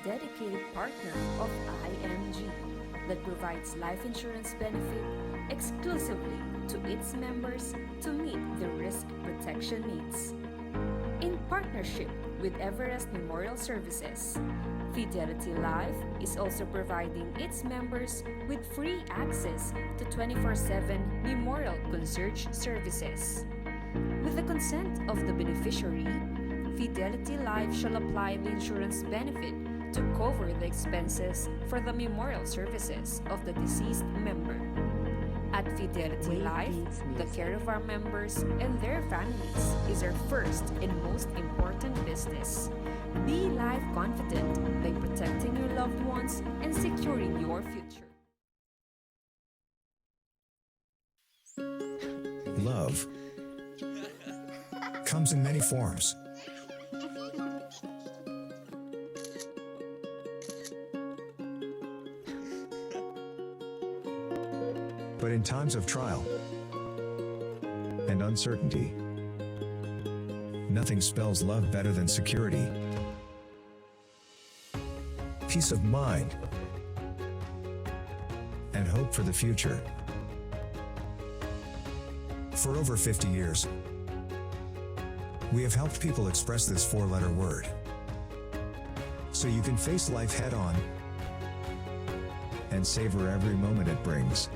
dedicated partner of IMG that provides life insurance benefit exclusively to its members to meet their risk protection needs. In partnership with Everest Memorial Services, Fidelity Life is also providing its members with free access to 24/7 memorial concierge services. With the consent of the beneficiary, Fidelity Life shall apply the insurance benefit to cover the expenses for the memorial services of the deceased member. At Fidelity Wave Life, Beats the Music. Care of our members and their families is our first and most important business. Be life confident by protecting your loved ones and securing your future. Love comes in many forms. But in times of trial and uncertainty, nothing spells love better than security, peace of mind, and hope for the future. For over 50 years, we have helped people express this 4-letter word, so you can face life head on and savor every moment it brings.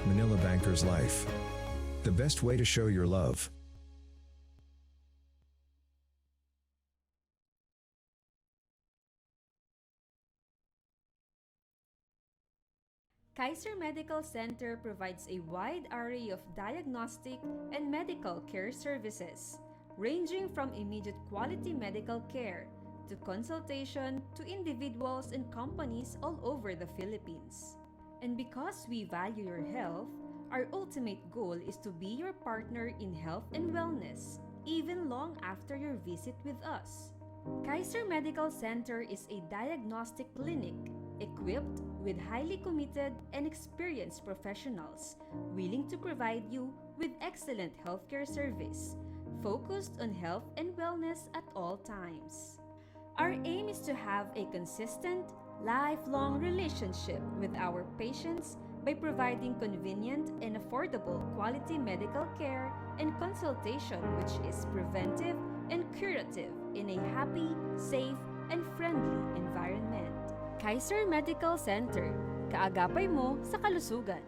Manila Bankers Life. The best way to show your love. Kaiser Medical Center provides a wide array of diagnostic and medical care services, ranging from immediate quality medical care to consultation to individuals and companies all over the Philippines. And because we value your health, our ultimate goal is to be your partner in health and wellness, even long after your visit with us. Kaiser Medical Center is a diagnostic clinic equipped with highly committed and experienced professionals willing to provide you with excellent healthcare service, focused on health and wellness at all times. Our aim is to have a consistent, lifelong relationship with our patients by providing convenient and affordable quality medical care and consultation, which is preventive and curative in a happy, safe, and friendly environment. Kaiser Medical Center, kaagapay mo sa kalusugan.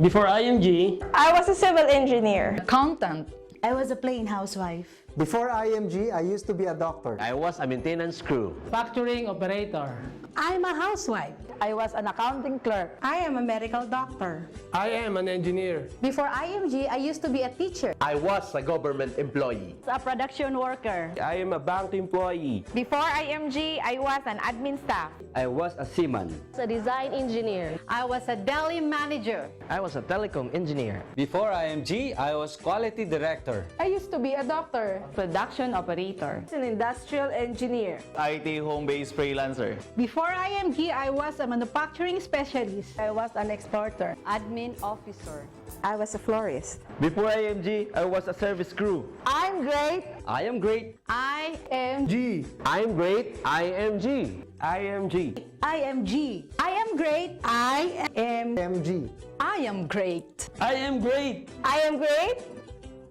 Before IMG, I was a civil engineer. Accountant. I was a plain housewife. Before IMG, I used to be a doctor. I was a maintenance crew. Factoring operator. I'm a housewife. I was an accounting clerk. I am a medical doctor. I am an engineer. Before IMG, I used to be a teacher. I was a government employee. A production worker. I am a bank employee. Before IMG, I was an admin staff. I was a seaman. A design engineer. I was a deli manager. I was a telecom engineer. Before IMG, I was quality director. I used to be a doctor. Production operator. An industrial engineer. IT home-based freelancer. Before IMG, I was a manufacturing specialist. I was an exporter. Admin officer. I was a florist. Before IMG, I was a service crew. I'm great. I am great. I am G. I'm great. IMG. IMG. IMG. I am great. I am MG. I am great. I am great. I am great.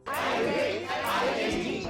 I am great. IMG.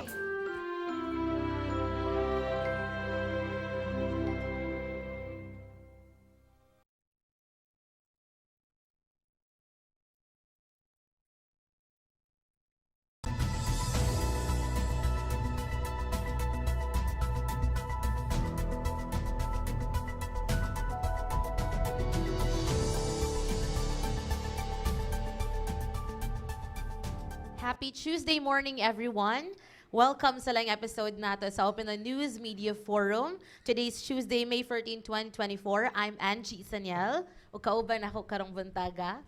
Happy Tuesday morning, everyone. Welcome sa laing episode nato sa Open the News Media Forum. Today's Tuesday, May 14, 2024. I'm Angie Saniel. Ug kauban ako karong buntaga.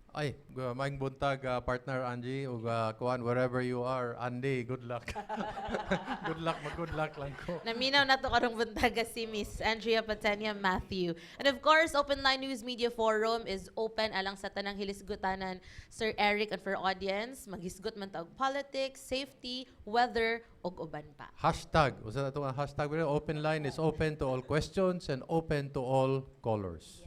Ay, maayong buntag, partner Angie ug kuan, wherever you are, Andy, good luck. Good luck, mag good luck lang ko. Naminaw na to karong buntaga si Miss Andrea Patenia Matthew. And of course, Open Line News Media Forum is open alang sa tanang hilisgutanan, Sir Eric, and for audience, maghisgot man ta og politics, safety, weather, ug uban pa. Hashtag, usa na to ang hashtag, pero open line is open to all questions and open to all callers.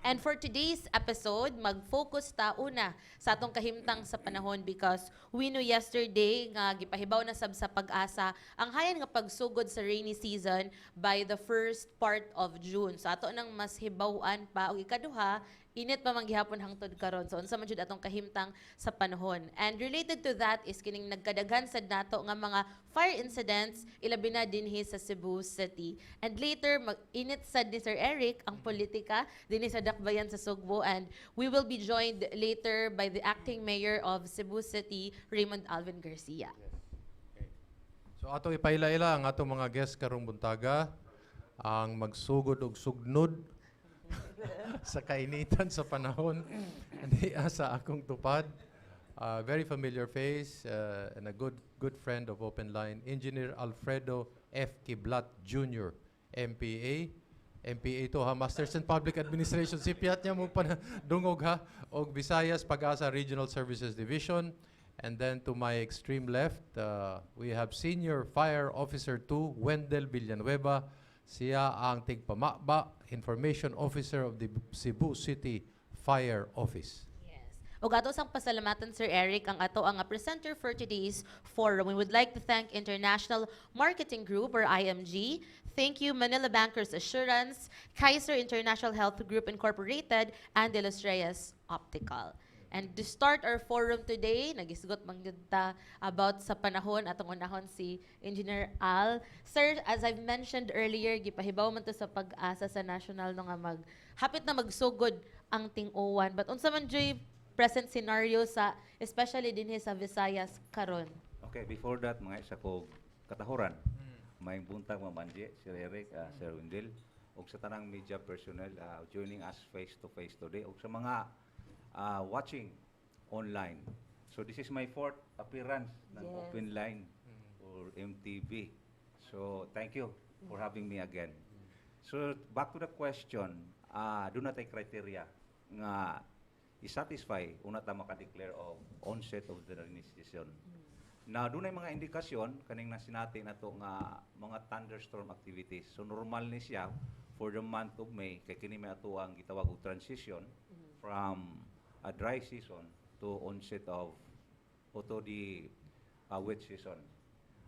And for today's episode, mag-focus ta una sa atong kahimtang sa panahon because we knew yesterday nga gipahibaw na sab sa PAGASA ang hayan nga pagsugod sa rainy season by the first part of June. So ato nang mas hibaw-an pa. Og ikaduha, init pa man gihapon hangtod karon. So unsa man jud atong kahimtang sa panahon. And related to that is kining nagkadaghan sad nato nga mga fire incidents, ilabi na dinhi sa Cebu City. And later, mag-init sad ni Sir Eric ang politika dinhi sa Dakbayan sa Sugbo, and we will be joined later by the acting mayor of Cebu City, Raymond Alvin Garcia. So ato ipaila-ila ang atong mga guest karong buntaga, ang magsugod og sugnod sa kainitan sa panahon diha sa akong tupad. Very familiar face and a good good friend of Open Line, Engineer Alfredo F. Kiblat Jr., MPA. MPA to ha, Masters in Public Administration. Sipyat niya mo pa dungog ha, og Visayas Pag-asa Regional Services Division. And then to my extreme left, we have Senior Fire Officer 2, Wendell Villanueva. Siya ang tigpamaba, Information Officer of the Cebu City Fire Office. Ug ato sang pasalamatan, Sir Eric, ang ato ang presenter for today's forum. We would like to thank International Marketing Group or IMG. Thank you, Manila Bankers Assurance, Kaiser International Health Group Incorporated, and De Los Reyes Optical. And to start our forum today, nagisgot man gyud ta about sa panahon, atong unahon si Engineer Al. Sir, as I've mentioned earlier, gipahibaw man to sa PAGASA sa national no nga mag hapit na magsugod ang ting-uwan. But unsa man juy present scenario sa especially dinhi sa Visayas karon? Okay, before that, mga isa ko katahuran. Maayong buntag, Ma'am Angie, Sir Eric, Sir Wendell, ug sa tanang media personnel joining us face to face today, ug sa mga watching online. So this is my fourth appearance ng Open Line or MTV. So thank you for having me again. So back to the question, duna tay criteria nga i-satisfy una ta maka-declare of onset of the rainy season. Na dunay mga indikasyon kaning nasinati nato nga mga thunderstorm activities. So normal ni siya for the month of May kay kini may ato ang gitawag og transition from a dry season to onset of o to the wet season.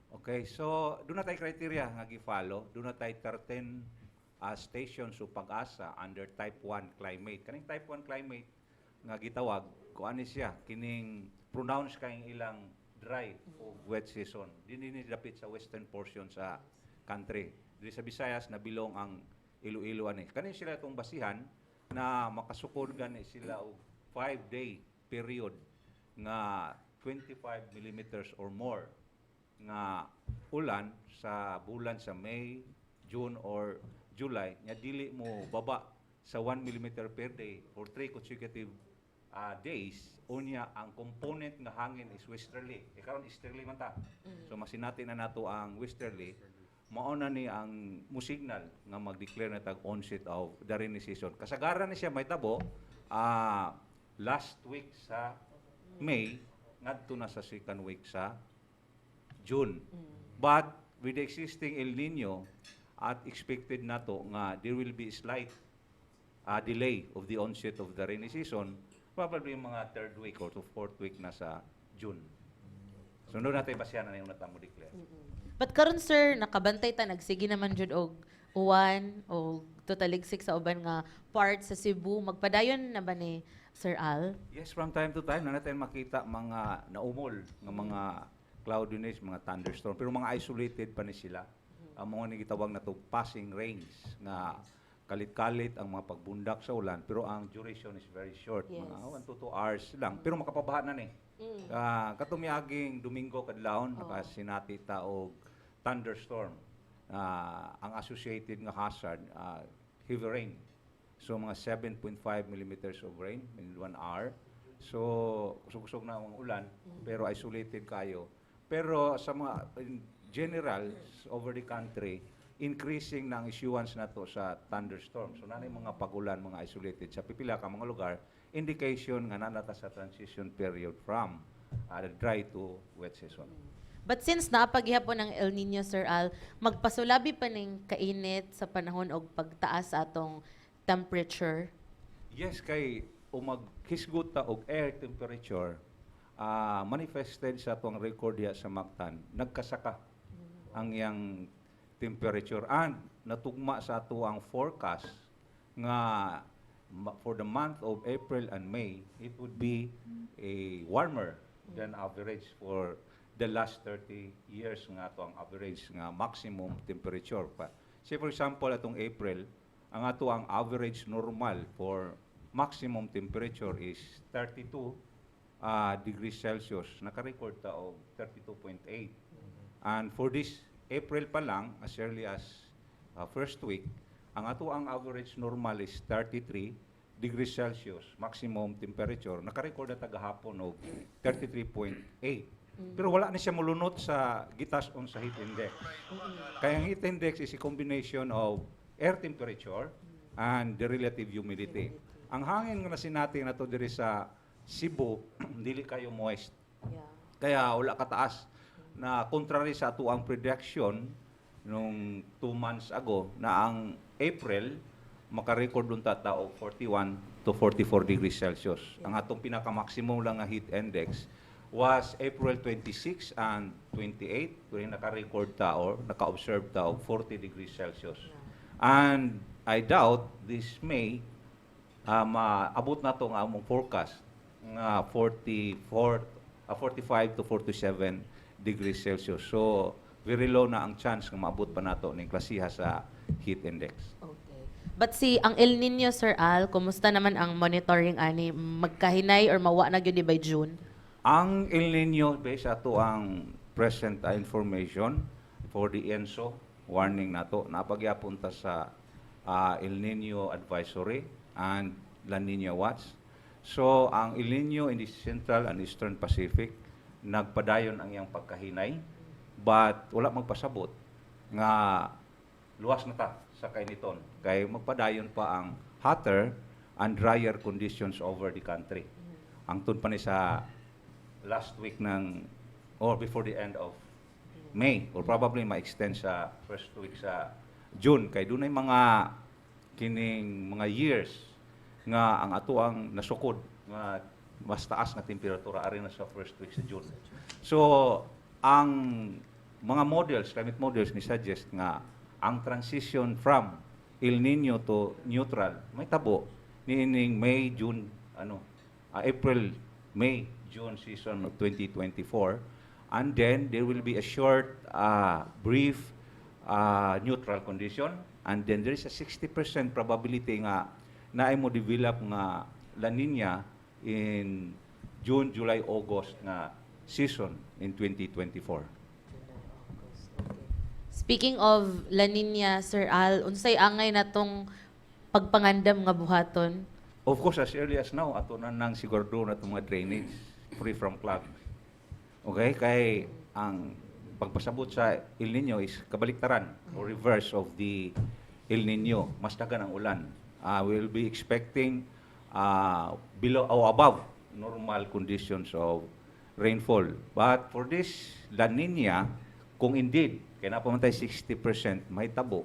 Okay, so duna tay criteria nga gi-follow, duna tay 13 stations sa PAGASA under type 1 climate. Kaning type 1 climate nga gitawag, kuan ni siya kining pronounce kay ilang dry o wet season. Dinhi ni dapit sa western portion sa country. Diri sa Visayas nabilong ang Iloilo ani. Kani sila itong basihan na makasukod gani sila og 5-day period nga 25 millimeters or more nga ulan sa bulan sa May, June or July nga dili mo baba sa 1 millimeter per day for 3 consecutive days, unya ang component nga hangin is westerly. E karon easterly man ta. So masinati na nato ang westerly, mao na ni ang musignal nga mag-declare na tag onset of the rainy season. Kasagaran ni siya mahitabo last week sa May ngadto na sa second week sa June. But with the existing El Nino at expected nato nga there will be slight delay of the onset of the rainy season, probably mga third week or to fourth week na sa June. So duna natin basihan na yung natamo declare. But karon, sir, nakabantay ta nagsige naman jud og uwan og totaligsik sa uban nga part sa Cebu. Magpadayon na ba ni Sir Al? Yes, from time to time na natin makita mga naumol nga mga cloudiness, mga thunderstorm, pero mga isolated pa ni sila. Ang mga ni gitawag na to passing rains nga kalit-kalit ang mga pagbundak sa ulan, pero ang duration is very short, mga 1 to 2 hours lang, pero makapabaha na ni. Katong miaging Domingo kadlawon, nakasinati ta og thunderstorm. Ang associated nga hazard, heavy rain. So mga 7.5 millimeters of rain in 1 hour. So kusog-kusog na ang ulan, pero isolated kayo. Pero sa mga in general over the country, increasing na ang issuance nato sa thunderstorm. So naa nay mga pag-ulan, mga isolated sa pipila ka mga lugar, indication nga naa na ta sa transition period from dry to wet season. But since naa pa gihapon ang El Nino, Sir Al, magpasulabi pa ning kainit sa panahon og pagtaas sa atong temperature? Yes, kay umaghisgot ta og air temperature manifested sa atong record diha sa Mactan, nagkasaka ang iyang temperature and natugma sa ato ang forecast nga for the month of April and May, it would be a warmer than average for the last 30 years nga ato ang average nga maximum temperature pa. Say for example, atong April, ang ato ang average normal for maximum temperature is 32 degrees Celsius. Naka-record ta og 32.8. And for this April pa lang, as early as first week, ang ato ang average normal is 33 degrees Celsius, maximum temperature. Naka-record na ta gahapon og 33.8. Pero wala na siya mulunot sa gitas-on sa heat index. Kaya ang heat index is a combination of air temperature and the relative humidity. Ang hangin nga nasinati nato diri sa Cebu, dili kayo moist. Kaya wala kataas na, contrary sa ato ang prediction nung 2 months ago na ang April makarecord dun ta og 41 to 44 degrees Celsius. Ang atong pinaka-maximum lang nga heat index was April 26 and 28, wherein naka-record ta or naka-observe ta og 40 degrees Celsius. And I doubt this May maabot na to nga among forecast nga 44 45 to 47 degrees Celsius. So very low na ang chance nga maabot pa nato ning klasiha sa heat index. Okay. But si ang El Nino, Sir Al, kumusta naman ang monitoring ani? Magkahinay or mawa na gyud ni by June? Ang El Nino, based ato ang present information for the ENSO warning nato, naa pa gyapon ta sa El Nino advisory and La Nina watch. So ang El Nino in the Central and Eastern Pacific, nagpadayon ang iyang pagkahinay, but wala magpasabot nga luwas na ta sa kainiton kay magpadayon pa ang hotter and drier conditions over the country. Hangtod pa ni sa last week ng or before the end of May or probably ma-extend sa first week sa June kay dunay mga kining mga years nga ang ato ang nasukod nga mas taas nga temperatura ari na sa first week sa June. So ang mga models, climate models ni suggest nga ang transition from El Nino to neutral mahitabo niining May, June, ano, April, May, June season of 2024, and then there will be a short brief neutral condition, and then there is a 60% probability nga naay mo develop nga La Nina in June, July, August nga season in 2024. Speaking of La Nina, Sir Al, unsay angay natong pagpangandam nga buhaton? Of course, as early as now, ato na nang sigurado na itong mga drainage free from clog. Okay? Kay ang pagpasabot sa El Nino is kabaliktaran or reverse of the El Nino. Mas daghan ang ulan. We'll be expecting below or above normal conditions of rainfall. But for this La Nina, kung indeed, kay naa pa man tay 60% mahitabo,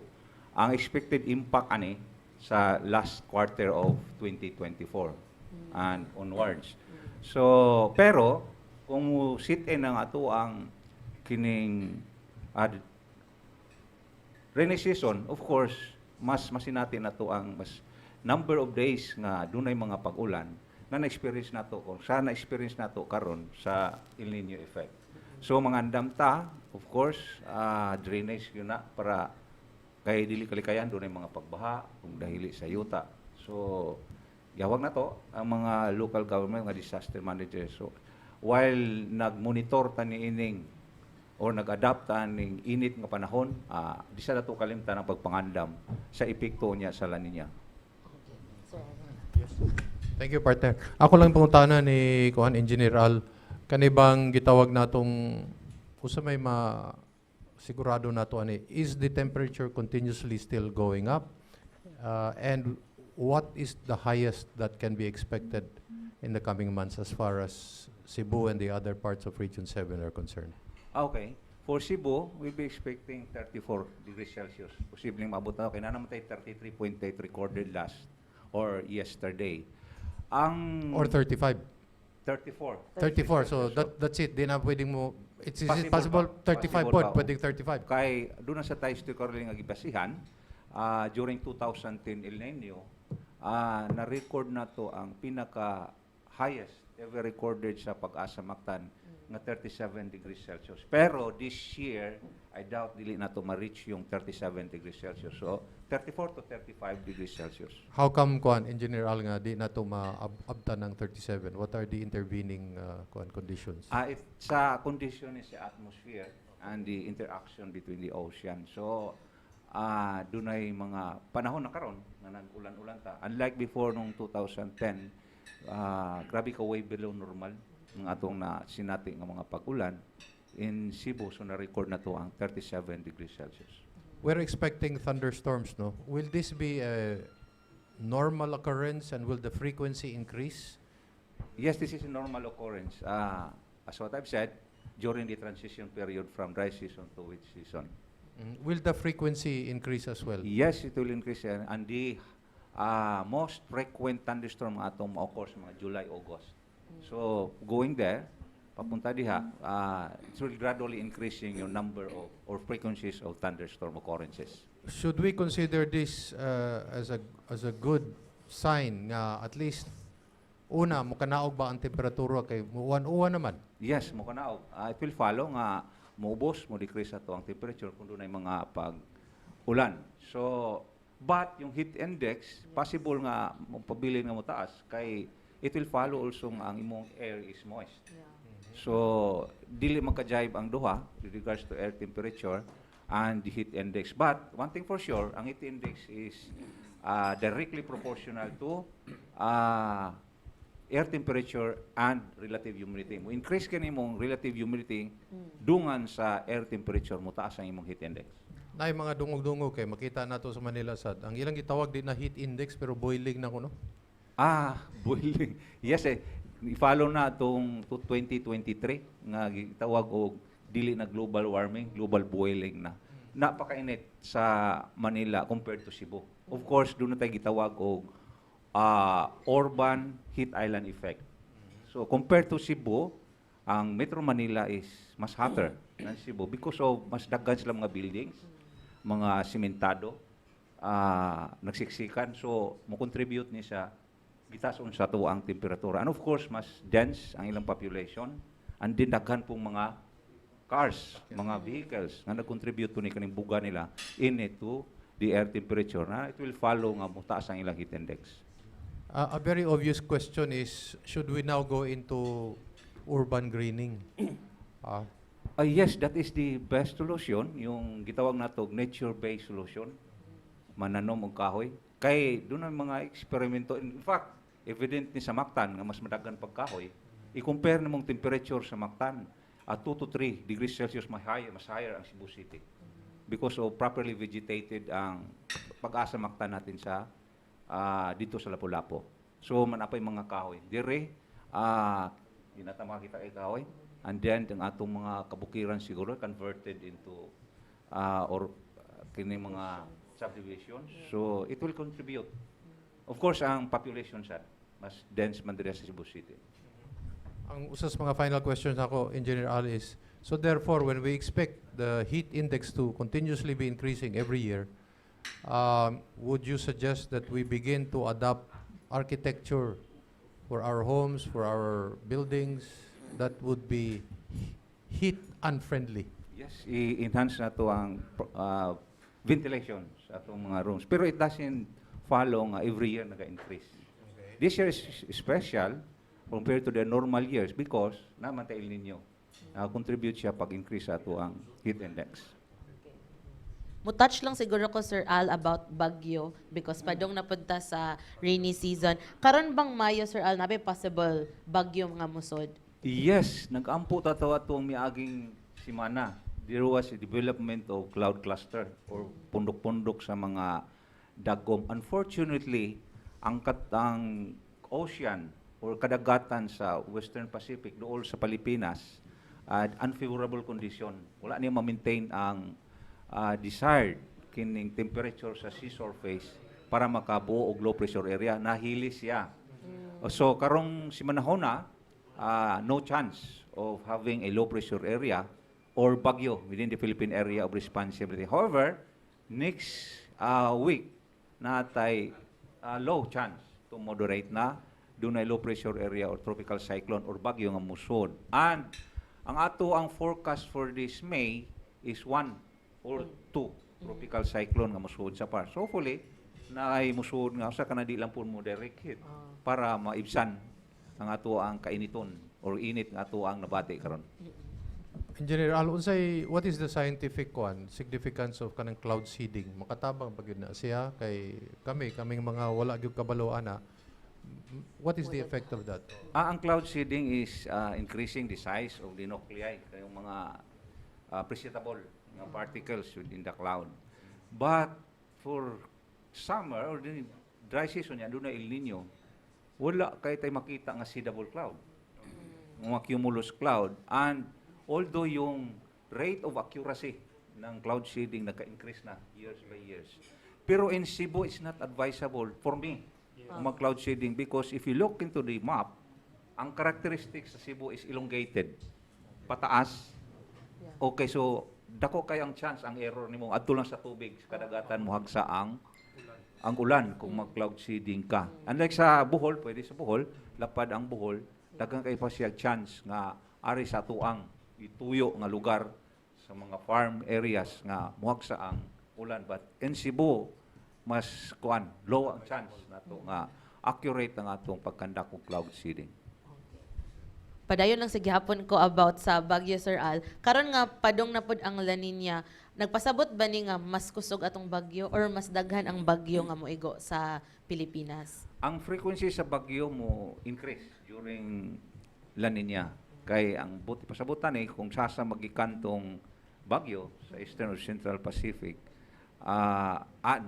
ang expected impact ani sa last quarter of 2024 and onwards. So, pero kung mo sit in ang ato ang kining rainy season, of course, mas masinati na to ang mas number of days nga dunay mga pag-ulan na na-experience nato kung sa na-experience nato karon sa El Nino effect. So mangandam ta, of course, drainage yun na para kay dili kalikayan dunay mga pagbaha kung dahili sa yuta. So gihawag na to ang mga local government nga disaster managers. So while nagmonitor ta niining or nag-adapt ta ning init nga panahon, di sa nato kalimtan ang pagpangandam sa epekto niya sa La Nina. Sir. Yes. Thank you, partner. Ako lang pangutana ni kuan, Engineer Al, kani bang gitawag natong usa may ma sigurado nato ani, is the temperature continuously still going up? And what is the highest that can be expected in the coming months as far as Cebu and the other parts of Region 7 are concerned? Ah, okay. For Cebu, we'll be expecting 34 degrees Celsius. Posibleng maabot na. Okay, naa naman tayo 33.8 recorded last or yesterday. Ang Or 35? 34. 34. So that's it. Di na pwedeng mo it's is it possible pa. 35 Possible pod, pa, oh. pwedeng 35. Kay doon na sa tayo historically nga gibasihan, during 2010 El Nino, na-record na to ang pinaka highest ever recorded sa Pag-asa Mactan nga 37 degrees Celsius. Pero this year, I doubt dili na to ma-reach yung 37 degrees Celsius. So, 34 to 35 degrees Celsius. How come, kuan, Engineer Al, nga di na to maabtan ng 37? What are the intervening kuan conditions? Ah, it's sa condition is the atmosphere and the interaction between the ocean. So, dunay mga panahon na karon nga nag-ulan-ulan ta. Unlike before nung 2010, grabe ka way below normal ang atong na sinati nga mga pag-ulan in Cebu. So na-record na to ang 37 degrees Celsius. We're expecting thunderstorms, no? Will this be a normal occurrence and will the frequency increase? Yes, this is a normal occurrence. As what I've said, during the transition period from dry season to wet season. Will the frequency increase as well? Yes, it will increase. And the most frequent thunderstorm atong ma-occur sa mga July, August. So, going there, papunta diha, it will gradually increasing your number of or frequencies of thunderstorm occurrences. Should we consider this as a good sign nga at least una mukanaog ba ang temperatura kay muuwan-uwan naman? Yes, mo kanaog. It will follow nga moubos, mo decrease ato ang temperature kung dunay mga pag ulan. So, but yung heat index, possible nga mopabilin nga motaas kay it will follow also nga ang imong air is moist. So, dili magka-jibe ang duha with regards to air temperature and the heat index. But one thing for sure, ang heat index is directly proportional to air temperature and relative humidity. Mo increase kani imong relative humidity dungan sa air temperature, mo taas ang imong heat index. Naay mga dungog-dungog kay makita nato sa Manila sad. Ang ilang gitawag di na heat index pero boiling na kuno. Ah, boiling. Yes eh. I-follow na atong to 2023 nga gitawag og dili na global warming, global boiling na. Napakainit sa Manila compared to Cebu. Of course, doon na tayo gitawag og urban heat island effect. So compared to Cebu, ang Metro Manila is mas hotter than Cebu because of mas daghan sila mga buildings, mga simentado, nagsiksikan. So, mo contribute ni sa gitason sa ato ang temperatura. And of course, mas dense ang ilang population and din daghan pong mga cars, mga vehicles nga nag-contribute to ni kaning buga nila in it to the air temperature na it will follow nga motaas ang ilang heat index. A very obvious question is, should we now go into urban greening? Yes, that is the best solution, yung gitawag nato nature-based solution. Mananom og kahoy. Kay doon ang mga eksperimento. In fact, evident ni sa Mactan nga mas madaghan pagkahoy. I-compare namong temperature sa Mactan at 2 to 3 degrees Celsius mas higher ang Cebu City. Because of properly vegetated ang Pag-asa Mactan natin sa dito sa Lapu-Lapu. So manapay mga kahoy. Dire di na ta makita kay kahoy. And then ang atong mga kabukiran siguro converted into or kini mga subdivisions. So it will contribute. Of course, ang population sad mas dense man diri sa Cebu City. Ang usas mga final questions ako, Engineer Al, is, so therefore, when we expect the heat index to continuously be increasing every year, would you suggest that we begin to adopt architecture for our homes, for our buildings, that would be heat unfriendly? Yes, i-enhance na to ang ventilation sa atong mga rooms. Pero it doesn't follow nga every year naga-increase. This year is special compared to the normal years because naman ta El Nino. Contribute siya pag-increase sa ato ang heat index. Mo-touch lang siguro ko, Sir Al, about bagyo because padong napunta sa rainy season. Karon bang Mayo, Sir Al, naa bay possible bagyo nga musod? Yes, nag-ampo ta to atong miaging simana. There was a development of cloud cluster or pundok-pundok sa mga dagom. Unfortunately, ang ocean or kadagatan sa Western Pacific dool sa Pilipinas, unfavorable condition. Wala niya ma-maintain ang desired kining temperature sa sea surface para makabuo og low pressure area. Nahili siya. So karong simanahona, no chance of having a low pressure area or bagyo within the Philippine Area of Responsibility. However, next week natay low chance to moderate na dunay low pressure area or tropical cyclone or bagyo nga musod. And ang ato ang forecast for this May is one or two tropical cyclone nga musod sa par. So hopefully naay musod nga usa ka na di lang po mo direct hit para maibsan ang ato ang kainiton or init nga ato ang nabati karon. Engineer Al, unsay, what is the scientific one significance of kanang cloud seeding? Makatabang pa gyud na siya kay kami kaming mga wala gyud kabalo ana. What is the effect of that? Ang cloud seeding is increasing the size of the nuclei, yung mga precipitable nga particles within the cloud. But for summer or the dry season yan, dunay El Nino, wala kay tay makita nga seedable cloud. Mga cumulus cloud. And although yung rate of accuracy ng cloud seeding nagka-increase na years by years. Pero in Cebu, it's not advisable for me mag-cloud seeding because if you look into the map, ang characteristics sa Cebu is elongated. Pataas. Okay, so dako kay ang chance ang error nimo adto lang sa tubig sa kadagatan mo hagsa ang ulan kung mag-cloud seeding ka. Unlike sa Bohol, pwede sa Bohol, lapad ang Bohol, daghan kay pa siya chance nga ari sa tuang ituyo nga lugar sa mga farm areas nga muhagsa ang ulan. But in Cebu, mas kuan, low ang chance nato nga accurate ang atong pagkandak og cloud seeding. Padayon lang sa gihapon ko about sa Bagyo, Sir Al. Karon nga padong na pud ang La Nina, nagpasabot ba ni nga mas kusog atong bagyo or mas daghan ang bagyo nga moigo sa Pilipinas? Ang frequency sa bagyo mo increase during La Nina. Kay ang buti pasabutan eh, kung sasa magikan tong bagyo sa Eastern or Central Pacific,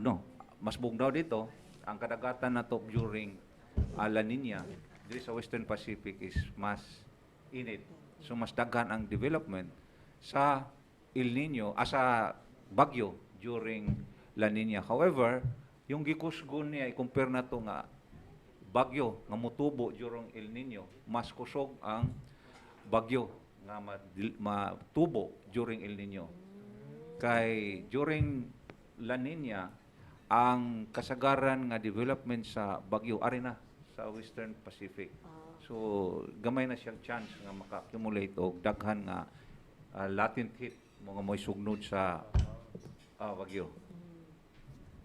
no, mas bugnaw dito, ang kadagatan na to during La Nina, diri sa Western Pacific is mas init. So mas daghan ang development sa El Nino, sa bagyo during La Nina. However, yung gikusgon niya, i-compare na to nga bagyo nga mutubo during El Nino, mas kusog ang bagyo nga matubo during El Nino. Kay during La Nina, ang kasagaran nga development sa bagyo ari na sa Western Pacific. So gamay na siyang chance nga maka-accumulate og daghan nga latent heat mga mo'y sugnod sa bagyo.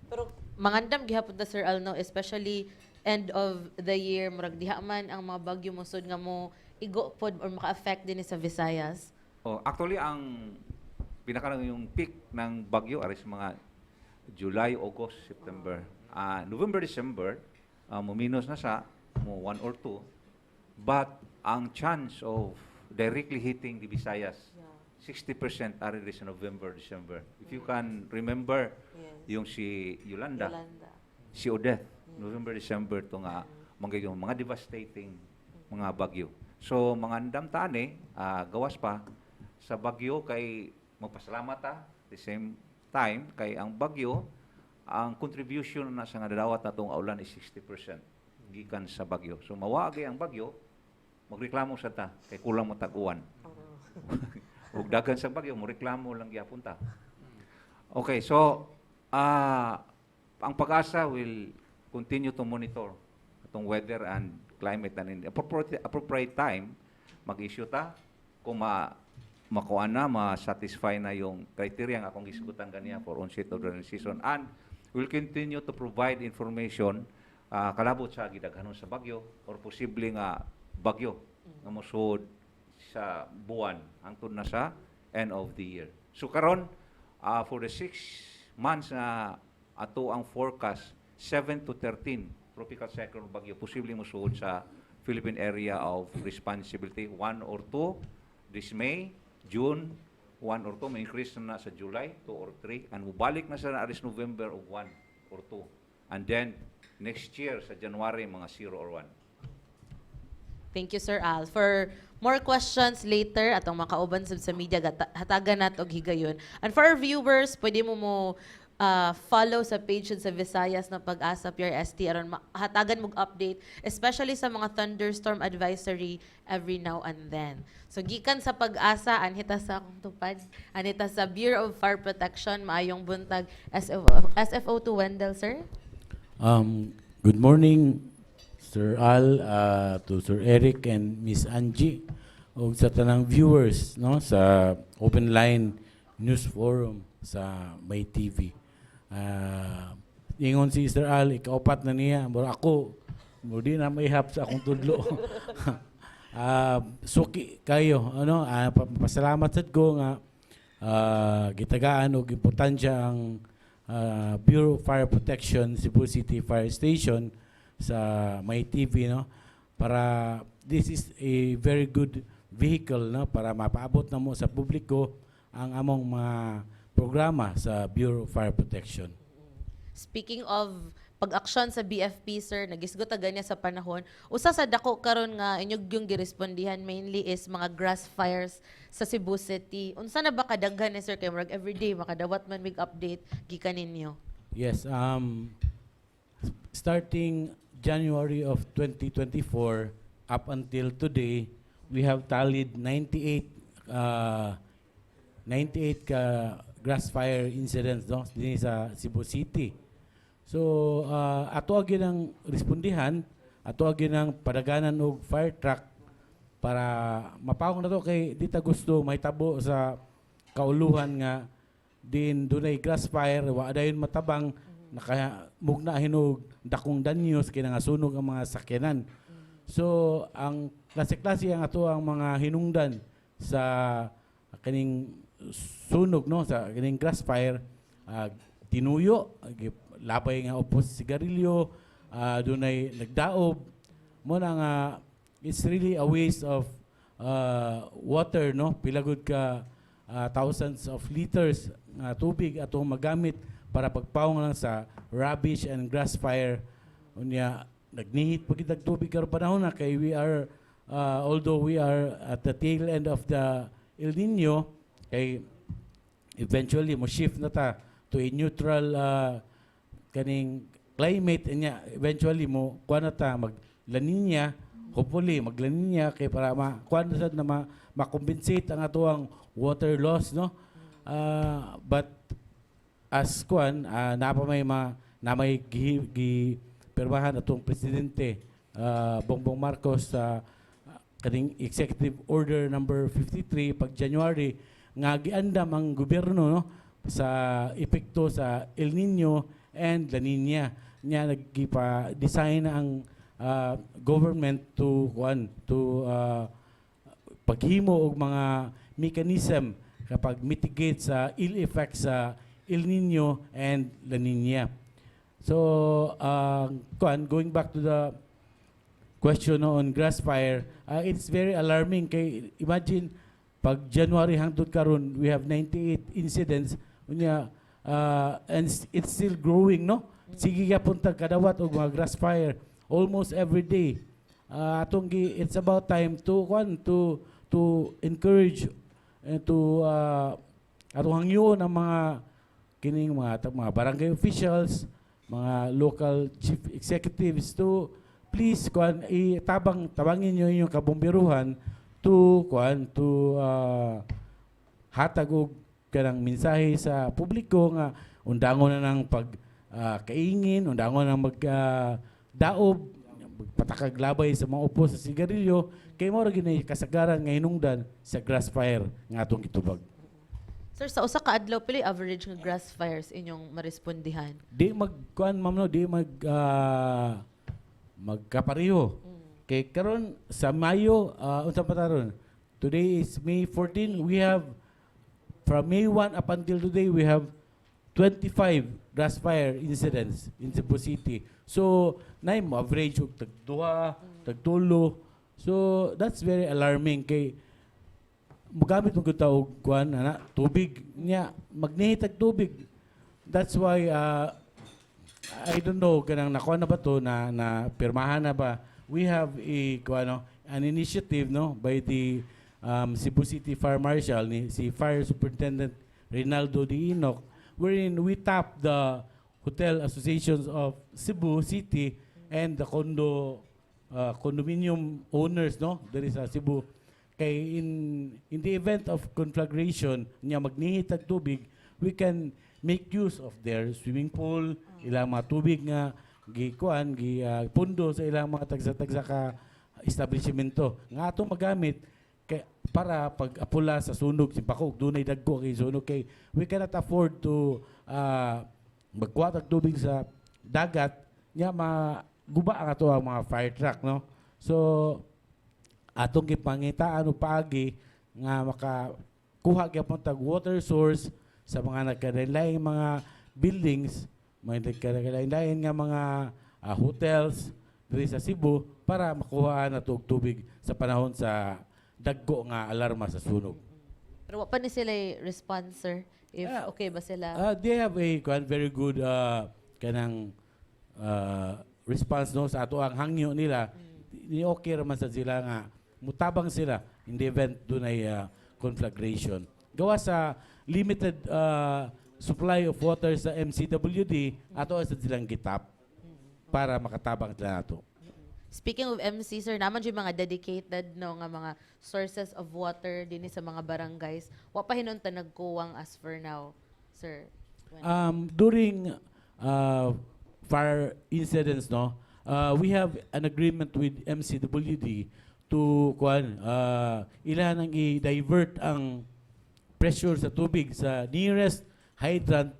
Pero mangandam gihapon ta, Sir Al, no, especially end of the year, murag diha man ang mga bagyo mosud nga mo igo pod or maka-affect din sa Visayas. Oh, actually ang pinaka yung peak ng bagyo ari sa mga July, August, September. November, December, muminos na sa mo 1 or 2. But ang chance of directly hitting the Visayas, 60% ari rin sa November, December. If you can remember yung si Yolanda, Yolanda. Si Odette, November, December to nga mga yung mga devastating mga bagyo. So mga andam tani, gawas pa sa bagyo kay magpasalamat ta the same time kay ang bagyo, ang contribution na sa nga dadawat natong aulan is 60% gikan sa bagyo. So mawagi ang bagyo, magreklamo sa ta kay kulang mo tag-uwan. Ug daghan sa bagyo, mo reklamo lang gyapon ta. Okay, so ang PAGASA will continue to monitor atong weather and climate and in the appropriate time mag-issue ta kung makuha na, ma-satisfy na yung criteria nga akong gisgutan ganiya for onset of the rainy season, and will continue to provide information kalabot sa gidaghanon sa bagyo or posible nga bagyo nga mosuod sa buwan hangtod na sa end of the year. So karon for the six months na ato ang forecast, 7 to 13 tropical cyclone, bagyo, posible mosuod sa Philippine Area of Responsibility. 1 or 2 this May, June 1 or 2, may increase na sa July 2 or 3, and mubalik na sa aris November og 1 or 2, and then next year sa January, mga 0 or 1. Thank you, Sir Al. For more questions later, atong makauban sab sa media, hatagan nato og higayon. And for our viewers, pwede mo follow sa page sa Visayas na Pag-asa PRST aron hatagan mo og update, especially sa mga thunderstorm advisory every now and then. So gikan sa Pag-asa, anhita sa akong tupad, anhita sa Bureau of Fire Protection. Maayong buntag, SFO, SFO2 Wendell, sir. Good morning, Sir Al, to Sir Eric and Miss Angie, ug sa tanang viewers, no, sa Open Line News Forum sa May TV. Ingon si Sir Al, ikaupat na niya. Mura ako, mo di na maihap sa akong tudlo. Suki kayo, ano, pasalamat sad ko nga gitagaan og importansya ang Bureau of Fire Protection Cebu City Fire Station sa May TV, no, para this is a very good vehicle, no, para mapaabot na mo sa publiko ang among mga programa sa Bureau of Fire Protection. Speaking of pag-aksyon sa BFP, sir, nagisgot ta ganiya sa panahon. Usa sa dako karon nga inyong yung girespondihan mainly is mga grass fires sa Cebu City. Unsa na ba kadaghan ni, sir, kay murag everyday makadawat man mig update gikan ninyo? Yes, starting January of 2024 up until today, we have tallied 98 ka grass fire incidents, no, dinhi sa Cebu City. So ato gyud ang respondihan, ato gyud ang padaganan og fire truck para mapawong na to, kay di ta gusto mahitabo sa kauluhan nga din dunay grass fire, wa dayon matabang, naka mugna hinog dakong danyos kay nangasunog ang mga sakyanan. So ang klase-klase ang ato ang mga hinungdan sa kaning sunog, no, sa kaning grass fire: tinuyo, labay nga upos sigarilyo, dunay nagdaob mo na nga it's really a waste of water, no, pila gud ka thousands of liters nga tubig atong magamit para pagpawong lang sa rubbish and grass fire. Unya nagnihit pa kitag tubig karon panahon na kay we are although we are at the tail end of the El Nino, kay eventually mo shift na ta to a neutral kaning climate. Nya eventually mo kuan na ta, mag La Nina, hopefully mag La Nina, kay para ma kuan na sad na ma-compensate ang atoang water loss, no. But as kuan, naa pa may ma na may gi pirmahan atong presidente Bongbong Marcos sa kaning executive order number 53 pag January nga giandam ang gobyerno, no, sa epekto sa El Nino and La Nina. Nya naggipa design ang government to kuan, to paghimo og mga mechanism kapag mitigate sa ill effects sa El Nino and La Nina. So, kuan, going back to the question on grass fire, it's very alarming kay imagine, pag January hangtod karon we have 98 incidents. Unya and it's still growing, no? Sige gyapon tag kadawat og mga grass fire almost every day. Atong gi it's about time to kuan, to encourage and to atong hangyoon ang mga kining mga barangay officials, mga local chief executives to please kuan, itabang tabangin niyo inyong kabomberuhan to kuan, to hatag og kanang mensahe sa publiko nga undangon na ng pag kaingin, undangon na mag daob, magpatakag labay sa mga upos sa sigarilyo, kay mao ra gyud nay kasagaran nga hinungdan sa grass fire nga atong gitubag. Sir, sa usa ka adlaw, pila average nga grass fires inyong marespondihan? Di mag kuan, ma'am, no, di mag magkapareho. Kay karon sa Mayo, unsa pa ta ron? Today is May 14, we have from May 1 up until today we have 25 grass fire incidents in Cebu City. So, naay mo average og tag duha, tag tulo. So, that's very alarming kay mogamit mo gud ta og kuan ana tubig nya, magnihit tag tubig. That's why I don't know kanang nakuha na ba to na na pirmahan na ba. We have a kuan, no, an initiative, no, by the Cebu City Fire Marshal ni si Fire Superintendent Rinaldo D. Enoch, wherein we tap the hotel associations of Cebu City and the condominium owners, no, diri sa Cebu, kay in the event of conflagration nya magnihit ang tubig, we can make use of their swimming pool, ilang mga tubig nga gi kuan gi pundo sa ilang mga tagsa-tagsa ka establishmento nga atong magamit kay para pag apula sa sunog, simpako og dunay dagko kay sunog, kay we cannot afford to magkuha og tubig sa dagat nya maguba ang ato ang mga fire truck, no? So atong gipangitaan og paagi nga makakuha gyapon tag water source sa mga nagkalain mga buildings, mga nagkalain nga mga hotels diri sa Cebu para makuha na og tubig sa panahon sa dagko nga alarma sa sunog. Pero wa pa ni sila response, sir? If okay ba sila? They have a kuan, very good kanang response, no, sa ato ang hangyo nila. Ni okay raman sa sila nga mutabang sila in the event dunay conflagration. Gawa sa limited supply of water sa MCWD, ato sa silang gi-tap para makatabang sila nato. Speaking of MC, sir, naman yung mga dedicated, no, nga mga sources of water dinhi sa mga barangays. Wa pa hinuon ta nagkuwang as for now, sir? During fire incidents, no, we have an agreement with MCWD to kuan ilan ang i-divert ang pressure sa tubig sa nearest hydrant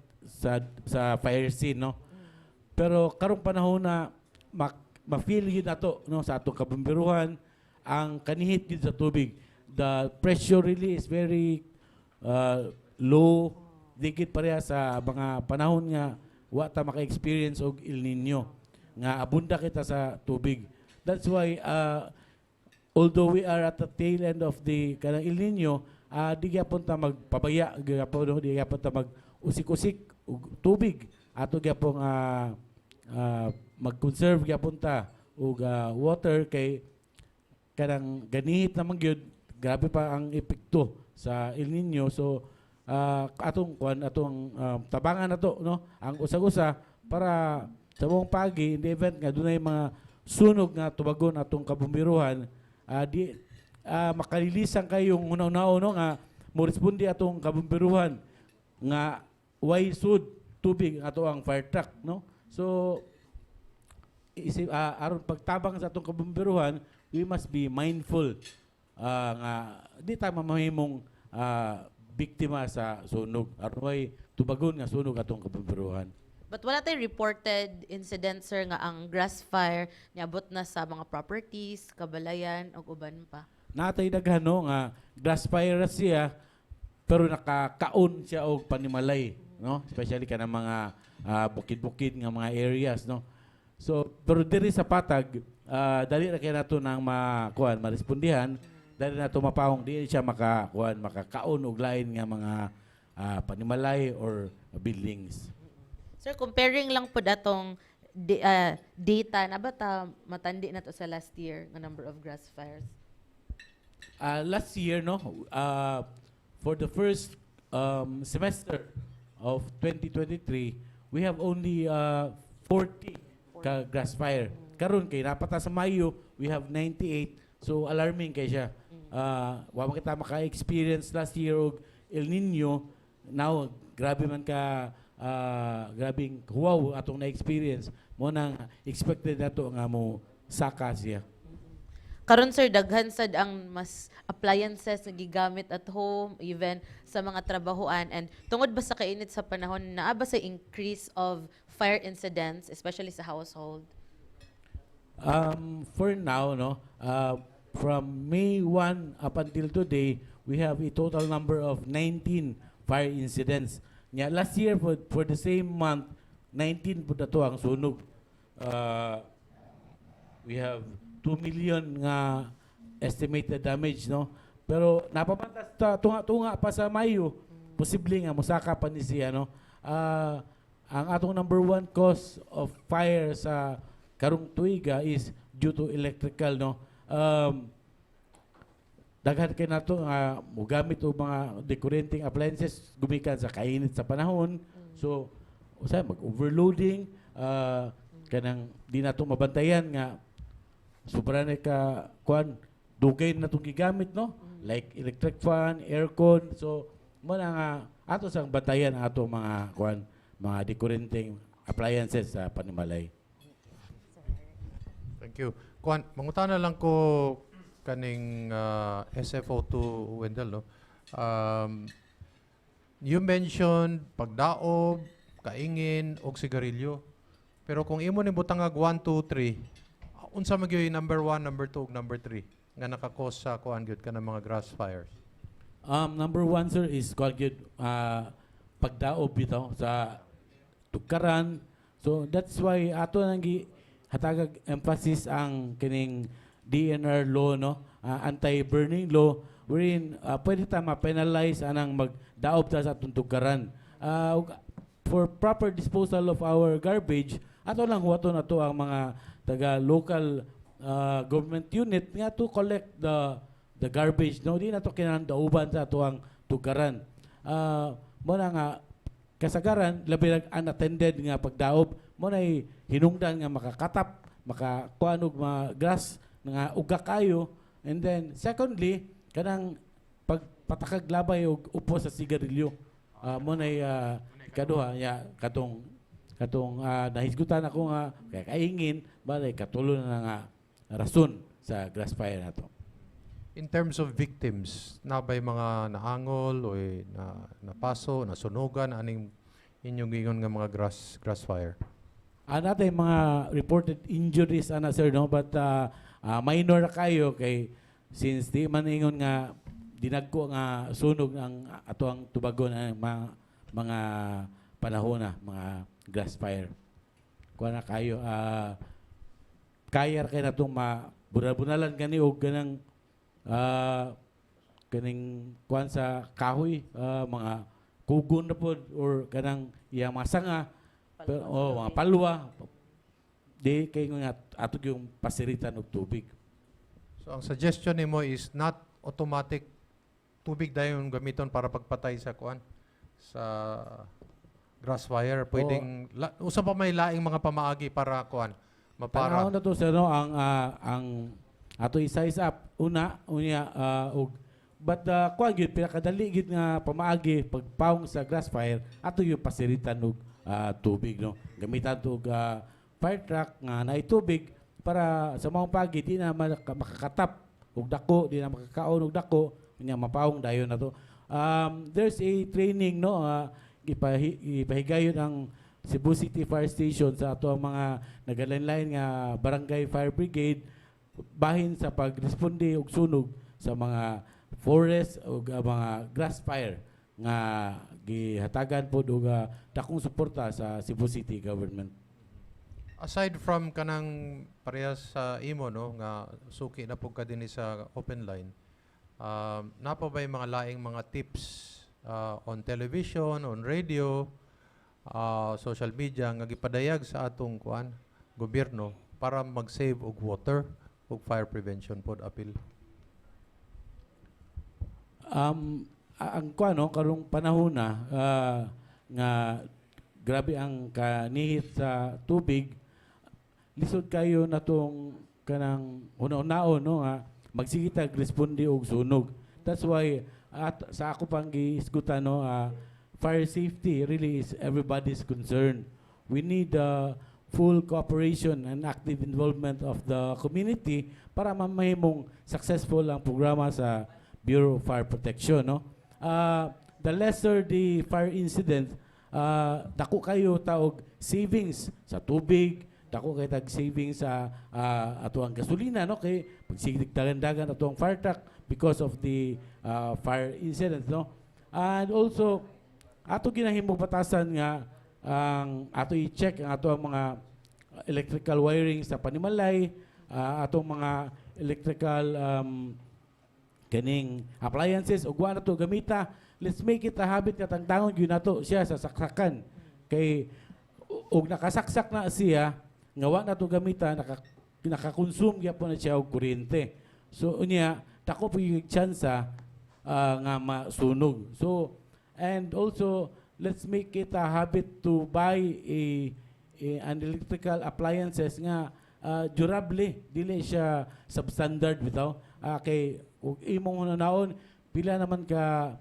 sa fire scene, no. Pero karong panahon na ma-feel yun ato, no, sa atong kabomberuhan ang kanihit yun sa tubig. The pressure really is very low, dikit pareha sa mga panahon nga wa ta maka-experience og El Nino nga abunda kita sa tubig. That's why although we are at the tail end of the kanang El Nino, di gyapon ta magpabaya gyapon, no? Di gyapon ta mag usik-usik og tubig. Ato gyapon mag-conserve gyapon ta og water kay kanang ganihit naman gyud, grabe pa ang epekto sa El Nino. So atong kuan, atong tabangan nato, no, ang usag-usa para sa buong pagi in the event nga dunay mga sunog nga tubagon atong kabomberuhan, di makalilisan kayong hunaw-hunaw, no, nga mo responde atong kabomberuhan nga way sud tubig ang ato ang fire truck, no? So isip, aron pagtabang sa atong kabomberuhan, we must be mindful nga di ta mamahimong biktima sa sunog aron way tubagon nga sunog atong kabomberuhan. But wala tayong reported incident, sir, nga ang grass fire niabot na sa mga properties, kabalayan, ug uban pa? Natay daghan, no, nga grass fire ra siya pero nakakaon siya og panimalay, no, especially kanang mga bukid-bukid nga mga areas, no? So pero diri sa patag, dali ra kay nato nang makuan, marespondihan, dali nato mapahong, di siya makakuan, makakaon og lain nga mga panimalay or buildings. Sir, comparing lang po datong data na ba ta matandi na to sa last year nga number of grass fires? Last year, no, for the first semester of 2023, we have only 40 ka grass fire. Karon kay naa pa ta sa Mayo, we have 98. So alarming kay siya. Wa man kita maka-experience last year og El Nino. Now, grabe man ka grabing huwaw atong na-experience. Mo nang expected nato nga mo saka siya. Karon, sir, daghan sad ang mas appliances na gigamit at home, even sa mga trabahoan, and tungod ba sa kainit sa panahon, naa ba sa increase of fire incidents, especially sa household? For now, no, from May 1 up until today, we have a total number of 19 fire incidents. Nya last year for the same month, 19 pud ato ang sunog. We have 2 million nga estimated damage, no? Pero napapantas ta tunga-tunga pa sa Mayo, posible nga mosaka pa ni siya, no? Ang atong number one cause of fire sa karong tuiga is due to electrical, no? Daghan kay nato nga mogamit og mga de-kuryenteng appliances gumikan sa kainit sa panahon. So usahay mag-overloading, kanang di nato mabantayan nga sobra na ka kuan, dugay na itong gigamit, no, like electric fan, aircon. So mo na nga ato sang bantayan ang ato mga kuan, mga de-kuryenteng appliances sa panimalay. Thank you. Kuan, mangutana lang ko kaning SFO2 Wendell, no? You mentioned pagdaob, kaingin, og sigarilyo. Pero kung imo ni butangag 1, 2, 3, unsa man gyud number 1, number 2 ug number 3 nga naka-cause sa kuan gyud kanang mga grass fires? Number one, sir, is kuan gyud, pagdaob bitaw sa tukaran. So that's why ato nang gi hatagag emphasis ang kining DENR law, no, anti-burning law, wherein pwede ta ma-penalize anang magdaob ta sa atong tukaran. For proper disposal of our garbage, ato lang huwaton ato ang mga taga local government unit nga to collect the garbage, no? Di na to kinahanglan dauban sa ato ang tugaran. Mo na nga kasagaran labi nag unattended nga pagdaob mo na hinungdan nga makakatap, makakuan og mga grass nga uga kayo. And then secondly, kanang pagpatakag labay og upo sa sigarilyo, mo na kaduha ya, katong katong nahisgutan ako nga kay kaingin bale, katulo na nga rason sa grass fire nato. In terms of victims, na ba'y mga naangol o na napaso, nasunugan aning inyong giingon nga mga grass fire? Natay mga reported injuries ana, sir, no, but minor na kayo kay since di man ingon nga dinagko nga sunog ang ato ang tubagon ang mga panahon na mga grass fire. Kuha na kayo, kaya ra kay natong mabunal-bunalan gani og ganang kaning kuan sa kahoy, mga kugon na pod or kanang iyang mga sanga pero, oh, mga palwa, di kay nga ato yung pasiritan og tubig. So ang suggestion nimo is not automatic tubig dayon gamiton para pagpatay sa kuan, sa grass fire. Pwedeng usa pa may laing mga pamaagi para kuan mapara? Panahon na to, sir, no, ang ato i-size up una unya, og but kuan gyud, pinakadali gyud nga pamaagi pagpawong sa grass fire, ato yung pasiritan og tubig, no? Gamitan to og fire truck nga naay tubig para sa maong pagi di na makakatap og dako, di na makakaon og dako, unya mapawong dayon na to. There's a training, no, ipahigayon ang Cebu City Fire Station sa ato ang mga nagalain-lain nga barangay fire brigade bahin sa pagresponde og sunog sa mga forest o mga grass fire nga gihatagan pod og dakong suporta sa Cebu City government. Aside from kanang parehas sa imo, no, nga suki na pud ka dinhi sa open line, napa ba yung mga laing mga tips on television, on radio, social media nga gipadayag sa atong kuan, gobyerno para mag-save og water ug fire prevention pod apil? Ang kuan, no, karong panahon na nga grabe ang kanihit sa tubig, lisod kayo na tong kanang una-unaon, no, nga magsige tag responde og sunog. That's why at sa ako pang giisgutan, no, fire safety really is everybody's concern. We need full cooperation and active involvement of the community para mamahimong successful ang programa sa Bureau of Fire Protection, no? The lesser the fire incident, dako kayo taog savings sa tubig, dako kay tag savings sa ato ang gasolina, no, kay pagsigig dagan-dagan ato ang fire truck because of the fire incident, no? And also Ato ginahimo batasan nga ang ato i-check ang ato ang mga electrical wiring sa panimalay, atong mga electrical kaning appliances ug wa na to gamita. Let's make it a habit nga tangtangon gyud nato siya sa saksakan, kay ug nakasaksak na siya nga wa na to gamita, naka-consume gyapon na siya og kuryente. So unya dako po yung tsansa nga masunog. So and also, let's make it a habit to buy a an electrical appliances nga durable, dili siya substandard bitaw. Kay kung imong hunaon, pila naman ka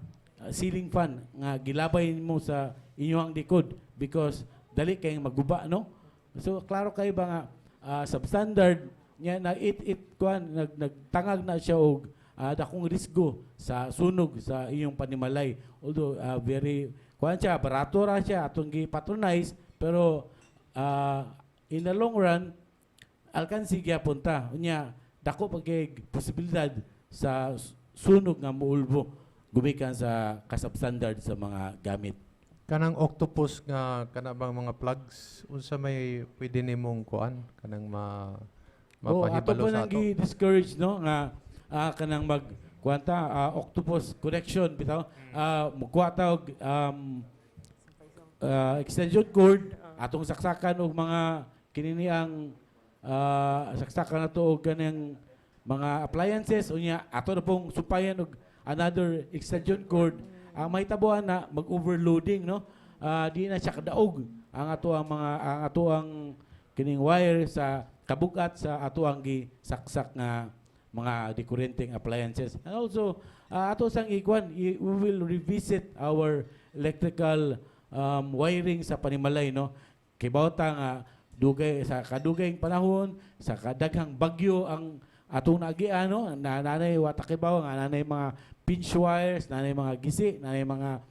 ceiling fan nga gilabay mo sa inyong likod because dali kay maguba, no? So klaro kay ba nga substandard nya na it it kuan nagtangag na siya og dakong risgo sa sunog sa iyong panimalay. Although very kuan siya, barato ra siya atong gi-patronize, pero in the long run alkansi gyapon ta. Unya dako pa kay posibilidad sa sunog nga muulbo gumikan sa kasubstandard sa mga gamit. Kanang octopus nga kana bang mga plugs, unsa may pwede nimong kuan kanang ma Oh, ato mapahibalo po sa nang ato? gi-discourage, no, nga kanang mag kuanta octopus connection bitaw, mukuha ta og extension cord, atong saksakan og mga kinini ang saksakan nato og kanang mga appliances, unya ato na pong sumpayan og another extension cord. Ang mahitabuan na mag-overloading, no? Di na siya kadaog ang ato ang kining wire sa kabugat sa ato ang gisaksak nga mga dekuryenteng appliances. And also, ato sang ikuan, we will revisit our electrical wiring sa panimalay, no? Kay ta nga dugay sa kadugayng panahon, sa kadaghang bagyo ang atong naagian, no? Na nanay wa ta kibaw nga nanay mga pinch wires, nanay mga gisi, nanay mga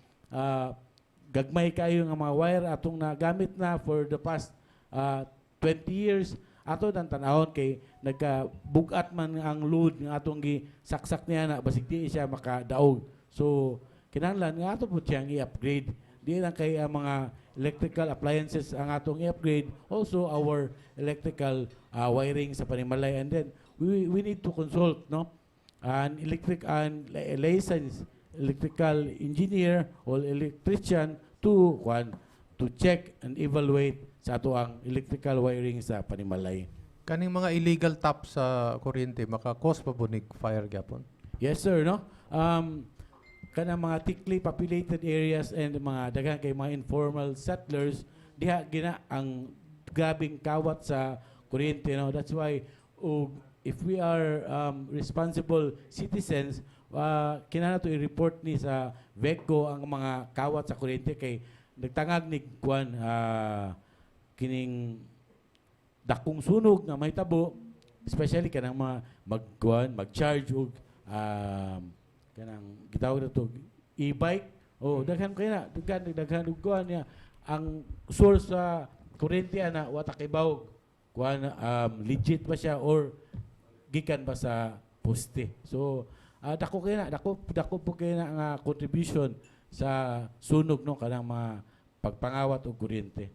gagmay kayo nga mga wire atong nagamit na for the past 20 years. Ato dan tanawon kay nagka-bugat man ang load nga atong gisaksak niya na basig di siya makadaog. So kinahanglan nga ato po siyang i-upgrade. Di lang kay ang mga electrical appliances ang atong i-upgrade, also our electrical wiring sa panimalay. And then we need to consult, no, an electric and licensed electrical engineer or electrician to kwan, to check and evaluate sa ato ang electrical wiring sa panimalay. Kaning mga illegal tap sa kuryente maka-cause pa bunig fire gyapon? Yes sir, no? Kanang mga thickly populated areas and mga daghan kay mga informal settlers diha gina ang grabing kawat sa kuryente, no? That's why ug if we are responsible citizens, kinahanglan to i-report ni sa VECO ang mga kawat sa kuryente kay nagtangag ni kuan, kining dakong sunog nga mahitabo, especially kanang mga magkuan, mag-charge og kanang gitawag na to e-bike. Oh, daghan kay na, daghan daghan og kuan niya. Ang source sa kuryente ana wa ta kibaw kuan, legit ba siya or gikan ba sa poste. So dako kay na, dako dako po kay na nga contribution sa sunog, no, kanang mga pagpangawat og kuryente.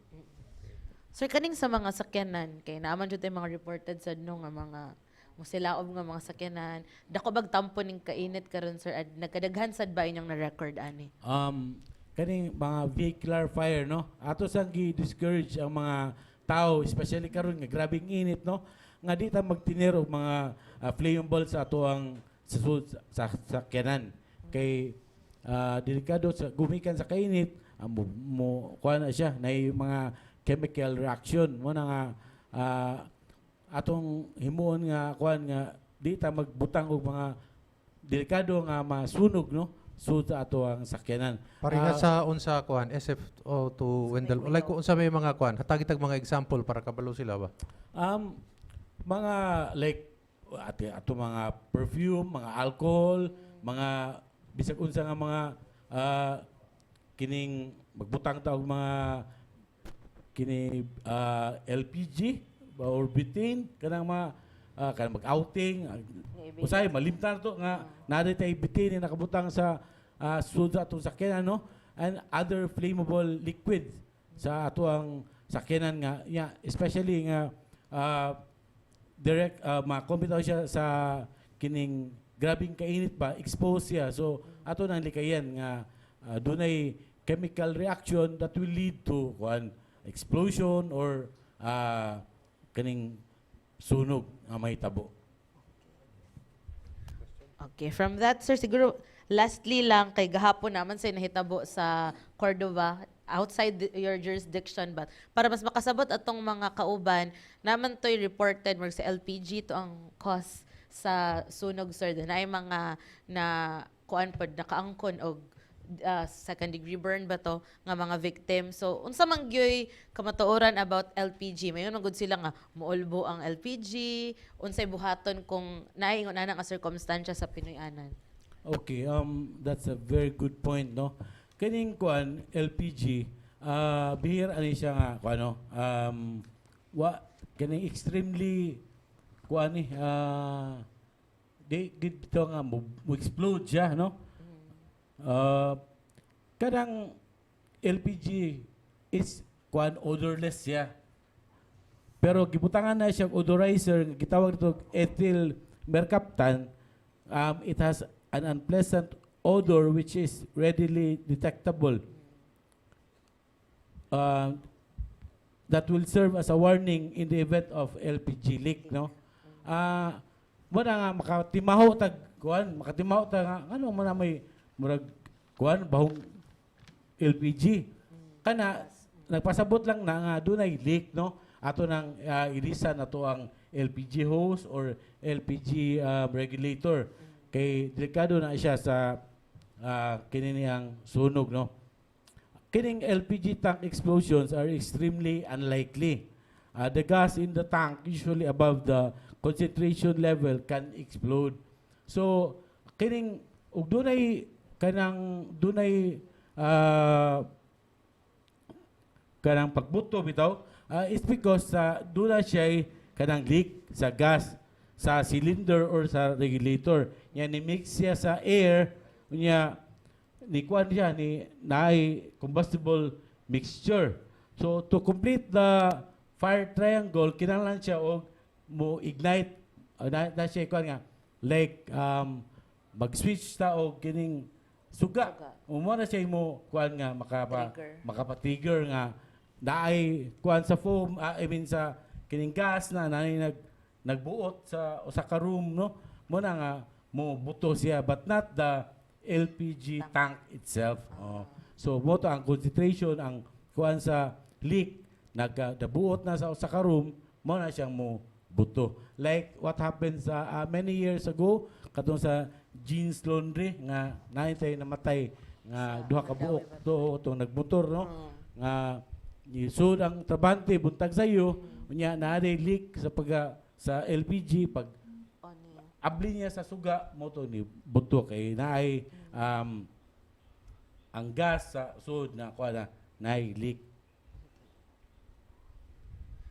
Sir, kaning sa mga sakyanan, kay naaman jud tay mga reported sad no nga mga musilaob nga mga sakyanan. Dako bag tampo ning kainit karon, sir? Ad nagkadaghan sad ba inyong na-record ani? Kaning mga vehicular fire, no, ato sang gi-discourage ang mga tao, especially karon nga grabing init, no, nga di ta magtinir og mga flammable sa ato ang sa sakyanan kay delikado sa gumikan sa kainit, mo kuha na siya na mga chemical reaction mo na nga atong himuon nga kuan nga di ta magbutang og mga delikado nga masunog, no, sud sa ato ang sakyanan. Pareha sa unsa kuan SFO to Wendell. Like unsa may mga kuan, hatagi tag mga example para kabalo sila ba? Mga like ate ato mga perfume, mga alcohol, mga bisag unsa nga mga kining magbutang ta og mga kini LPG or butane, kanang mga kanang mag-outing, usahay malimtan to nga naa tay butane na nakabutang sa sud sa atong sakyanan, no? and other flammable liquids sa atoang sakyanan nga, yeah, especially nga direct makuan siya sa kining grabing kainit ba, expose siya. So ato nang likayan nga dunay chemical reaction that will lead to kuan, explosion or kaning sunog nga mahitabo. Okay, from that, sir, siguro lastly lang, kay gahapon naman say nahitabo sa Cordova outside your jurisdiction, but para mas makasabot atong mga kauban naman, to'y reported mag sa LPG to ang cause sa sunog, sir. Then ay mga na kuan pod, nakaangkon og second degree burn ba to nga mga victim. So unsa man gyoy kamatuoran about LPG? Mayon man gud sila nga muulbo ang LPG. Unsay buhaton kung naay ingon ana nga circumstansya sa Pinoy-anan? Okay, that's a very good point, no? Kining kuan LPG, bihira ani siya nga kuan, no? Wa kining extremely kuan ni di gid bitaw nga mo explode siya, no? Kanang LPG is kuan, odorless siya. Pero gibutangan na siya og odorizer nga gitawag nito ethyl mercaptan. It has an unpleasant odor which is readily detectable. That will serve as a warning in the event of LPG leak, no? Mo na nga makatimaho tag kuan, makatimaho ta nga ano mo na may murag kuan, bahong LPG. Kana nagpasabot lang na nga dunay leak, no? Ato nang ilisan ato ang LPG hose or LPG regulator kay delikado na siya sa kini niyang sunog, no? Kining LPG tank explosions are extremely unlikely. The gas in the tank, usually above the concentration level, can explode. So kining ug dunay kanang dunay kanang pagbuto bitaw, it's because sa duna siya kanang leak sa gas sa cylinder or sa regulator nya, ni mix siya sa air nya, ni kuan siya, ni naay combustible mixture. So to complete the fire triangle, kinahanglan siya og mo ignite, na siya kuan nga like mag-switch ta og kining suga. Mo na siya mo kuan nga makapa Trigger. Makapa-trigger nga naay kuan sa foam, I mean sa kining gas na naay nagbuot sa usa ka room, no? Mo na nga mo buto siya, but not the LPG tank itself. Oh. So mo to ang concentration, ang kuan sa leak nagdabuot na sa usa ka room, mo na siyang mo buto, like what happened sa many years ago katong sa Jeans Laundry nga naay tay namatay nga duha ka buok to tong nagmotor, no? Nga isud ang trabante buntag sayo unya naa leak sa pag sa LPG, pag abli niya sa suga mo to ni buto kay naay ang gas sa sud na kuha na naay leak.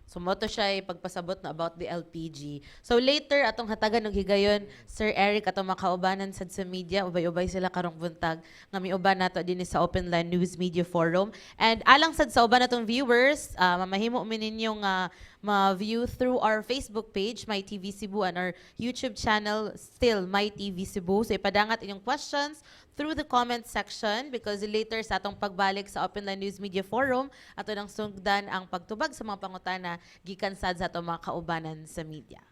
So mo to siya ay pagpasabot na about the LPG. So later atong hatagan og higayon, Sir Eric, atong makaubanan sad sa media, ubay-ubay sila karong buntag nga miuban nato dinhi sa Open Line News Media Forum. And alang sad sa uban natong viewers, mamahimo mi ninyo nga ma-view through our Facebook page, My TV Cebu, and our YouTube channel, still My TV Cebu. So ipadangat inyong questions through the comment section because later sa atong pagbalik sa Open Line News Media Forum, ato nang sugdan ang pagtubag sa mga pangutana gikan sad sa atong mga kaubanan sa media.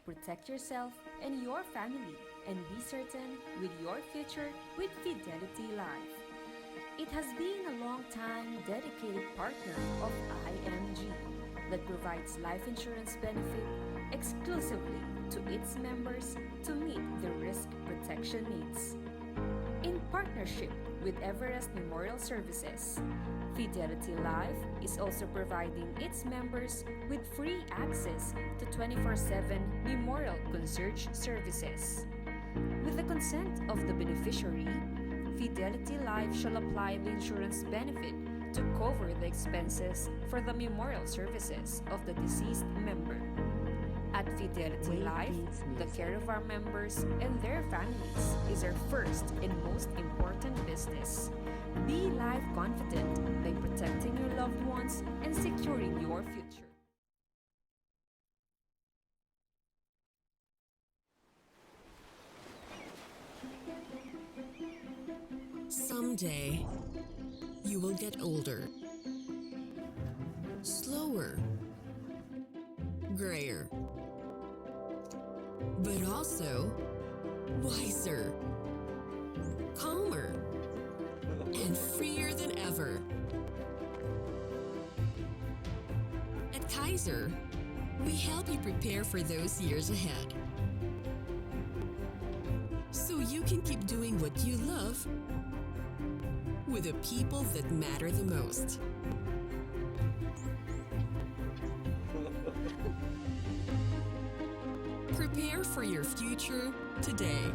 Protect yourself and your family and be certain with your future with Fidelity Life. It has been a long time dedicated partner of IMG that provides life insurance benefit exclusively to its members to meet their risk protection needs. In partnership with Everest Memorial Services, Fidelity Life is also providing its members with free access to 24/7 memorial concierge services. With the consent of the beneficiary, Fidelity Life shall apply the insurance benefit to cover the expenses for the memorial services of the deceased member. At Fidelity Wait, Life, please, the music. care of our members and their families is our first and most important business. Be life confident by protecting your loved ones and securing your future. Someday, you will get older, slower, grayer, but also wiser, calmer, and freer than ever. At Kaiser, we help you prepare for those years ahead, so you can keep doing what you love with the people that matter the most. Prepare for your future today.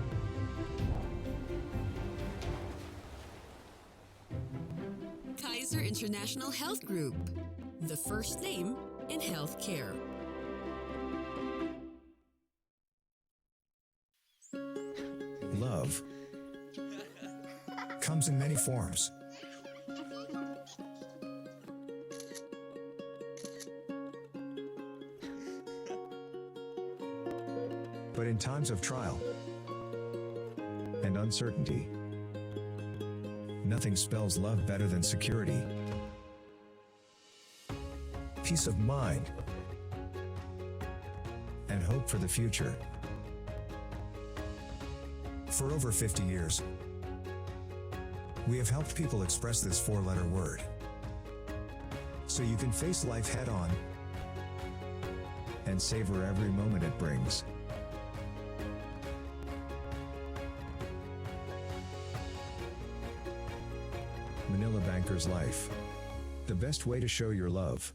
Kaiser International Health Group, the first name in healthcare. Love comes in many forms. But in times of trial and uncertainty, nothing spells love better than security, peace of mind, and hope for the future. For over 50 years, we have helped people express this four letter word, so you can face life head on and savor every moment it brings. Manila Banker's Life. The best way to show your love.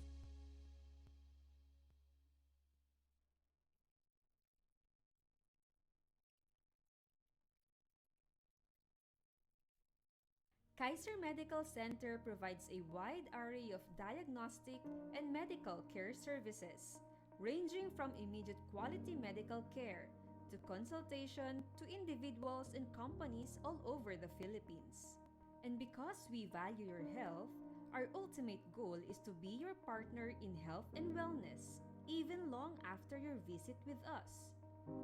Kaiser Medical Center provides a wide array of diagnostic and medical care services, ranging from immediate quality medical care to consultation to individuals and companies all over the Philippines. And because we value your health, our ultimate goal is to be your partner in health and wellness, even long after your visit with us.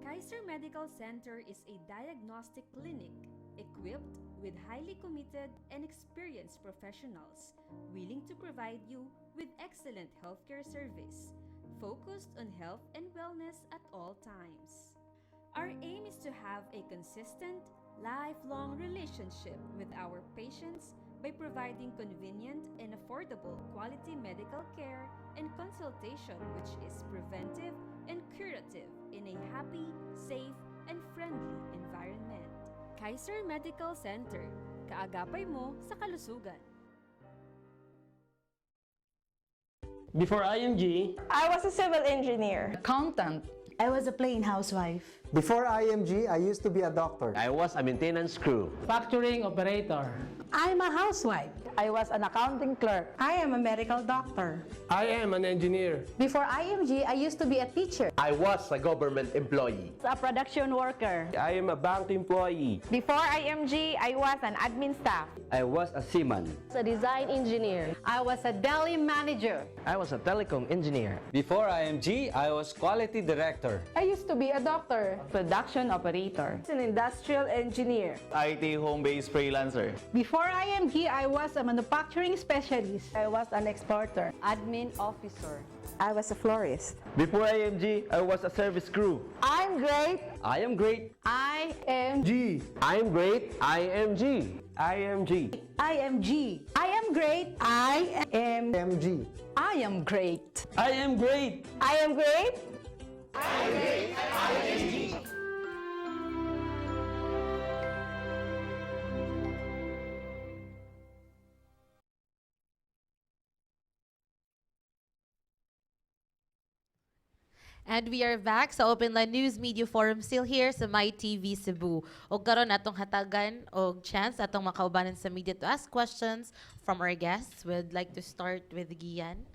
Kaiser Medical Center is a diagnostic clinic equipped with highly committed and experienced professionals willing to provide you with excellent healthcare service focused on health and wellness at all times. Our aim is to have a consistent, lifelong relationship with our patients by providing convenient and affordable quality medical care and consultation, which is preventive and curative in a happy, safe, and friendly environment. Kaiser Medical Center, kaagapay mo sa kalusugan. Before IMG, I was a civil engineer. Accountant. I was a plain housewife. Before IMG, I used to be a doctor. I was a maintenance crew. Factoring operator. I'm a housewife. I was an accounting clerk. I am a medical doctor. I am an engineer. Before IMG, I used to be a teacher. I was a government employee. A production worker. I am a bank employee. Before IMG, I was an admin staff. I was a seaman. A design engineer. I was a deli manager. I was a telecom engineer. Before IMG, I was quality director. I used to be a doctor. Production operator. An industrial engineer. IT home-based freelancer. Before IMG, I was a manufacturing specialist. I was an exporter. Admin officer. I was a florist. Before IMG, I was a service crew. I'm great. I am great. I am G. I am great. IMG. IMG. IMG. I am great. I am MG. I am great. I am great. I am great. And we are back sa Open Line News Media Forum, still here sa My TV Cebu. Og karon atong hatagan og chance atong makaubanan sa media to ask questions from our guests. We'd like to start with Gian.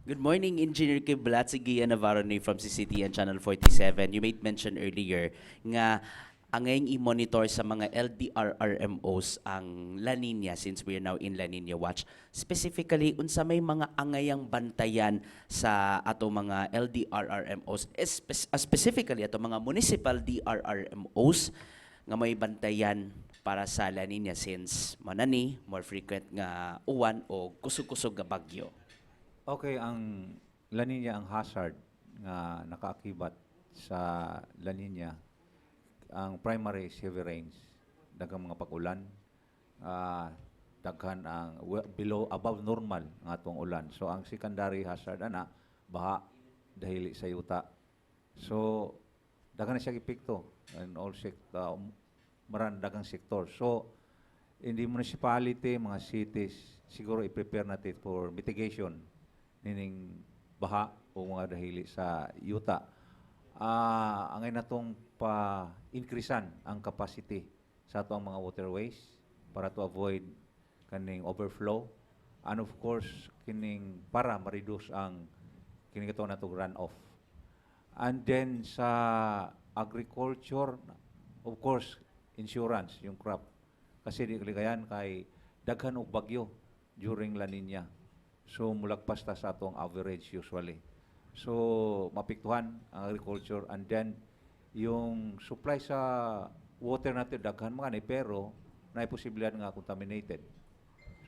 Good morning, Engineer Kiblat. Si Gia Navarro ni from CCTN Channel 47. You made mention earlier nga ang ngayong i-monitor sa mga LDRRMOs ang La Nina since we are now in La Nina watch. Specifically, unsa may mga angayang bantayan sa ato mga LDRRMOs, specifically ato mga municipal DRRMOs nga may bantayan para sa La Nina since manani more frequent nga uwan o kusog-kusog nga bagyo? Okay, ang La Nina, ang hazard nga nakaakibat sa La Nina, ang primary is heavy rains, daghang mga pag-ulan, daghan ang below above normal ang atong ulan. So ang secondary hazard ana, baha dahil sa yuta. So daghan na siya epekto in all sector, maran daghang sektor. So in the municipality, mga cities, siguro i-prepare natin for mitigation nining baha o mga dahili sa yuta. Angay natong pa-increasean ang capacity sa atong mga waterways para to avoid kaning overflow and of course kining para ma-reduce ang kining ito natong runoff. And then sa agriculture, of course, insurance, yung crop. Kasi di kaligayan kay daghan og bagyo during La Nina. So mulagpas ta sa atong average usually. So mapiktuhan ang agriculture and then yung supply sa water natin, daghan mga ni, pero naay posibilidad nga contaminated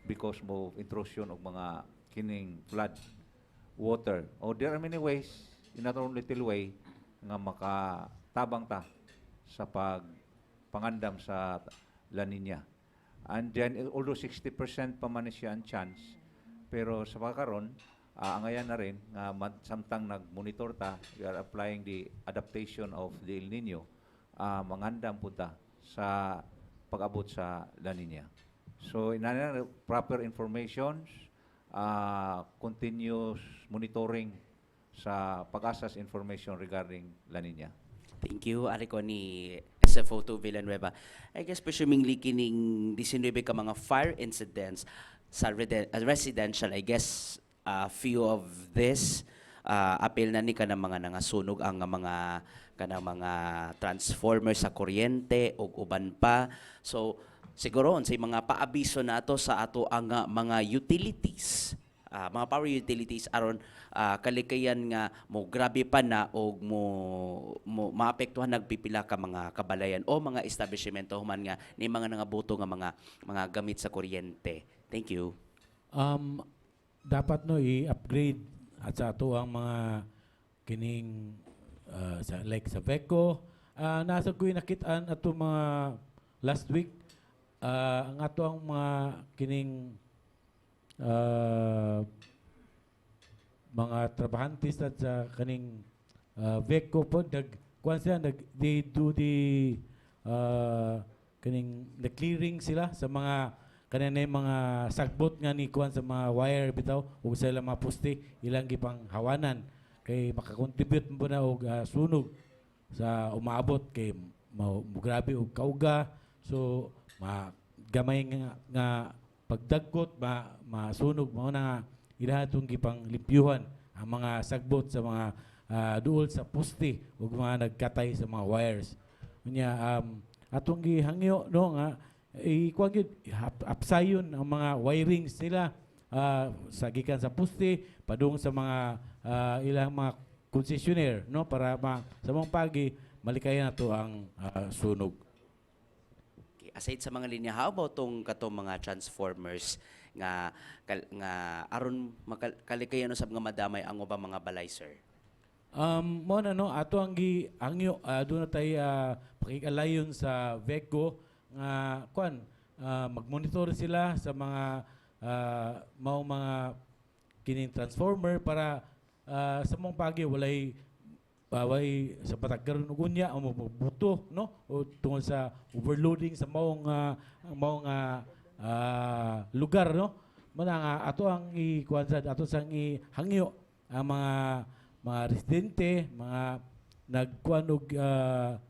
because mo intrusion og mga kining flood water. Oh, there are many ways in not only little way nga makatabang ta sa pagpangandam sa La Nina. And then, although 60% pa man siya ang chance, pero sa pagkaron, angayan na rin nga samtang nag-monitor ta, we are applying the adaptation of the El Nino, mangandam po ta sa pag-abot sa La Nina. So, inana, proper informations, continuous monitoring sa PAGASA's information regarding La Nina. Thank you, Ariko ni SFO2 Villanueva. I guess presumingly kining 19 ka mga fire incidents sa residential, I guess a few of this apil na ni kanang mga nangasunog ang mga kanang mga transformer sa kuryente ug uban pa. So siguro unsay mga paabiso nato sa ato ang mga utilities, mga power utilities aron kalikayan nga mo grabe pa na og mo maapektuhan nagpipila ka mga kabalayan o mga establishmento human nga ni mga nangabuto nga mga gamit sa kuryente? Thank you. Dapat no i-upgrade at sa ato ang mga kining sa like sa VECO. Nasa ko nakitaan ato mga last week, ang ato ang mga kining mga trabahante sa kaning VECO po, nag kuan sila, nag they do the kaning the clearing sila sa mga kanina mga sagbot nga ni kuan sa mga wire bitaw ug sa ilang mga poste, ilang gipang hawanan kay makakontribute mo na og sunog sa umaabot kay mo grabe og kauga, so ma gamay nga pagdagkot ma masunog. Mao na nga ilaha itong gipang limpyuhan ang mga sagbot sa mga duol sa poste ug mga nagkatay sa mga wires. Unya atong gihangyo no nga ikuan gyud apsayon ang mga wirings nila sa gikan sa poste padung sa mga ilang mga concessionaire no, para ma sa mga pagi malikayan nato ang sunog. Okay, aside sa mga linya, how about tong katong mga transformers nga nga aron kalikayan usab nga madamay ang ubang mga balay, sir? Mo na no ato ang gi angyo, doon na tay pakikalayon sa VECO nga kuan, magmonitor sila sa mga mao mga kining transformer para sa mong pagi walay sa patagkaron og unya o mabuto no, o tungod sa overloading sa maong lugar no. Mao nga ato ang ikuan sa ato sang ihangyo ang mga residente, mga nagkuan og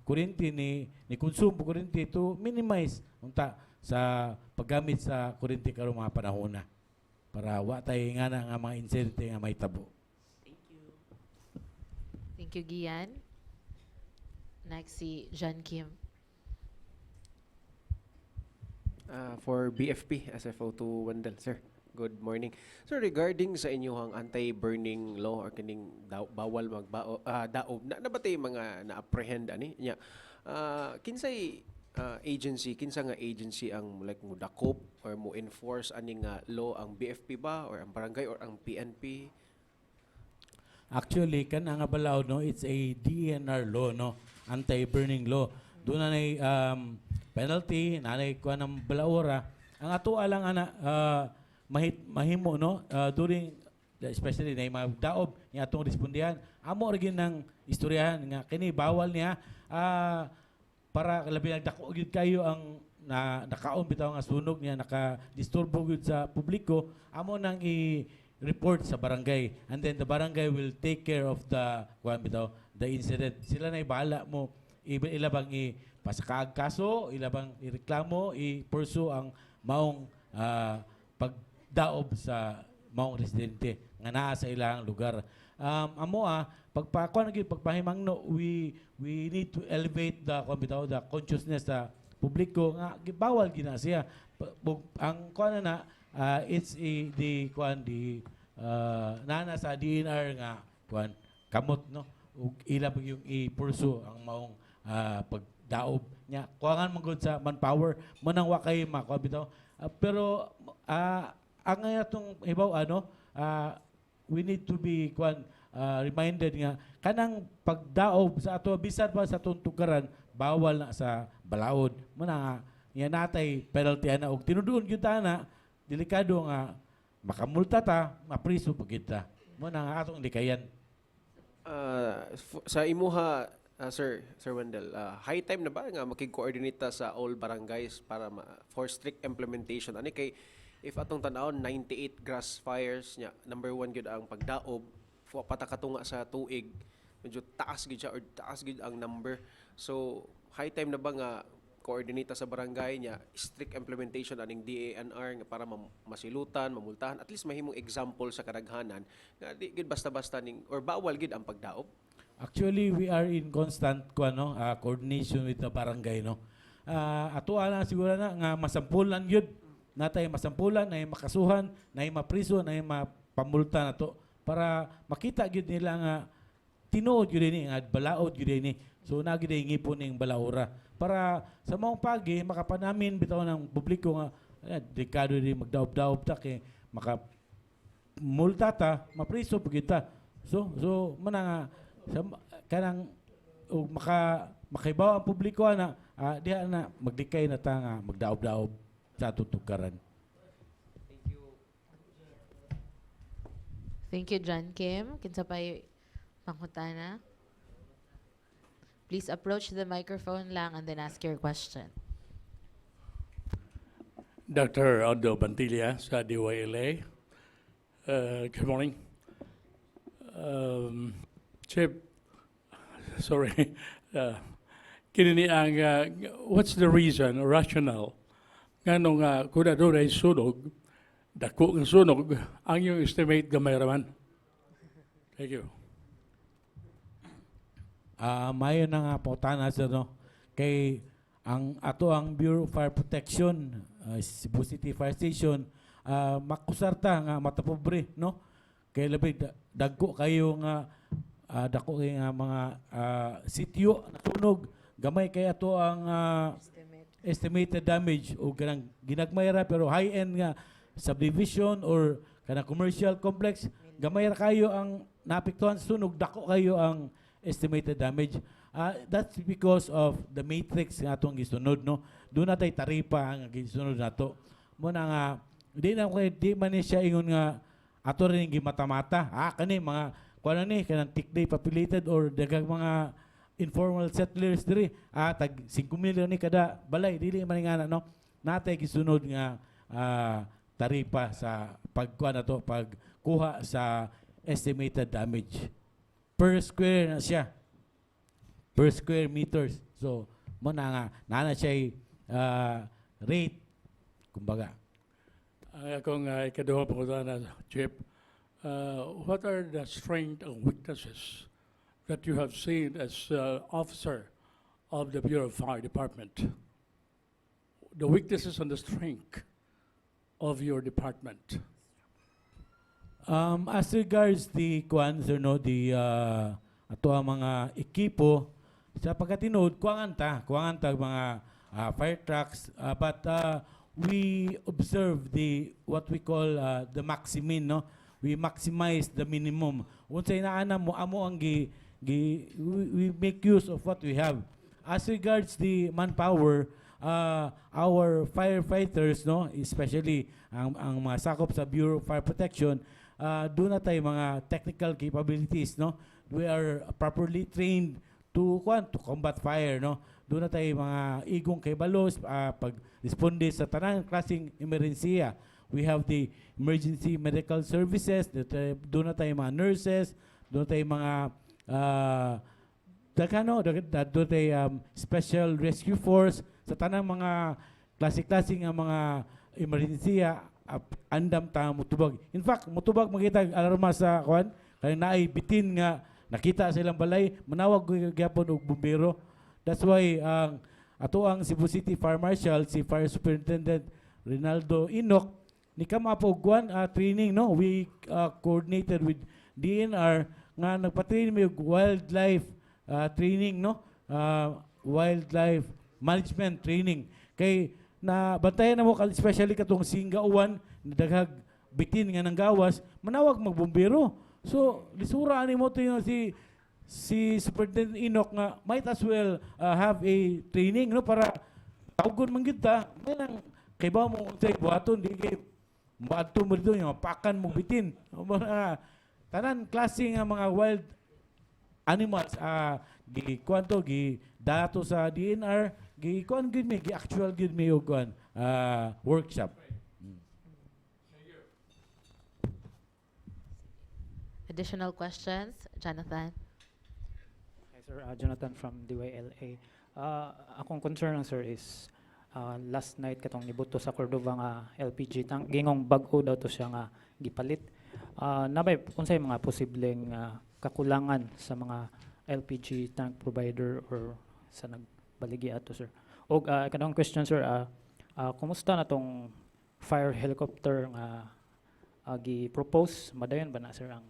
kuryente ni konsumo kuryente to minimize unta sa paggamit sa kuryente karong mga panahon na. Para wa tay nga na nga mga insidente nga mahitabo. Thank you, Gian. Next si John Kim. For BFP, SFO2 Wendell, sir. Good morning. Sir, regarding sa inyong anti-burning law or kining daw, bawal magbao daob na ba tay mga na-apprehend ani nya? Kinsay agency, kinsa nga agency ang like mo dakop or mo enforce ani nga law, ang BFP ba or ang barangay or ang PNP? Actually, kana nga balaod, no, it's a DENR law, no, anti-burning law. Doon na nay penalty, nanay kuha ng balaora. Ang ato lang ana mahimo, no, during especially na mga daob nga atong respondihan, amo ra gyud ng istoryahan nga kini bawal niya para labi nagdako gyud kayo ang na nakaon bitaw nga sunog niya, naka-disturbo gyud sa publiko, amo nang i-report sa barangay and then the barangay will take care of the kuan bitaw, the incident. Sila na bahala mo ila bang i pasakaag kaso, ila bang ireklamo, i-pursue ang maong pagdaob sa maong residente nga naa sa ilang lugar. Amo pagpakuan gyud, pagpahimangno, we need to elevate the kuan bitaw, the consciousness sa publiko nga bawal gina siya. Ang kuan na it's a, the kuan the nana sa DENR nga kuan kamot, no, ug ila pag yung i-pursue ang maong pagdaob nya. Kuangan man gud sa manpower mo nang wa kay makuha bitaw. Pero ang atong hibaw ano, we need to be kuan reminded nga kanang pagdaob sa ato bisan pa sa atong tugaran bawal na sa balaod mo na nga nga natay penalty ana og tinuduon gyud ta na delikado nga makamulta ta, mapriso pa gyud ta. Mo na nga atong likayan. Sa imuha, Sir Wendell, high time na ba nga makig-coordinate ta sa all barangays para for strict implementation ani? Kay if atong tan-awon, 98 grass fires nya, number one gyud ang pagdaob, wa pa ta katunga sa tuig, medyo taas gyud siya or taas gyud ang number. So high time na ba nga coordinate ta sa barangay nya, strict implementation aning DENR nga para masilutan, mamultahan, at least mahimong example sa kadaghanan nga di gyud basta-basta ning or bawal gyud ang pagdaob? Actually, we are in constant kuan, no, coordination with the barangay, no. Ato na siguro na nga masampulan gyud natay, masampulan nay makasuhan, nay mapriso, nay mapamulta nato para makita gyud nila nga tinuod gyud ni nga balaod gyud ni. So na gyud ngipon ning balaora para sa maong pagi makapanamin bitaw ng publiko nga delikado di magdaob-daob ta kay maka multa ta, mapriso pud kita. So mana nga sa kanang ug makahibaw ang publiko ana, diha na maglikay na ta nga magdaob-daob sa atong tugaran. Thank you, John Kim. Kinsa pa'y mangutana? Please approach the microphone lang and then ask your question. Dr. Aldo Bantilla sa DYLA. Good morning. Chief, sorry. Kini ni ang, what's the reason or rationale ngano nga kung adunay sunog, dako nga sunog, ang yung estimate gamay raman? Thank you. Mayo na nga pangutana, sir, no, kay ang ato ang Bureau of Fire Protection, Cebu City Fire Station, makusar ta nga matapobre, no, kay labi dagko kayo nga dako kay nga mga sitio natunog, gamay kay ato ang estimated damage o kanang ginagmay ra, pero high end nga subdivision or kanang commercial complex, gamay ra kayo ang naapektuhan sa sunog, dako kayo ang estimated damage. That's because of the matrix nga atong gisunod, no. Doon natay taripa ang gisunod nato. Mo na nga di na kay di man ni siya ingon nga ato rin gimata-mata. Kani mga kuan ni kanang thickly populated or daghang mga informal settlers diri. Tag 5 milyon ni kada balay, dili man nga na, no. Natay gisunod nga taripa sa pagkuha na to, pagkuha sa estimated damage. Per square na siya. Per square meters. So, mo na nga, nana siya rate, kumbaga. Ang akong ikaduha pangutana, Chief, what are the strengths and weaknesses that you have seen as officer of the Bureau of Fire Department? The weaknesses and the strength of your department. As regards the kuan, sir, no, the ato ang mga ekipo sa pagkatinuod, kuwangan ta mga fire trucks, but we observe the what we call the maximin, no? We maximize the minimum. Unsay naa mo amo ang gi, gi we make use of what we have. As regards the manpower, our firefighters, no, especially ang mga sakop sa Bureau of Fire Protection, duna tay mga technical capabilities, no? We are properly trained to kwan, to combat fire, no? Duna tay mga igong kahibalos pag responde sa tanang klaseng emerhensiya. We have the emergency medical services, duna tay mga nurses, duna tay mga daghan, no, duna tay special rescue force sa tanang mga klase-klase nga mga emerhensiya, andam ta mutubag. In fact, mutubag makita alarma sa kuan kay naay bitin nga nakita sa ilang balay, manawag gyapon og bumbero. That's why ang ato ang Cebu City Fire Marshal, si Fire Superintendent Rinaldo Enoch, ni come up og kuan training, no? We coordinated with DENR nga nagpa-train mi og wildlife training, no? Wildlife management training kay na bantayan na mo especially katong Singgawan na daghag bitin nga nang gawas, manawag magbumbero. So lisura ani mo to yung si Superintendent Enoch nga might as well have a training, no, para tawgon man gyud ta may nang kay mo unsay buhaton, di kay moadto mo dito yung pakan mo bitin. Mga tanan klase nga mga wild animals, gi kuan to, gi dato sa DENR, gi kuan gyud mi, gi actual gyud mi og kuan workshop. Additional questions, Jonathan? Hi sir, Jonathan from DYLA. Akong concern lang, sir, is last night katong nibuto sa Cordova nga LPG tank, gingong bag-o daw to siya nga gipalit. Nabay unsay mga posibleng kakulangan sa mga LPG tank provider or sa nagbaligi ato, sir? Og kanang question, sir, kumusta na tong fire helicopter nga gi-propose? Madayon ba na, sir, ang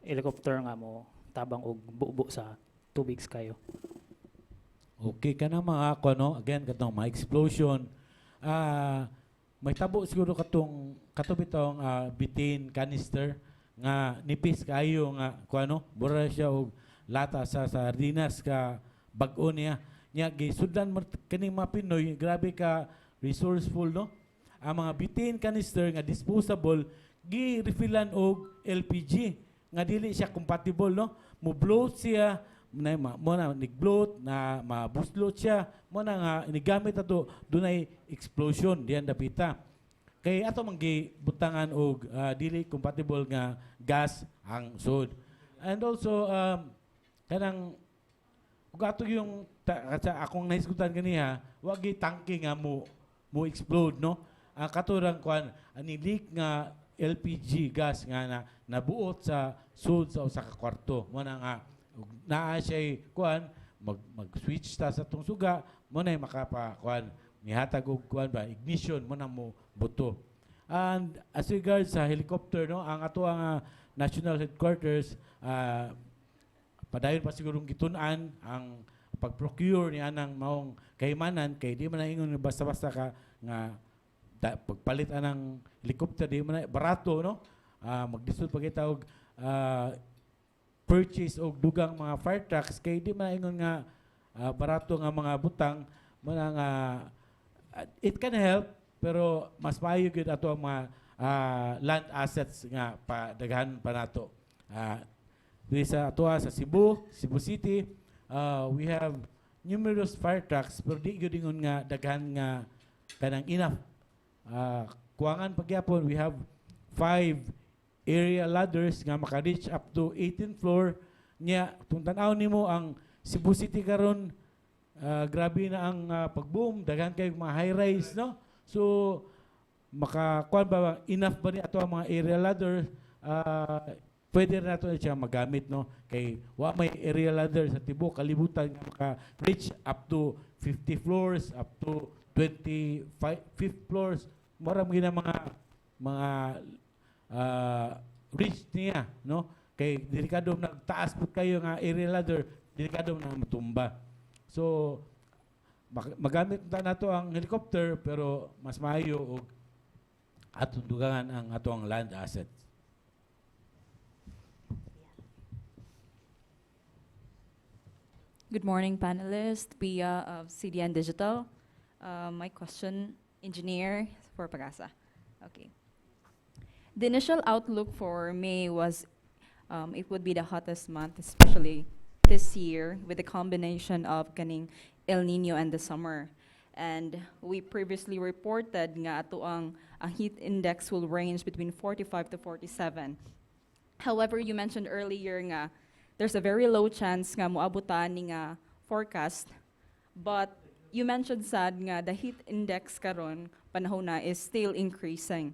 helicopter nga mo tabang og bubo sa tubig kayo? Okay ka na mga ako, no? Again, katong mga explosion. May tabo siguro katong kato bitong butane canister nga nipis kayo nga kuano, mura siya og lata sa sardinas ka bag-o niya. Nya gisudlan mo kining mga Pinoy, grabe ka resourceful, no? Ang mga butane canister nga disposable gi-refillan og LPG nga dili siya compatible, no? Mo bloat siya na mo na nag-bloat na mabuslot siya, mo na nga inigamit ato dunay explosion diyan dapita. Kay ato man gibutangan og dili compatible nga gas ang sud. And also kanang ug ato yung sa akong nahisgutan ganiha, wa gi tangke nga mo explode, no? Ang katurang kuan ani leak nga LPG gas nga na nabuot sa sud sa usa ka kwarto, mo na nga ug naa siya kuan mag switch ta sa tong suga, mo na makapa kuan mihatag og kuan ba, ignition, mo na mo buto. And as regards sa helicopter, no, ang ato ang national headquarters padayon pa sigurong gitun-an ang pag-procure ni anang maong kahimanan kay di man na ingon nga basta-basta ka nga pagpalit anang helicopter, di man na barato, no? Maglisod pa kita og purchase og dugang mga fire trucks kay di man na ingon nga barato nga mga butang mo na nga it can help, pero mas maayo gyud ato ang mga land assets nga padaghan pa nato. Diri sa atoa sa Cebu, Cebu City, we have numerous fire trucks pero di gyud ingon nga daghan nga kanang enough. Kuwangan pagyapon, we have five area ladders nga maka-reach up to 18th floor. Nya kung tan-aw nimo ang Cebu City karon, grabe na ang pag-boom, daghan kay mga high rise, no? So Maka kuan ba, enough ba ni ato ang mga aerial ladder? Pwede na nato siya magamit, no, kay wa may aerial ladder sa tibuok kalibutan nga maka reach up to 50 floors, up to 25 fifth floors. Mura mo mga reach niya, no, kay delikado nagtaas pud kayo nga aerial ladder, delikado na matumba. So magamit ta nato ang helicopter, pero mas maayo og atong dugangan ang atong land assets. Good morning, panelists. Pia of CDN Digital. My question, engineer for PAGASA. Okay. The initial outlook for May was it would be the hottest month, especially this year, with the combination of kaning El Nino and the summer. And we previously reported nga ato ang heat index will range between 45 to 47. However, you mentioned earlier nga there's a very low chance nga moabutan ni nga forecast. But you mentioned sad nga the heat index karon panahon na is still increasing.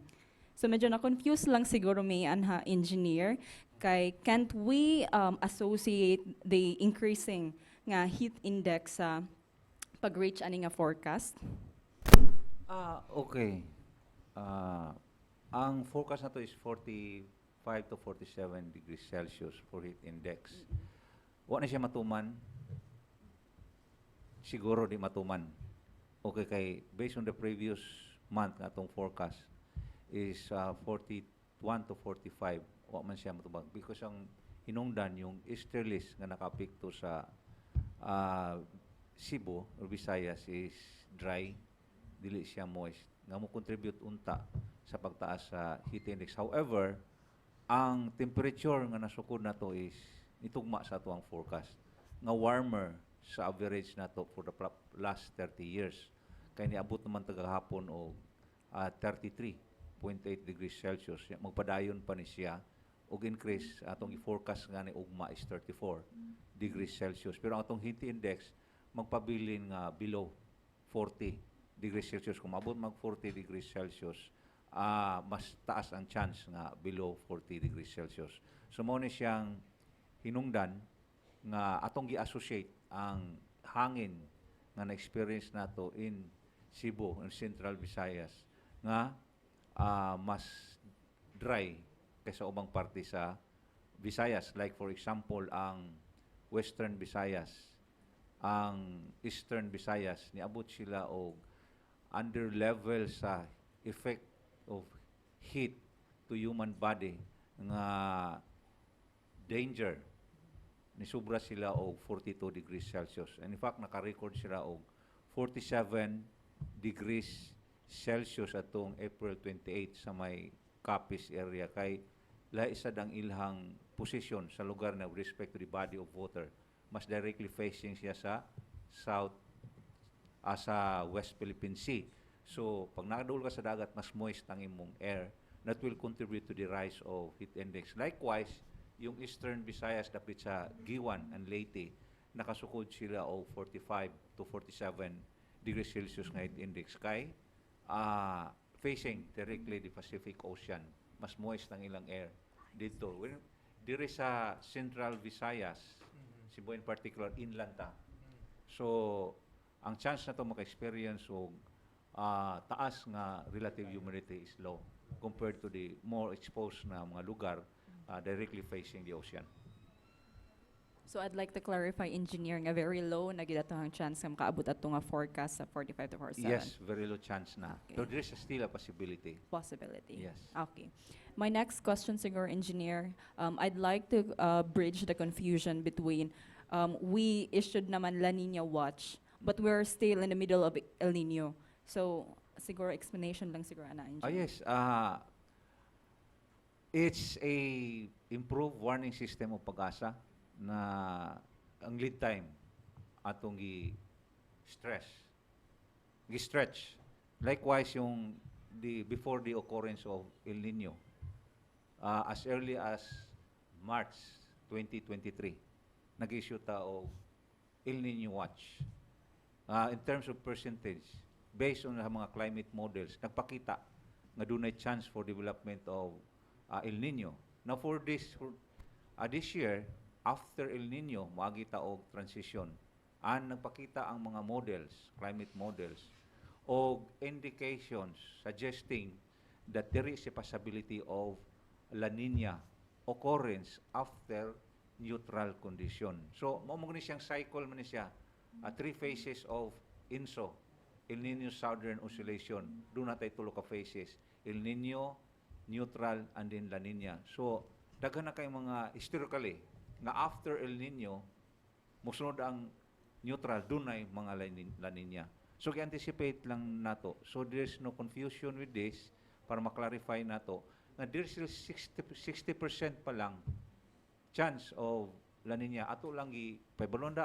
So medyo na-confuse lang siguro may anha, engineer, kay can't we associate the increasing nga heat index sa pag-reach ani nga forecast? Ah, okay. Ang forecast nato is 45 to 47 degrees Celsius for heat index. Wa na siya matuman. Siguro di matuman. Okay, kay based on the previous month nga atong forecast is 41 to 45. Wa man siya matubag because ang hinungdan yung easterlies nga nakaapekto sa Cebu or Visayas is dry, dili siya moist nga mo contribute unta sa pagtaas sa heat index. However, ang temperature nga nasukod nato is nitugma sa ato ang forecast nga warmer sa average nato for the last 30 years. Kay niabot naman ta gahapon og 33.8 degrees Celsius. Magpadayon pa ni siya og increase. Atong i-forecast nga ni ugma is 34 degrees Celsius. Pero ang atong heat index magpabilin nga below 40 degrees Celsius. Kung maabot mag 40 degrees Celsius, mas taas ang chance nga below 40 degrees Celsius. So mao ni siyang hinungdan nga atong gi-associate ang hangin nga na-experience nato in Cebu and Central Visayas nga mas dry kaysa ubang parte sa Visayas, like for example ang Western Visayas, ang Eastern Visayas, niabot sila og under level sa effect of heat to human body nga danger. Nisubra sila og 42 degrees Celsius, and in fact naka-record sila og 47 degrees Celsius atong April 28 sa may Capiz area, kay lahi sad ang ilhang posisyon sa lugar na with respect to the body of water. Mas directly facing siya sa south, sa West Philippine Sea. So pag nakaduol ka sa dagat, mas moist ang imong air that will contribute to the rise of heat index. Likewise, yung Eastern Visayas dapit sa Guiuan and Leyte, nakasukod sila og 45 to 47 degrees Celsius nga heat index kay facing directly the Pacific Ocean. Mas moist ang ilang air dito. When, diri sa Central Visayas, Cebu in particular, inland ta. So, ang chance na to maka-experience og taas nga relative humidity is low compared to the more exposed na mga lugar directly facing the ocean. So I'd like to clarify, engineer, nga very low na gyud ato ang chance nga makaabot ato nga forecast sa 45 to 47. Yes, very low chance na. Pero there is still a possibility. Possibility. Yes. Okay. My next question, siguro, engineer, I'd like to bridge the confusion between we issued naman La Nina watch, but we're still in the middle of El Nino. So, siguro explanation lang siguro ana, engineer. Ah, yes. It's a improved warning system of PAGASA na ang lead time atong gi stress gi stretch. Likewise, yung the before the occurrence of El Nino, as early as March 2023, nag-issue ta og El Nino watch. In terms of percentage, based on sa mga climate models, nagpakita nga dunay chance for development of El Nino. Now for this year, after El Nino, moagi ta og transition. An nagpakita ang mga models, climate models, og indications suggesting that there is a possibility of La Nina occurrence after neutral condition. So, mao mo ni siyang cycle man ni siya. Three phases of ENSO, El Nino Southern Oscillation. Duna tay tulo ka phases. El Nino, neutral, and then La Nina. So, daghan na kay mga historically nga after El Nino, musunod ang neutral, dunay mga La Nina. So, gi-anticipate lang nato. So, there's no confusion with this para ma-clarify nato na there's still 60% pa lang chance of La Nina. Ato lang gipahibalon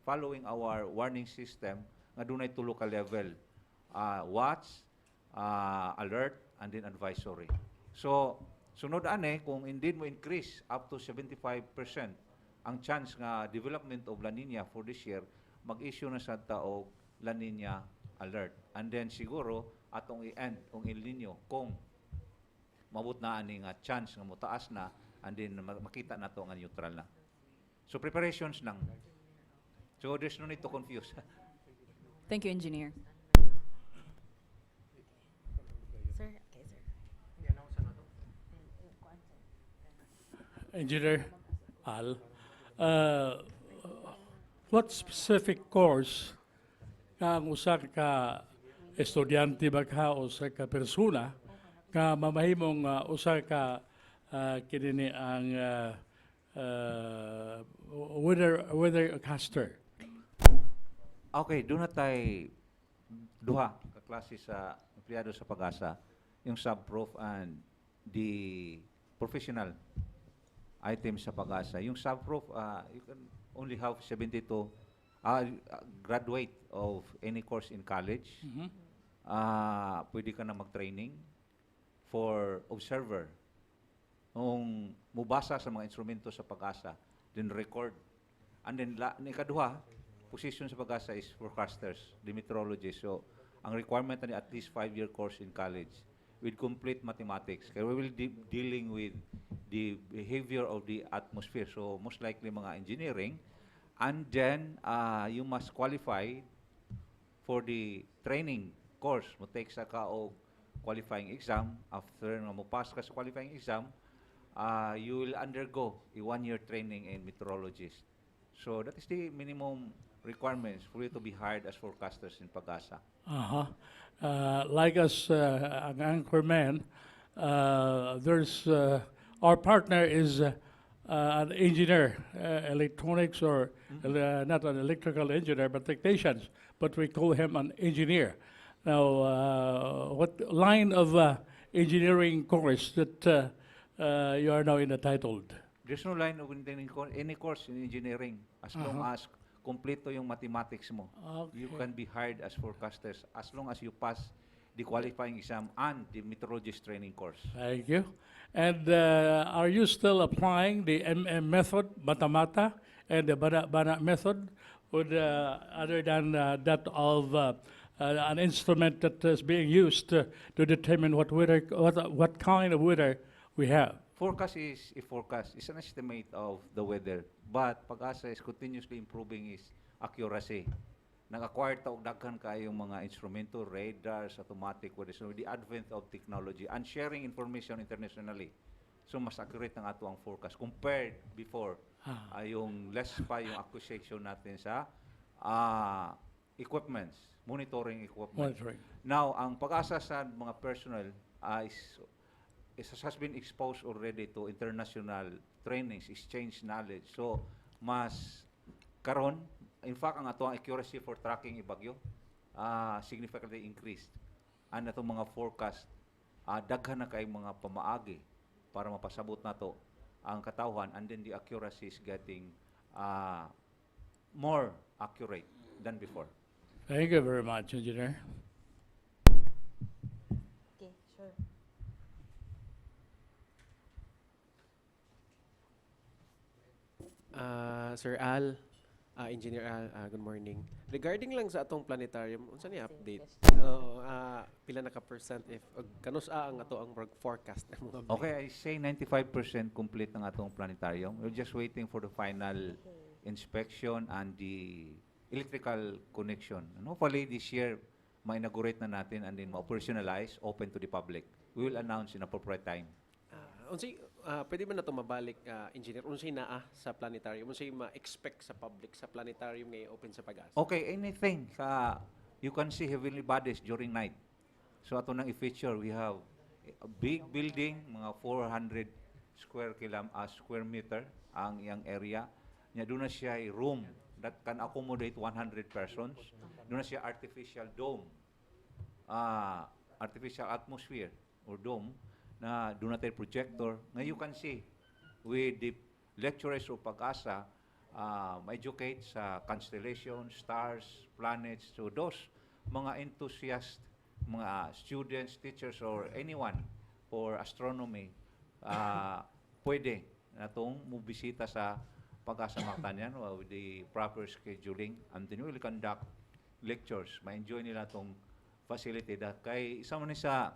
following our warning system nga dunay tulo ka level. Watch, alert, and then advisory. So, sunod ane, kung indeed mo increase up to 75% ang chance nga development of La Nina for this year, mag-issue na sa ta og La Nina alert. And then siguro atong i-end ang El Nino kung mabot na ani nga chance nga motaas na and then makita na to nga neutral na. So preparations lang. So there's no need to confuse. Thank you, Engineer. Sir, okay, sir. Engineer Al, what specific course ka ang usa ka estudyante ba ka o usa ka persona nga mamahimong usa ka kini ang weather caster? Okay, duna tay duha ka klase sa empleyado sa PAGASA, yung sub-prof and the professional item sa PAGASA. Yung sub-prof, you can only have 72 graduate of any course in college. Pwede ka na mag-training for observer. Kung mubasa sa mga instrumento sa PAGASA, then record. And then, ni kaduha, position sa PAGASA is forecasters, the meteorologists. So, ang requirement ni at least 5-year course in college with complete mathematics. Kaya we will be dealing with the behavior of the atmosphere. So, most likely mga engineering. And then, you must qualify for the training course. Mo take sa ka og qualifying exam. After nga mo pass ka sa qualifying exam, you will undergo a one-year training in meteorologist. So that is the minimum requirements for you to be hired as forecasters in PAGASA. Like us, ang anchorman, there's our partner is an engineer, electronics or not an electrical engineer, but technicians. But we call him an engineer. Now, what line of engineering course that you are now entitled? There's no line of any course in engineering as long as kompleto yung mathematics mo. You can be hired as forecasters as long as you pass the qualifying exam and the meteorologist training course. Thank you. And are you still applying the MM method, Mata-Mata, and the Bana Bana method, with, other than that of an instrument that is being used to determine what weather, what kind of weather we have? Forecast is a forecast. It's an estimate of the weather. But PAGASA is continuously improving its accuracy. Nag-acquire ta og daghan kaayong mga instrumento, radars, automatic weather. So the advent of technology and sharing information internationally. So mas accurate ang ato ang forecast compared before, yung less pa yung acquisition natin sa equipments, monitoring equipment. Monitoring. Now, ang PAGASA sa mga personnel is has been exposed already to international trainings, exchange knowledge. So, mas karon, in fact, ang ato ang accuracy for tracking ibagyo significantly increased. Ang atong mga forecast, daghan na kay mga pamaagi para mapasabot nato ang katawhan, and then the accuracy is getting more accurate than before. Thank you very much, Engineer. Okay, sure. Sir Al, Engineer Al, good morning. Regarding lang sa atong planetarium, unsa ni update? Oo, Pila na ka percent if og kanus-a ang ato ang murag forecast ng mga Okay, I say 95% complete ng atong planetarium. We're just waiting for the final inspection and the electrical connection. And hopefully this year, ma-inaugurate na natin and then ma-operationalize, open to the public. We will announce in appropriate time. Unsay pwede ba na to mabalik, engineer, unsay naa sa planetarium, unsay ma-expect sa public sa planetarium ngay open sa PAGASA? Okay, anything sa you can see heavenly bodies during night. So ato nang i-feature, we have a big building, mga 400 square meter ang iyang area. Nya duna siya ay room that can accommodate 100 persons. Duna siya artificial dome. Artificial atmosphere or dome na duna tay projector nga you can see with the lecturers of PAGASA, educate sa constellation, stars, planets. So those mga enthusiast, mga students, teachers, or anyone for astronomy, pwede na itong mubisita sa PAGASA Mactan with the proper scheduling and then we will conduct lectures. Ma-enjoy nila itong facility that kay isa man ni sa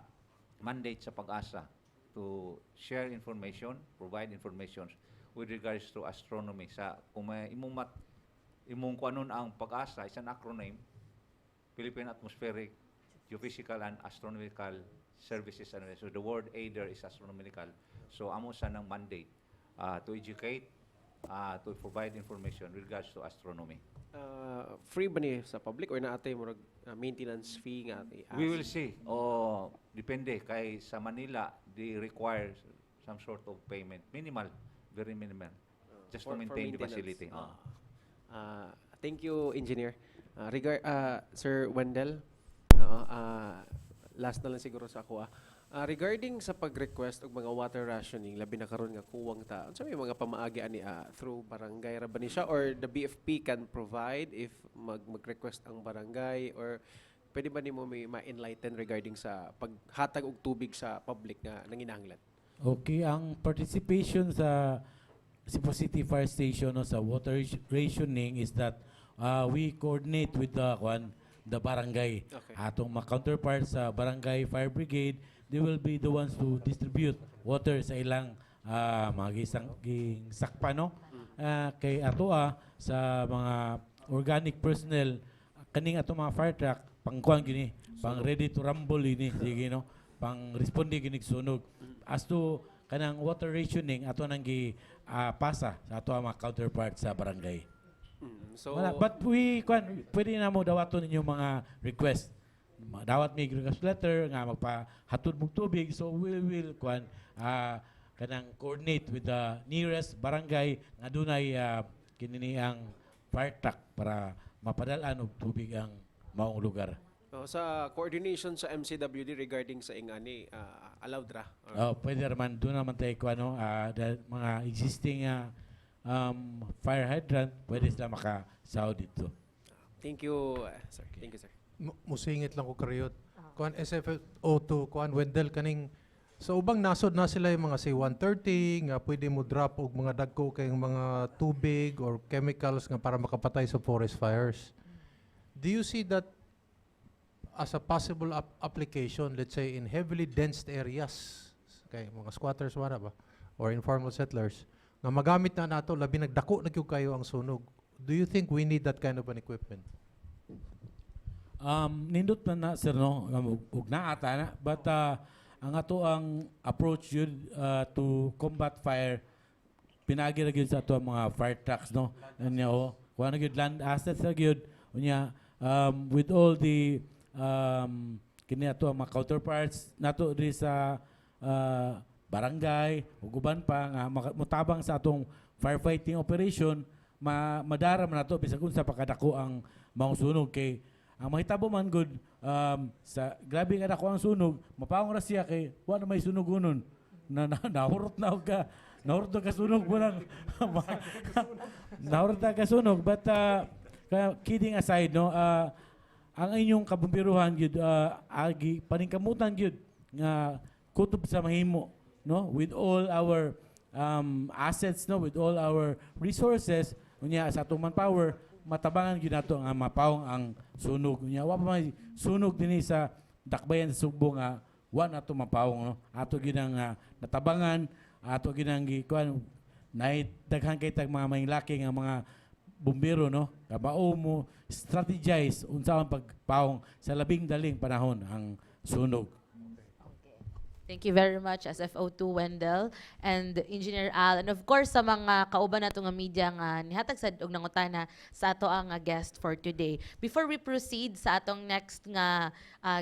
mandate sa PAGASA to share information, provide information with regards to astronomy. Sa kung may imong mat imong kuanon ang PAGASA is an acronym, Philippine Atmospheric Geophysical and Astronomical Services. Ano, so the word A there is astronomical. So amo sa ng mandate to educate, to provide information with regards to astronomy. Free ba ni sa public or naa tay murag maintenance fee nga i-ask? We will see. O depende kay sa Manila they require some sort of payment, minimal, very minimal, just to for maintain the maintenance. facility. Thank you, engineer. Sir Wendell, oo, last na lang siguro sa ako. Regarding sa pag-request og mga water rationing, labi na karon nga kuwang ta. Unsa may mga pamaagi ani, through barangay ra ba ni siya or the BFP can provide if mag-request ang barangay, or pwede ba nimo may ma-enlighten regarding sa paghatag og tubig sa public nga nanginahanglan? Okay, ang participation sa Cebu City Fire Station, no, sa water rationing is that we coordinate with the kwan, the barangay. Atong mga counterparts sa barangay fire brigade, they will be the ones to distribute water sa ilang mga gisang ging sakpa, no? Kay ato sa mga organic personnel, kaning ato mga fire truck pangkuan gini, pang ready to rumble ini, sige, no, pang responde gini sunog. As to kanang water rationing, ato nang gi pasa sa ato ang mga counterparts sa barangay. So Wala, but we kwan, pwede na mo dawaton ninyo mga request. Dawat may request letter nga magpahatod mong tubig, so we will kwan, kanang coordinate with the nearest barangay nga dunay kini ang fire truck para mapadalan og tubig ang maong lugar. Oh, sa coordination sa MCWD regarding sa ingani, allowed ra? Oh, pwede naman doon naman tayo kung ano, mga existing fire hydrant, pwede sila makasahod dito. Thank you, sir. Thank you, sir. Musingit lang ko kariyot. Kuan SFO2, kuan Wendell, kaning sa ubang nasod na sila yung mga C-130 nga pwede mo drop og mga dagko kayong mga tubig or chemicals nga para makapatay sa forest fires. Do you see that as a possible application, let's say in heavily dense areas, kay mga squatters wala ba or informal settlers nga magamit na nato labi nagdako na gyud kayo ang sunog? Do you think we need that kind of an equipment? Nindot man na, sir, no, ug naa ta na, but ang ato ang approach yun to combat fire pinagi ra gyud sa ato ang mga fire trucks, no. Unya, oh, kuha na gyud, land assets ra gyud. Unya with all the kini ato ang mga counterparts nato diri sa barangay ug uban pa nga mutabang sa atong firefighting operation, madara man nato bisag unsa pa kadako ang maong sunog, kay ang mahitabo man gud sa grabe ka dako ang sunog, mapawong ra siya kay wa na may sunog unon na nahurot na og ka nahurot na ka sunog mo lang, nahurot na ka sunog. But kaya kidding aside, no, ang inyong kabumbiruhan gyud agi paningkamutan gyud nga kutob sa mahimo, no, with all our assets, no, with all our resources. Unya sa atong manpower, matabangan gyud nato nga mapawong ang sunog. Unya wa pa may sunog dinhi sa dakbayan sa Sugbo nga wa na to mapawong, no. Ato gyud ang natabangan, ato gyud ang gikuan nay daghan kay tag mga mahinglaki nga mga bumbero, no, kabao mo strategize unsa ang pagpawong sa labing daling panahon ang sunog. Thank you very much, SFO2 Wendell and Engineer Al. And of course, sa mga kauban nato nga media nga nihatag sad og nangutana sa ato ang guest for today. Before we proceed sa atong next nga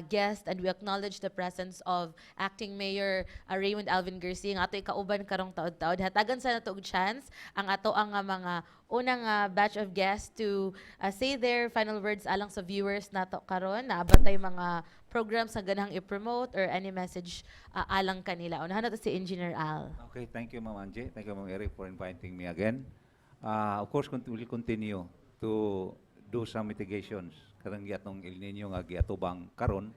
guest, and we acknowledge the presence of Acting Mayor Raymond Alvin Garcia nga ato'y kauban karong taod-taod. Hatagan sa nato og chance ang ato ang mga unang batch of guests to say their final words alang sa viewers nato karon. Naa ba tay mga programs na ganahang i-promote or any message alang kanila? Unahan nato si Engineer Al. Okay, thank you, Ma'am Angie. Thank you, Ma'am Eric, for inviting me again. Of course, we'll continue to do some mitigations. Karang atong El Nino nga giatubang karon,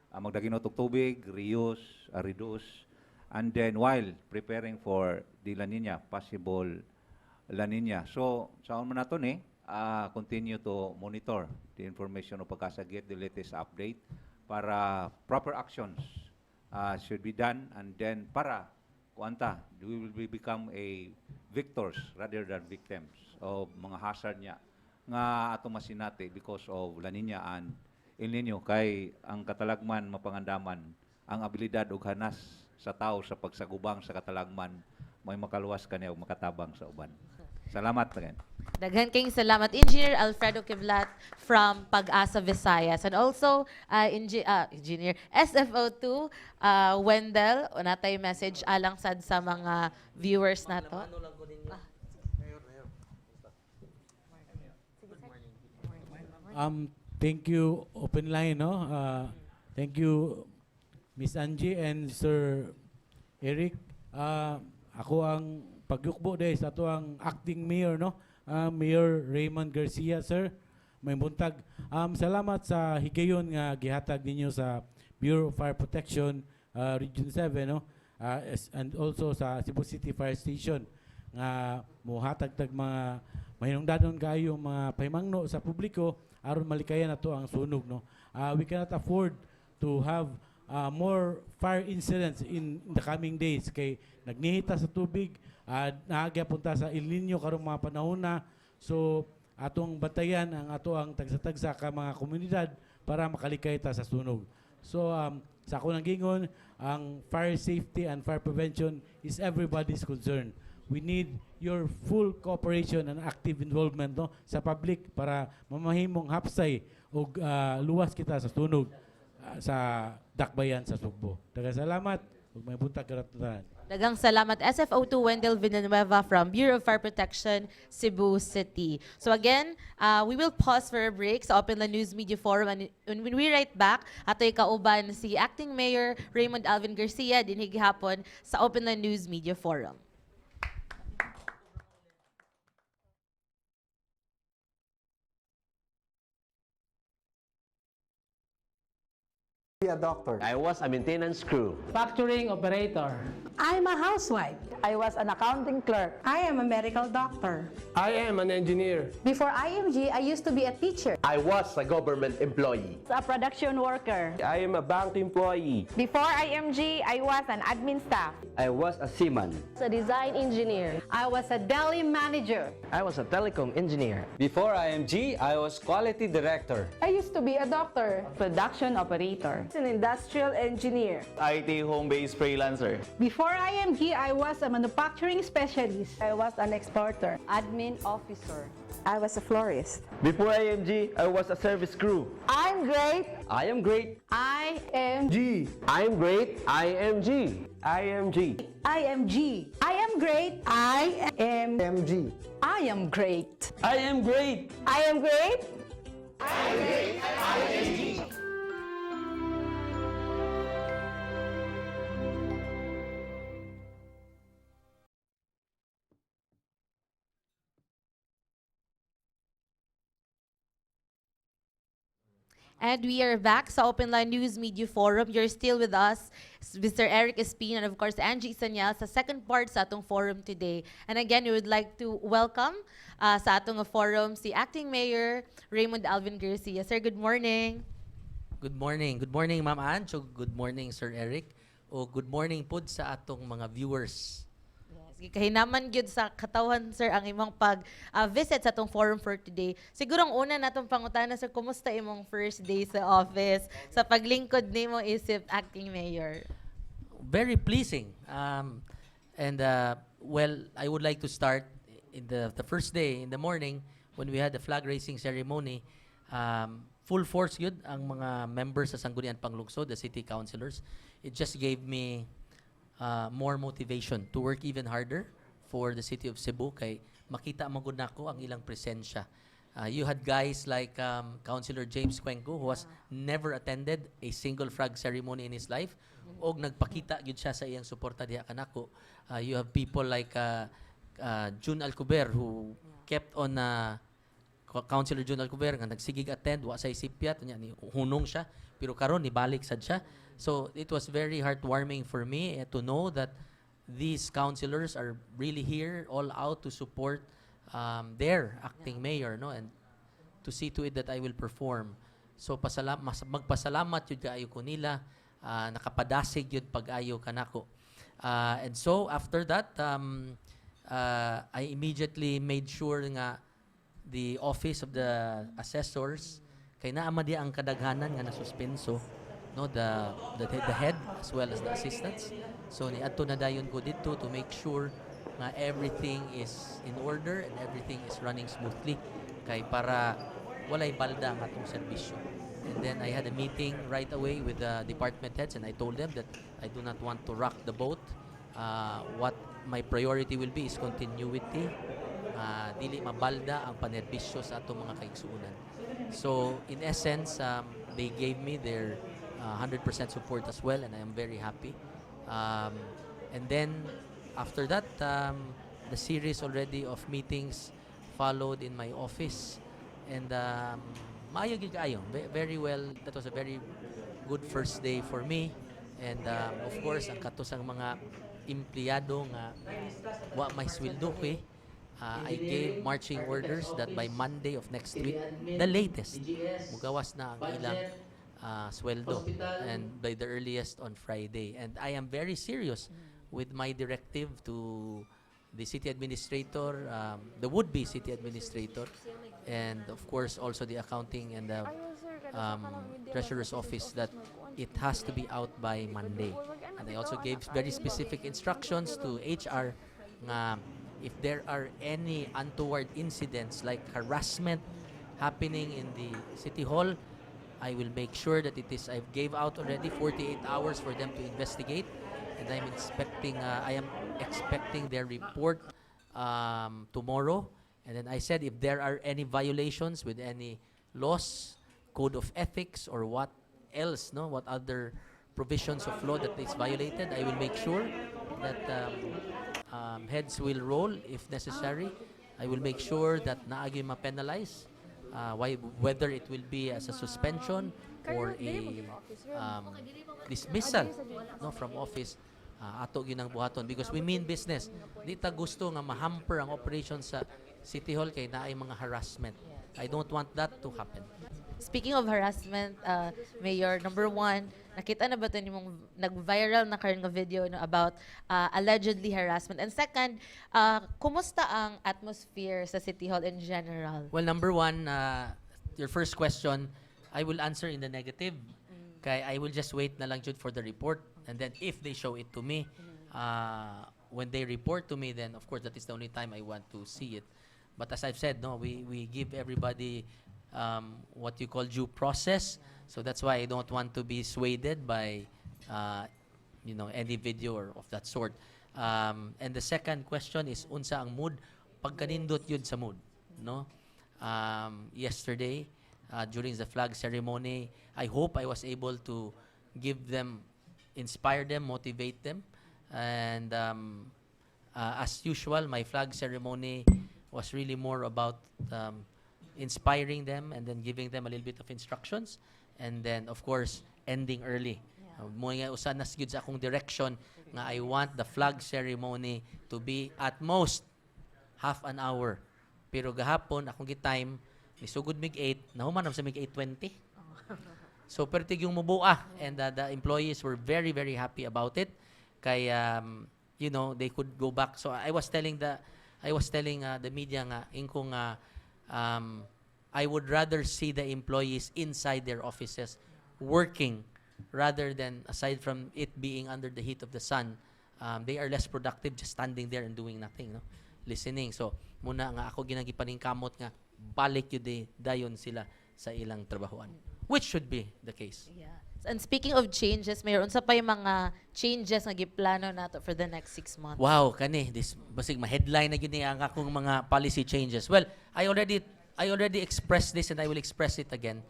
magdaginot og tubig, reuse, reduce, and then while preparing for the La Nina, possible La Nina. So, sa man nato ni, continue to monitor the information of PAGASA, get the latest update para proper actions should be done and then para kuanta, we will become a victors rather than victims of mga hazard niya nga ato masinati because of La Nina and El Nino, kay ang katalagman mapangandaman. Ang abilidad ug hanas sa tao sa pagsagubang sa katalagman may makaluwas kaniya ug makatabang sa uban. Salamat again. Daghan kayong salamat, Engineer Alfredo Kiblat from PAGASA Visayas. And also, Engineer SFO2 Wendell, natay message alang sad sa mga viewers nato. Thank you, Open Line, no? Thank you, Miss Angie and Sir Eric. Ako ang pagyukbo dahil sa ato ang acting mayor, no? Mayor Raymond Garcia, sir. Maayong buntag. Salamat sa higayon nga gihatag ninyo sa Bureau of Fire Protection Region 7, no? And also sa Cebu City Fire Station nga muhatag tag mga mahinungdanon kaayo mga pahimangno sa publiko aron malikayan nato ang sunog, no. We cannot afford to have more fire incidents in the coming days kay nagnihita sa tubig, naa gyapon ta sa El Nino karong mga panahon na. So atong bantayan ang ato ang tagsa-tagsa ka mga komunidad para makalikay ta sa sunog. So sa ako nang gingon, ang fire safety and fire prevention is everybody's concern. We need your full cooperation and active involvement, no, sa public para mamahimong hapsay ug luwas kita sa sunog sa dakbayan sa Sugbo. Daghang salamat ug maayong buntag kanatong. Daghang salamat, SFO2 Wendell Villanueva from Bureau of Fire Protection, Cebu City. So again, we will pause for a break sa Open Line News Media Forum, and when we right back, ato'y kauban si Acting Mayor Raymond Alvin Garcia dinhi gihapon sa Open Line News Media Forum. Be a doctor. I was a maintenance crew. Factoring operator. I'm a housewife. I was an accounting clerk. I am a medical doctor. I am an engineer. Before IMG, I used to be a teacher. I was a government employee. A production worker. I am a bank employee. Before IMG, I was an admin staff. I was a seaman. A design engineer. I was a deli manager. I was a telecom engineer. Before IMG, I was quality director. I used to be a doctor. Production operator. An industrial engineer. IT home-based freelancer. Before IMG, I was a manufacturing specialist. I was an exporter. Admin officer. I was a florist. Before IMG, I was a service crew. I'm great. I am great. I am G. I am great. IMG. IMG. IMG. I am great. I am MG. I am great. I am great. I am great. IMG. And we are back sa Open Line News Media Forum. You're still with us, Mr. Eric Espin, and of course, Angie Sanyal sa second part sa atong forum today. And again, we would like to welcome sa atong forum si Acting Mayor Raymond Alvin Garcia. Sir, good morning. Good morning. Good morning, Ma'am Ange. So, good morning, Sir Eric. O good morning pod sa atong mga viewers. Yes, gikahinaman gyud sa katawan, sir, ang imong pag visit sa atong forum for today. Siguro ang una natong pangutana, sir, kumusta imong first day sa office sa paglingkod nimo isip acting mayor? Very pleasing. And well, I would like to start in the first day in the morning when we had the flag raising ceremony. Full force yun ang mga members sa Sangguniang Panglungsod, the city councilors. It just gave me more motivation to work even harder for the city of Cebu kay makita man gud nako ang ilang presensya. You had guys like Councilor James Cuenco, who has never attended a single flag ceremony in his life og nagpakita gyud siya sa iyang suporta diha kanako. You have people like Jun Alcober who kept on Councilor Jun Alcober nga nagsigig attend, wa say sipyat, unya ni hunong siya, pero karon nibalik sad siya. So it was very heartwarming for me to know that these councilors are really here all out to support their acting mayor, no, and to see to it that I will perform. So magpasalamat jud kaayo ko nila, nakapadasig jud pag-ayo kanako. And so after that, I immediately made sure nga the office of the assessors, kay naa man di ang kadaghanan nga nasuspenso, no, the head as well as the assistants. So niadto na dayon ko didto to make sure nga everything is in order and everything is running smoothly kay para walay balda ang atong serbisyo. And then I had a meeting right away with the department heads and I told them that I do not want to rock the boat. What my priority will be is continuity. Dili mabalda ang panerbisyo sa atong mga kaigsuonan. So in essence, they gave me their 100% support as well and I am very happy. And then after that, the series already of meetings followed in my office and maayo gyud kaayo. Very well. That was a very good first day for me. And of course, ang kato sang mga empleyado nga wa may sweldo ko eh, I gave marching orders that by Monday of next week, the latest, mugawas na ang ilang sweldo and by the earliest on Friday. And I am very serious with my directive to the city administrator, the would-be city administrator, and of course also the accounting and the treasurer's office that it has to be out by Monday. And I also gave very specific instructions to HR nga if there are any untoward incidents like harassment happening in the city hall, I will make sure that it is, I gave out already 48 hours for them to investigate and I am expecting their report tomorrow. And then I said if there are any violations with any laws, code of ethics, or what else, no, what other provisions of law that is violated, I will make sure that heads will roll if necessary. I will make sure that naa gyuy ma-penalize, whether it will be as a suspension or a dismissal, no, from office, ato gyud ang buhaton because we mean business. Di ta gusto nga ma-hamper ang operation sa City Hall kay naay mga harassment. I don't want that to happen. Speaking of harassment, Mayor, number one, nakita na ba ito nimong nag-viral na karon nga video, no, about allegedly harassment? And second, kumusta ang atmosphere sa City Hall in general? Well, number one, your first question, I will answer in the negative. Kay I will just wait na lang jud for the report. And then if they show it to me, when they report to me, then of course that is the only time I want to see it. But as I've said, no, we give everybody what you call due process. So that's why I don't want to be swayed by any video or of that sort. And the second question is unsa ang mood? Pagkanindot yun sa mood, no? Yesterday, during the flag ceremony, I hope I was able to give them, inspire them, motivate them. And as usual, my flag ceremony was really more about inspiring them and then giving them a little bit of instructions. And then, of course, ending early. Mao nga usa na gyud sa akong direction nga I want the flag ceremony to be at most half an hour. Pero gahapon akong gi-time, nisugod mig 8, nahuman sa mig 8:20. So perti yung mubua and the employees were very, very happy about it. Kay they could go back. So I was telling the media nga ingko nga I would rather see the employees inside their offices working rather than, aside from it being under the heat of the sun, they are less productive just standing there and doing nothing, no? Listening. So, mao na nga ako ginagipaningkamot nga balik gyud eh, dayon sila sa ilang trabahoan. Which should be the case. Yeah. And speaking of changes, Mayor, unsa pa yung mga changes nga giplano nato for the next 6 months? Wow, kani this basig ma-headline na gyud ni ang akong mga policy changes. Well, I already expressed this and I will express it again.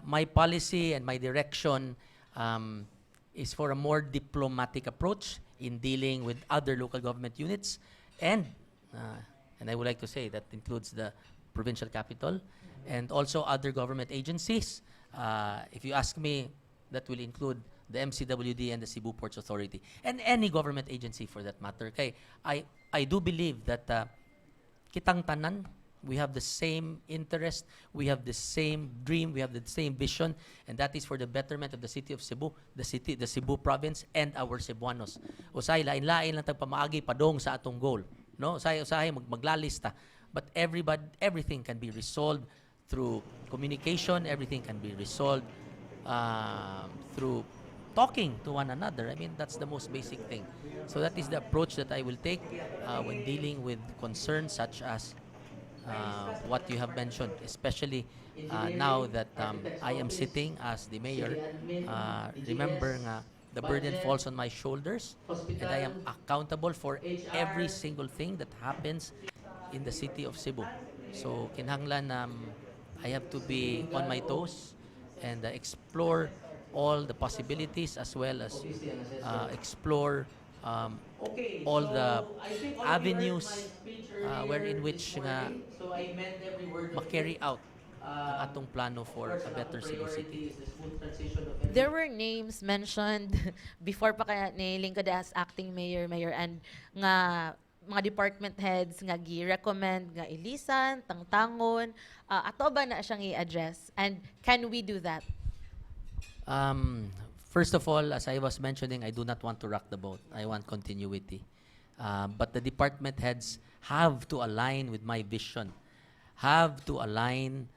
My policy and my direction is for a more diplomatic approach in dealing with other local government units and I would like to say that includes the provincial capital and also other government agencies. If you ask me, that will include the MCWD and the Cebu Ports Authority and any government agency for that matter. Kay I do believe that kitang tanan, we have the same interest, we have the same dream, we have the same vision, and that is for the betterment of the city of Cebu, the city, the Cebu province, and our Cebuanos. Usahay lain-lain lang tag pamaagi padong sa atong goal, no? Usahay usahay maglalista, but everybody, everything can be resolved through communication, everything can be resolved through talking to one another. I mean, that's the most basic thing. So that is the approach that I will take when dealing with concerns such as what you have mentioned, especially now that I am sitting as the mayor. Remember nga, the burden falls on my shoulders and I am accountable for every single thing that happens in the city of Cebu. So kinahanglan I have to be on my toes and explore all the possibilities as well as explore all the avenues where in which nga ma-carry out ang atong plano for a better Cebu City. There were names mentioned before pa kaya ni lingkod as acting mayor, mayor, and nga mga department heads nga gi-recommend nga ilisan, tangtangon, ato ba na siyang i-address? And can we do that? First of all, as I was mentioning, I do not want to rock the boat. I want continuity. But the department heads have to align with my vision, have to align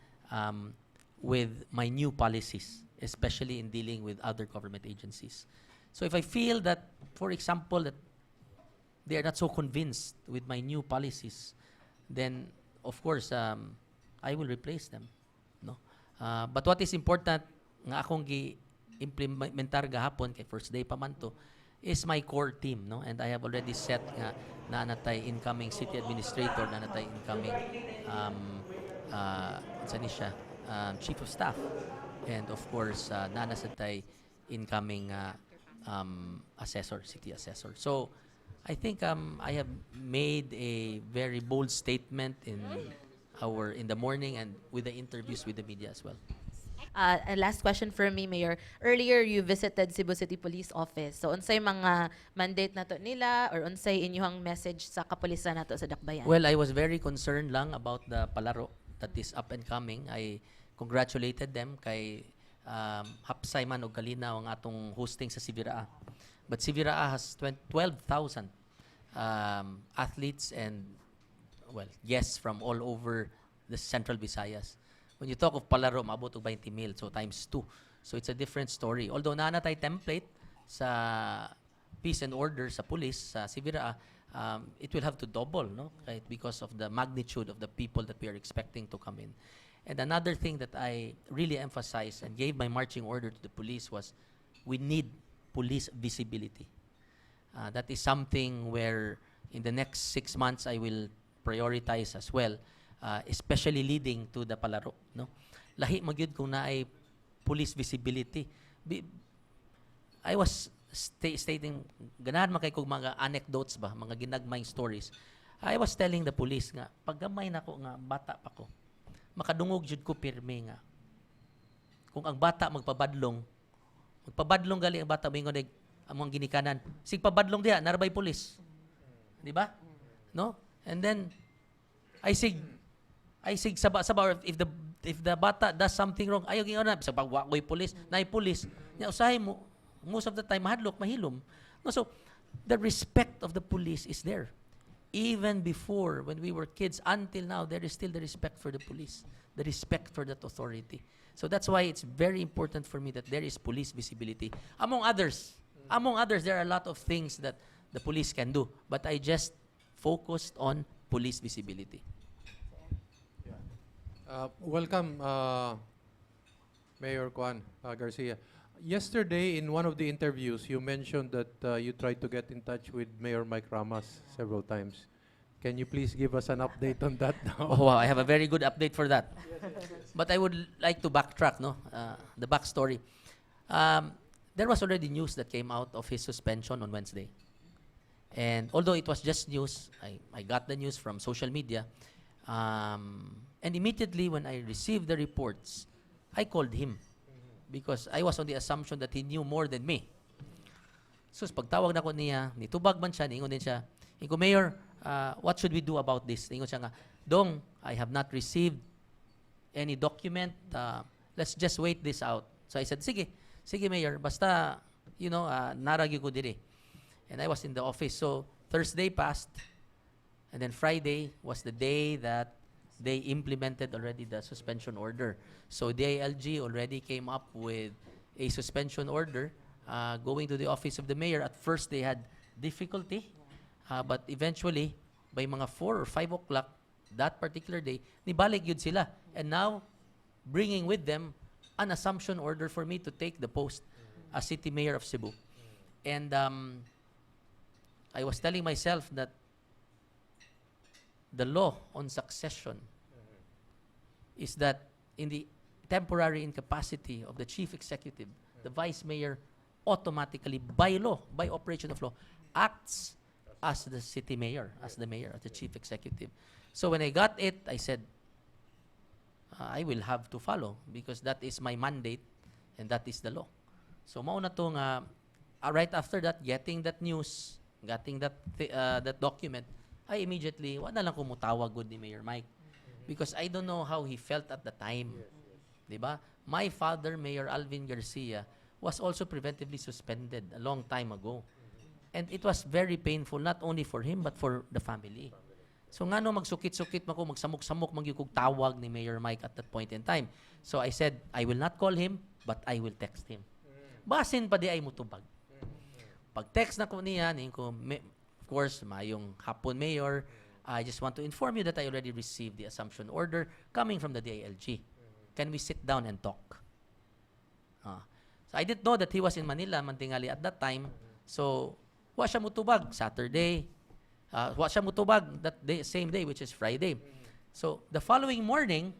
with my new policies, especially in dealing with other government agencies. So if I feel that, for example, that they are not so convinced with my new policies, then of course I will replace them. No? But what is important nga akong gi-implementar gahapon kay first day pa man to is my core team, no? And I have already set nga naa na tay incoming city administrator, naa na tay incoming unsa ni siya, chief of staff, and of course naa na sad tay incoming assessor, city assessor. So I think I have made a very bold statement in the morning and with the interviews with the media as well. And last question for me, Mayor. Earlier, you visited Cebu City Police Office. So, unsay mga mandate nato nila or unsay inyong message sa kapulisan nato sa Dakbayan? Well, I was very concerned lang about the palaro that is up and coming. I congratulated them kay hapsay man og kalinaw ang atong hosting sa Civiraa. But Civiraa has 20 12,000 athletes and, well, guests from all over the Central Visayas. When you talk of palaro, maabot og 20 mil, so times 2. So it's a different story. Although naa na tay template sa peace and order sa police sa Civiraa, it will have to double, no? Right? Because of the magnitude of the people that we are expecting to come in. And another thing that I really emphasized and gave my marching order to the police was we need police visibility. That is something where in the next 6 months I will prioritize as well, especially leading to the palaro. No? Lahi man gyud kung naay police visibility. I was stating, ganahan man kay kog mga anecdotes ba, mga ginagmayng stories. I was telling the police nga, paggamay nako nga bata pa ko, makadungog jud ko pirmi nga kung ang bata magpabadlong, magpabadlong gali ang bata, moingon ang mga ginikanan, "Sig pabadlong diha, naa ra bay pulis?" Di ba? No? And then, ay sig saba saba or if the If the bata does something wrong, ayaw gyud na bisag pag wa ko'y police, naay police, nya usahay mo most of the time mahadlok, mahilom. No, so the respect of the police is there. Even before, when we were kids, until now, there is still the respect for the police, the respect for that authority. So that's why it's very important for me that there is police visibility. Among others, there are a lot of things that the police can do, but I just focused on police visibility. Welcome, Mayor Juan Garcia. Yesterday, in one of the interviews, you mentioned that you tried to get in touch with Mayor Mike Ramas several times. Can you please give us an update on that now? Oh, wow, I have a very good update for that. But I would like to backtrack, no? The backstory. There was already news that came out of his suspension on Wednesday. And although it was just news, I got the news from social media. And immediately when I received the reports, I called him because I was on the assumption that he knew more than me. So, pagtawag nako niya, nitubag man siya, niingon din siya, ingon ko, "Mayor, what should we do about this?" Niingon siya nga, "Dong, I have not received any document. Let's just wait this out." So I said, "Sige, sige Mayor, basta, naa ra gyud ko diri." And I was in the office. So Thursday passed, and then Friday was the day that they implemented already the suspension order. So DILG already came up with a suspension order going to the office of the mayor. At first, they had difficulty, but eventually, by mga 4 or 5 o'clock that particular day, nibalik gyud sila. And now, bringing with them an assumption order for me to take the post as city mayor of Cebu. And I was telling myself that the law on succession is that in the temporary incapacity of the chief executive, the vice mayor automatically, by law, by operation of law, acts as the city mayor, as the mayor, as the chief executive. So when I got it, I said, "I will have to follow because that is my mandate and that is the law." So mao na to nga right after that, getting that news, getting that document, I immediately wa na lang ko mutawag gud ni Mayor Mike because I don't know how he felt at the time. 'Di ba? My father, Mayor Alvin Garcia, was also preventively suspended a long time ago. And it was very painful not only for him but for the family. So ngano magsukit-sukit man ko, magsamok-samok man gyud kog tawag ni Mayor Mike at that point in time. So I said, "I will not call him, but I will text him. Basin pa diay motubag." Pag text nako niya, niingon ko, "Of course, maayong hapon, Mayor. I just want to inform you that I already received the assumption order coming from the DILG. Can we sit down and talk?" Ah. So I didn't know that he was in Manila man tingali at that time. So, wa siya mutubag Saturday. Wa siya mutubag that day, same day, which is Friday. So, the following morning,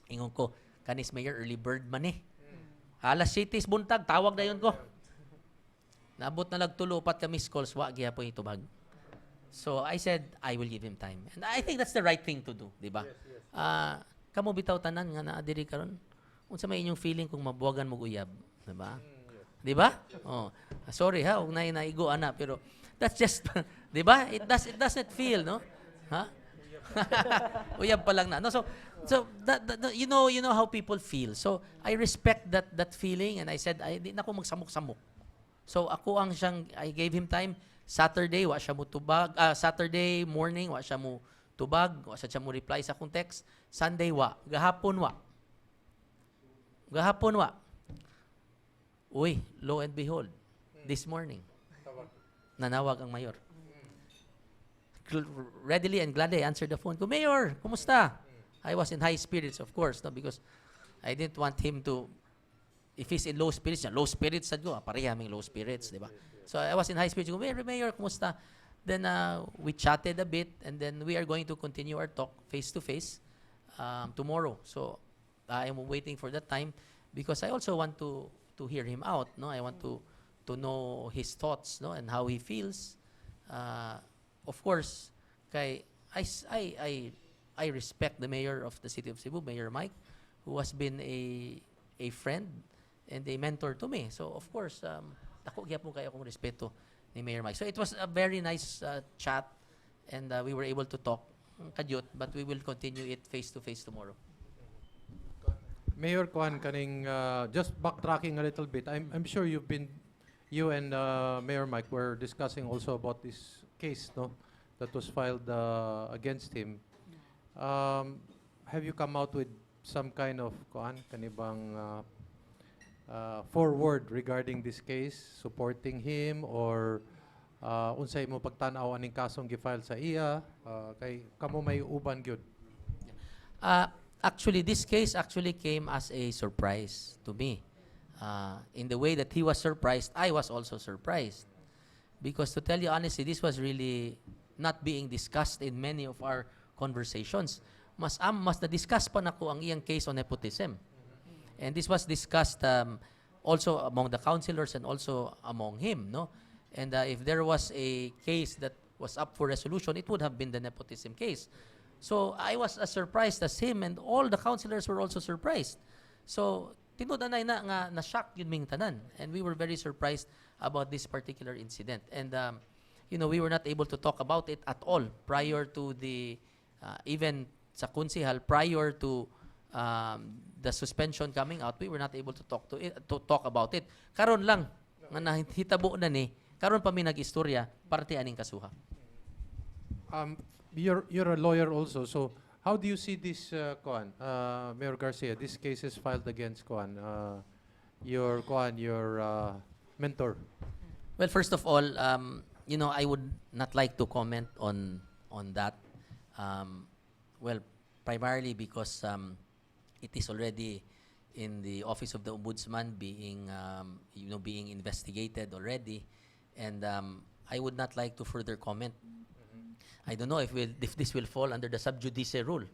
ingon ko, "Kanis Mayor, early bird man eh." Alas 7 buntag, tawag na gyud ko. Naabot na lag tulo, upat ka missed calls, wa gihapon itubag. So I said, "I will give him time." And I think that's the right thing to do, di ba? Ah, kamo bitaw tanan nga naa diri karon. Unsa may inyong feeling kung mabuwagan mo uyab, di ba? Di ba? Oh, sorry ha, og nay naigo ana, pero that's just, di ba? It doesn't feel, no? Ha? Uyab pa lang na. No, so you know how people feel. So I respect that feeling and I said, "Ay, di na ako magsamok-samok." So ako ang siyang I gave him time. Saturday wa siya mo tubag, Saturday morning wa siya mo tubag, wa siya mo reply sa akong text. Sunday wa, gahapon wa. Gahapon wa. Uy, lo and behold, this morning nanawag ang mayor. Readily and gladly I answered the phone ko, "Mayor, kumusta?" I was in high spirits, of course, no, because I didn't want him to, if he's in low spirits, low spirits sad ko, ah, pareha aming low spirits, di ba? So I was in high spirits. Ko, "Mayor, Mayor, kumusta?" Then we chatted a bit, and then we are going to continue our talk face to face tomorrow. So I am waiting for that time because I also want to hear him out. No, I want to know his thoughts, no, and how he feels. Of course, kay I, s- I respect the mayor of the city of Cebu, Mayor Mike, who has been a friend and a mentor to me. So of course, dako gyapon kayo akong respeto ni Mayor Mike. So it was a very nice chat and we were able to talk kadyot, but we will continue it face to face tomorrow. Mayor kuan, kaning just backtracking a little bit. I'm sure you and Mayor Mike were discussing also about this case, no, that was filed against him. Have you come out with some kind of kuan kanibang forward regarding this case, supporting him or unsay mo pagtan-aw aning kasong gi-file sa iya, kay kamo may uban gyud? Actually, this case actually came as a surprise to me. In the way that he was surprised, I was also surprised. Because to tell you honestly, this was really not being discussed in many of our conversations. Mas na-discuss pa nako ang iyang case on nepotism. And this was discussed also among the councilors and also among him, no? And if there was a case that was up for resolution, it would have been the nepotism case. So I was as surprised as him, and all the councilors were also surprised. So tinud anay na nga na-shock gyud ming tanan, and we were very surprised about this particular incident. And we were not able to talk about it at all prior to the even sa konsehal, prior to the suspension coming out, we were not able to talk about it. Karon lang nga nahitabo na ni, karon pa mi nag-istorya parte aning kasuha. You're a lawyer also, so how do you see this, kuan, Mayor Garcia, this case is filed against kuan, your kuan, your mentor? Well, first of all, I would not like to comment on that. Well, primarily because it is already in the Office of the Ombudsman being investigated already, and I would not like to further comment. I don't know if this will fall under the sub judice rule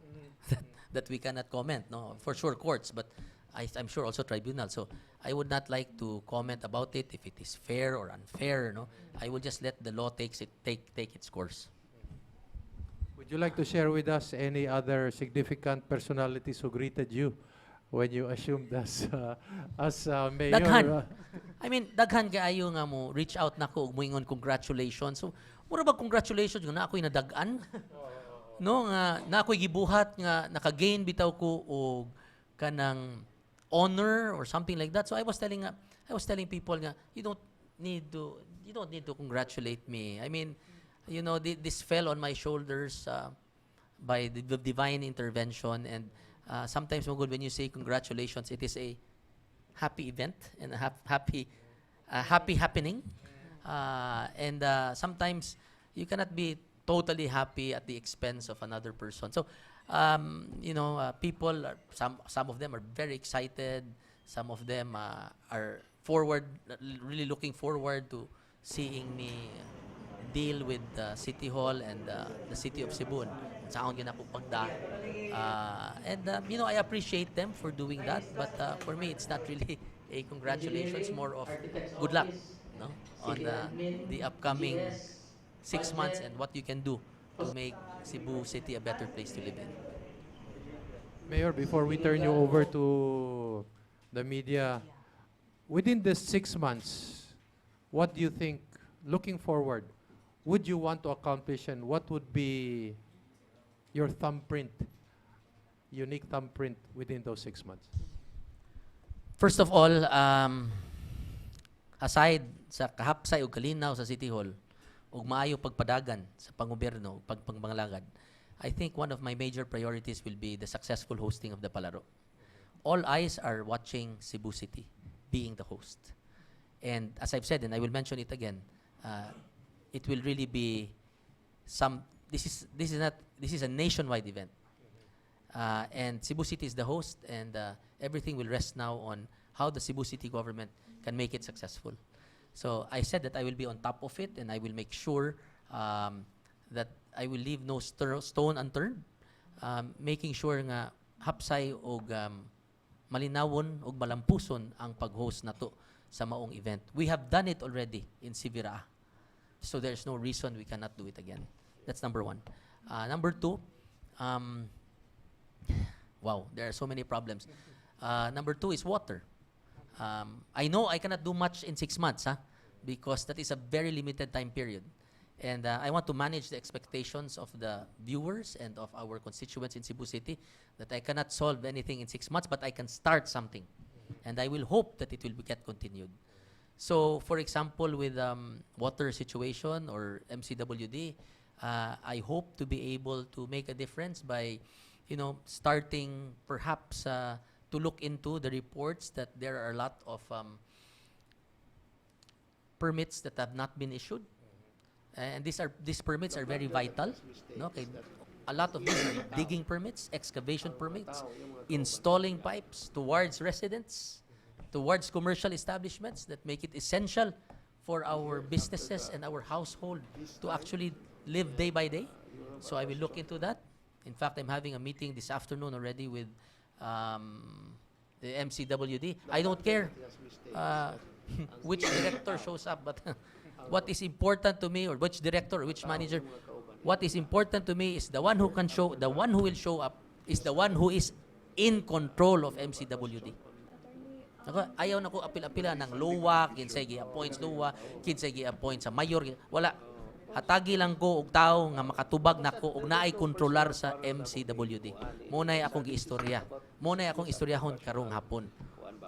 that we cannot comment. No, for sure courts, but I'm sure also tribunal. So I would not like to comment about it if it is fair or unfair. No, I will just let the law takes it take take its course. Would you like to share with us any other significant personalities who greeted you when you assumed as mayor? Daghan. I mean, daghan kaayo nga mo reach out nako ug moingon congratulations. So, mura ba congratulations nga na ako'y nadag-an? No, nga na ako'y gibuhat nga naka-gain bitaw ko og kanang honor or something like that. So I was telling people nga you don't need to congratulate me. I mean, this fell on my shoulders by the divine intervention, and sometimes magud when you say congratulations, it is a happy event and a happy happening. And sometimes you cannot be totally happy at the expense of another person. So, people are, some of them are very excited. Some of them are forward, really looking forward to seeing me deal with the City Hall and the City of Cebu. Sa akong ginako pagda. And I appreciate them for doing that. But for me, it's not really a congratulations, more of good luck, no, on the upcoming 6 months and what you can do to make Cebu City a better place to live in. Mayor, before we turn you over to the media, within the 6 months, what do you think, looking forward, would you want to accomplish and what would be your thumbprint, unique thumbprint within those 6 months? First of all, aside sa kahapsay ug kalinaw sa City Hall ug maayo pagpadagan sa pangobyerno, pagpangmangalagad, I think one of my major priorities will be the successful hosting of the Palaro. All eyes are watching Cebu City being the host. And as I've said, and I will mention it again, it will really be some this is not this is a nationwide event. And Cebu City is the host, and everything will rest now on how the Cebu City government can make it successful. So I said that I will be on top of it, and I will make sure that I will leave no stone unturned, making sure nga hapsay og malinawon og malampuson ang pag-host nato sa maong event. We have done it already in CV ra. So there's no reason we cannot do it again. That's number one. Number two, wow, there are so many problems. Number two is water. I know I cannot do much in 6 months, huh? Because that is a very limited time period. And I want to manage the expectations of the viewers and of our constituents in Cebu City that I cannot solve anything in 6 months, but I can start something. And I will hope that it will get continued. So, for example, with water situation or MCWD, I hope to be able to make a difference by starting perhaps to look into the reports that there are a lot of permits that have not been issued. And these permits are very vital. No? Okay. A lot of these are digging permits, excavation permits, installing pipes towards residents, towards commercial establishments that make it essential for our businesses and our household to actually live day by day. So I will look into that. In fact, I'm having a meeting this afternoon already with the MCWD. I don't care which director shows up, but what is important to me, or which director, or which manager, what is important to me is the one who will show up is the one who is in control of MCWD. Ako, ayaw na ko apil-apila ng LWUA, kinsay gi-appoint sa LWUA, kinsay gi-appoint sa mayor, wala. Hatagi lang ko og tao nga makatubag nako og naay kontrolar sa MCWD. Mao nay akong giistorya. Mao nay akong istoryahon karong hapon.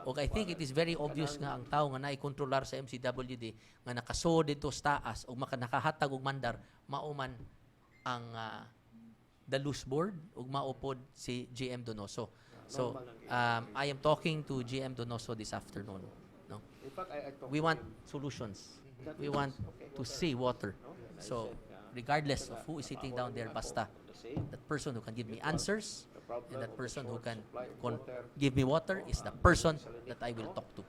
Og I think it is very obvious nga ang tao nga naay kontrolar sa MCWD nga nakasuod didto sa taas og maka nakahatag og mandar, mao man ang the Luz Board ug mao pod si GM Donoso. So I am talking to GM Donoso this afternoon. No? We want solutions. We want to see water. So regardless of who is sitting down there, basta that person who can give me answers and that person who can give me water is the person that I will talk to.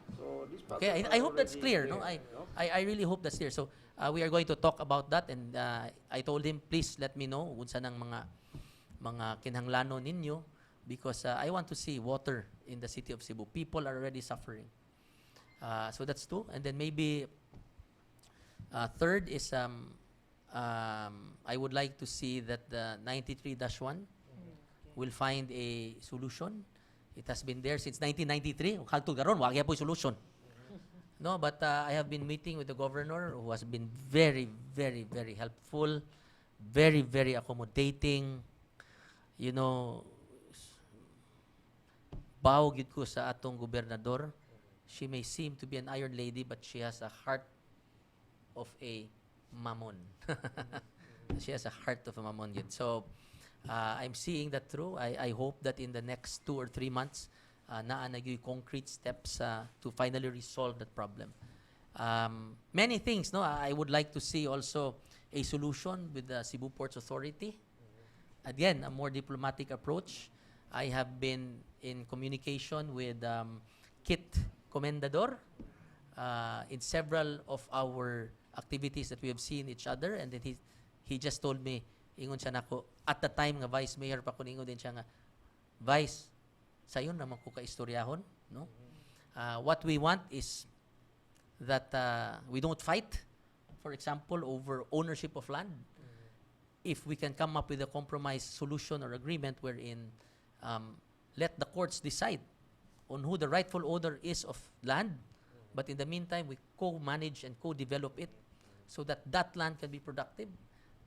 Okay, I hope that's clear. No, I really hope that's clear. So we are going to talk about that, and I told him, "Please let me know unsa nang mga kinahanglanon ninyo because I want to see water in the city of Cebu. People are already suffering." So that's two, and then maybe third is I would like to see that the 93-1 will find a solution. It has been there since 1993. Ug hangtod karon wa gyapon solution. No, but I have been meeting with the governor, who has been very, very, very helpful, very, very accommodating. Bow gyud ko sa atong gobernador. She may seem to be an iron lady, but she has a heart of a mamon. She has a heart of a mamon gyud. So, I'm seeing that through. I hope that in the next 2 or 3 months, naa na gyud concrete steps to finally resolve that problem. Many things, no? I would like to see also a solution with the Cebu Ports Authority. Again, a more diplomatic approach. I have been in communication with Kit Comendador in several of our activities that we have seen each other, and then he just told me, ingon siya nako, at the time nga vice mayor pa ko, ingon din siya nga, "Vice, sayon naman ko kaistoryahon, no? What we want is that we don't fight, for example, over ownership of land. If we can come up with a compromise solution or agreement wherein let the courts decide on who the rightful owner is of land, but in the meantime, we co-manage and co-develop it so that that land can be productive,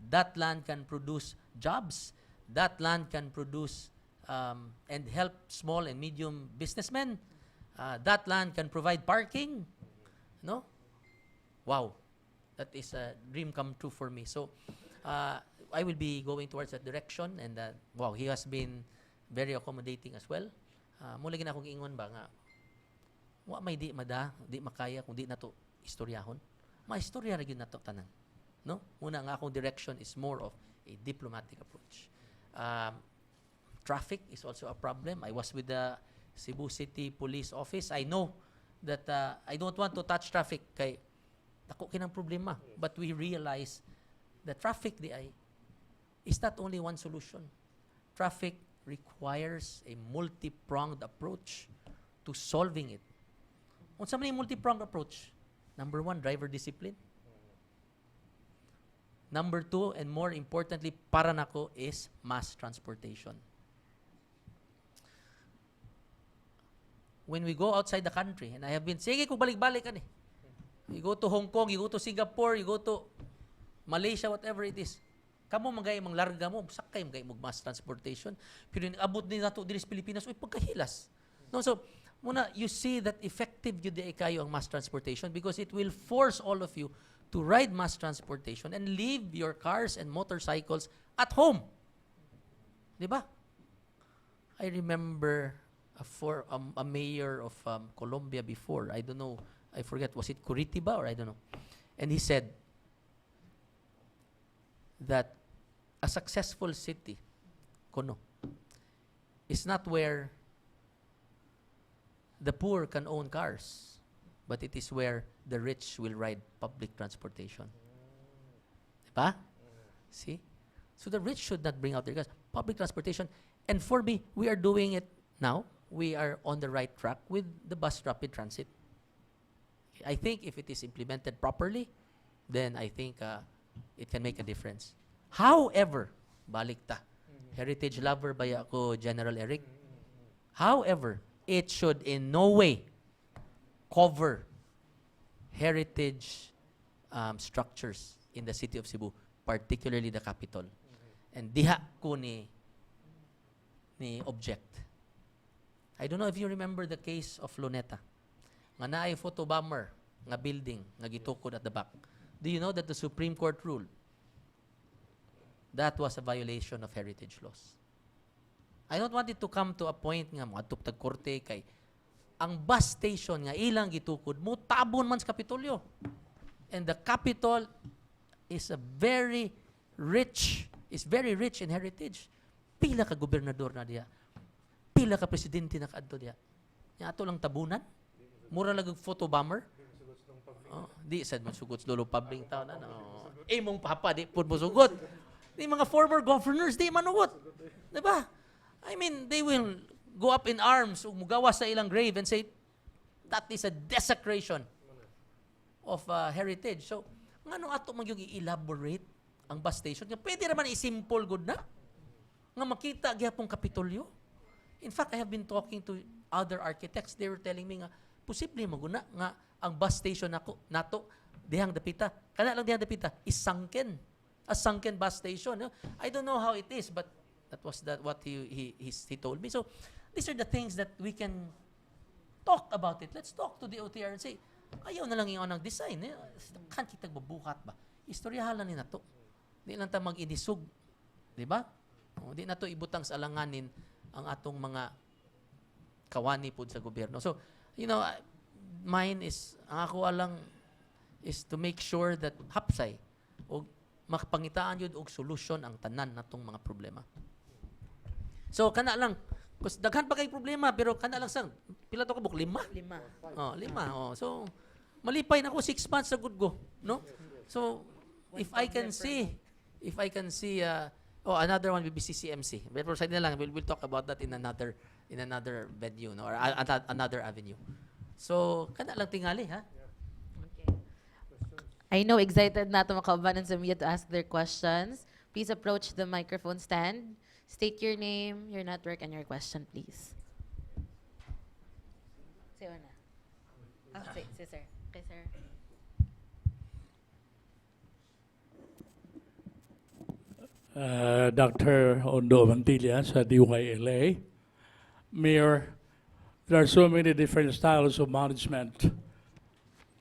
that land can produce jobs, that land can produce and help small and medium businessmen, that land can provide parking, no? Wow, that is a dream come true for me." So, I will be going towards that direction, and wow, he has been very accommodating as well. Mao lagi na akong ingon ba nga, wa may di mada, di makaya kung di nato istoryahon. Maistorya ra gyud nato tanan. No? Mao na nga akong direction is more of a diplomatic approach. Traffic is also a problem. I was with the Cebu City Police Office. I know that I don't want to touch traffic kay dako kinang problema. But we realize that traffic diay is not only one solution. Traffic requires a multi-pronged approach to solving it. Unsa man yung multi-pronged approach? Number one, driver discipline. Number two, and more importantly, para nako, is mass transportation. When we go outside the country, and I have been, sige kung balik-balik ani. You go to Hong Kong, you go to Singapore, you go to Malaysia, whatever it is. Kamo man gay manglarga mo, sakay man gay mo mass transportation. Pero abot ni nato diri sa Pilipinas, uy, pagkahilas. No, so muna you see that effective gyud diay kayo ang mass transportation because it will force all of you to ride mass transportation and leave your cars and motorcycles at home. Di ba? I remember a mayor of Colombia before. I don't know. I forget. Was it Curitiba or I don't know? And he said that a successful city, kuno, is not where the poor can own cars, but it is where the rich will ride public transportation. Diba? See? So the rich should not bring out their cars. Public transportation. And for me, we are doing it now. We are on the right track with the bus rapid transit. I think if it is implemented properly, then I think it can make a difference. However, balik ta. Heritage lover ba ako, General Eric? However, it should in no way cover heritage structures in the city of Cebu, particularly the capital. And diha ko ni object. I don't know if you remember the case of Luneta. Nga naay photo bomber nga building nga gitukod at the back. Do you know that the Supreme Court ruled that was a violation of heritage laws? I don't want it to come to a point nga moadto tag korte kay ang bus station nga ilang gitukod mo tabon man sa Kapitolyo. And the Capitol is very rich in heritage. Pila ka gobernador na diha. Pila ka presidente na kaadto diha. Nya ato lang tabunan. Mura lang og photo bomber. Oh, di sad man sugot sa lolo public town ano. Imong papa di pud mo sugot. Di mga former governors di manugot. Di ba? I mean, they will go up in arms ug mugawas sa ilang grave and say that is a desecration of heritage. So, ngano ato man yung i-elaborate ang bus station? Nga pwede naman i-simple good na. Nga makita gyapon Kapitolyo. In fact, I have been talking to other architects. They were telling me nga posible maguna nga ang bus station nako nato dihang dapita. Kana lang dihang dapita is sunken. A sunken bus station. No? I don't know how it is, but that was that what he told me. So these are the things that we can talk about it. Let's talk to the OTR and say, ayaw na lang yung anang design. Eh. Kan kita babuhat ba? Istoryahan lang ni nato. Di lang ta mag-inisog. Di ba? O, di na to ibutang sa alanganin ang atong mga kawani pod sa gobyerno. So, mine is, ang ako alang is to make sure that hapsay o makapangitaan yun og solusyon ang tanan natong mga problema. So, kana lang. Kus daghan pa kay problema pero kana lang sang pila to ka buok? Lima? Lima. Oh, lima. Oh. So, malipay na ako 6 months sa good go, no? So, if I can see, oh, another one will be CCMC. Pero side na lang, we'll talk about that in another venue, no? Or another avenue. So, kana lang tingali, ha? I know excited na ito makaubanan sa media to ask their questions. Please approach the microphone stand. State your name, your network, and your question, please. Si una. Ah, si sir. Okay, sir. Dr. Ondo Mantilla sa DYLA. Mayor, there are so many different styles of management.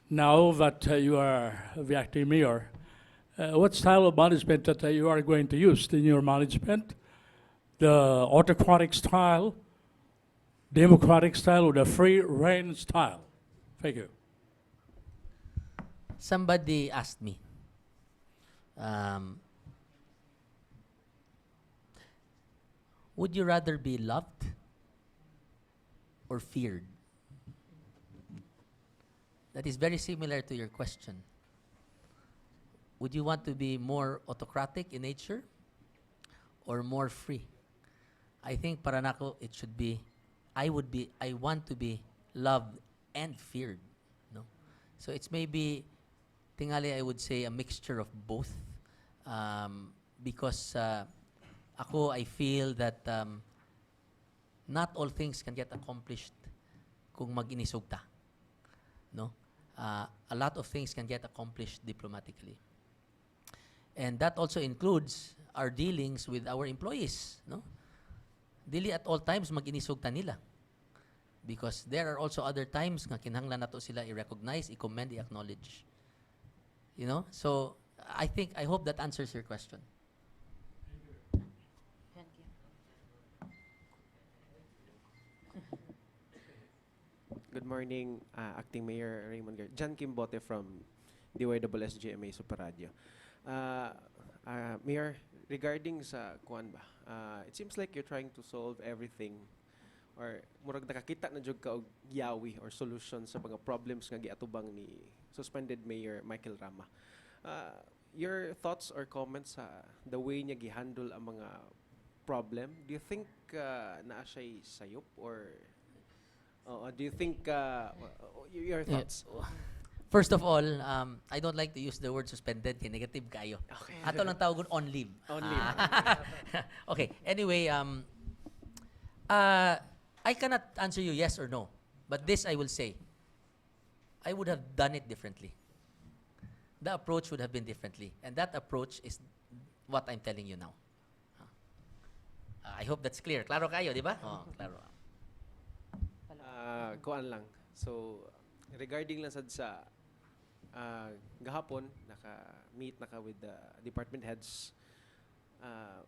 Now that you are the acting mayor, what style of management that you are going to use in your management? The autocratic style, democratic style, or the free reign style? Thank you. Somebody asked me, would you rather be loved or feared? That is very similar to your question. Would you want to be more autocratic in nature or more free? I think para nako it should be I want to be loved and feared, no? So it's maybe tingali I would say a mixture of both, because ako, I feel that not all things can get accomplished kung mag-inisog ta. No? A lot of things can get accomplished diplomatically. And that also includes our dealings with our employees, no? Dili at all times mag-inisog ta nila. Because there are also other times nga kinahanglan nato sila i-recognize, i-commend, i-acknowledge. So I think, I hope that answers your question. Thank you. Good morning, Acting Mayor Raymond John Kimbote from DYSSGMA Super Radio. Mayor, regarding sa kuan ba, it seems like you're trying to solve everything or murag nakakita na jud ka og yawi or solution sa mga problems nga giatubang ni suspended Mayor Michael Rama. Your thoughts or comments sa the way niya gihandle ang mga problem? Do you think naa siya'y sayop or, oo, do you think your thoughts? First of all, I don't like to use the word "suspended" kay negative kayo. Okay. Ato lang tawagon on leave. On leave. Ah. Okay. Anyway, I cannot answer you yes or no, but this I will say. I would have done it differently. The approach would have been differently, and that approach is what I'm telling you now. I hope that's clear. Klaro kayo, di ba? Oh, klaro. Kuan lang. So, regarding lang sad sa gahapon, naka-meet na ka with the department heads.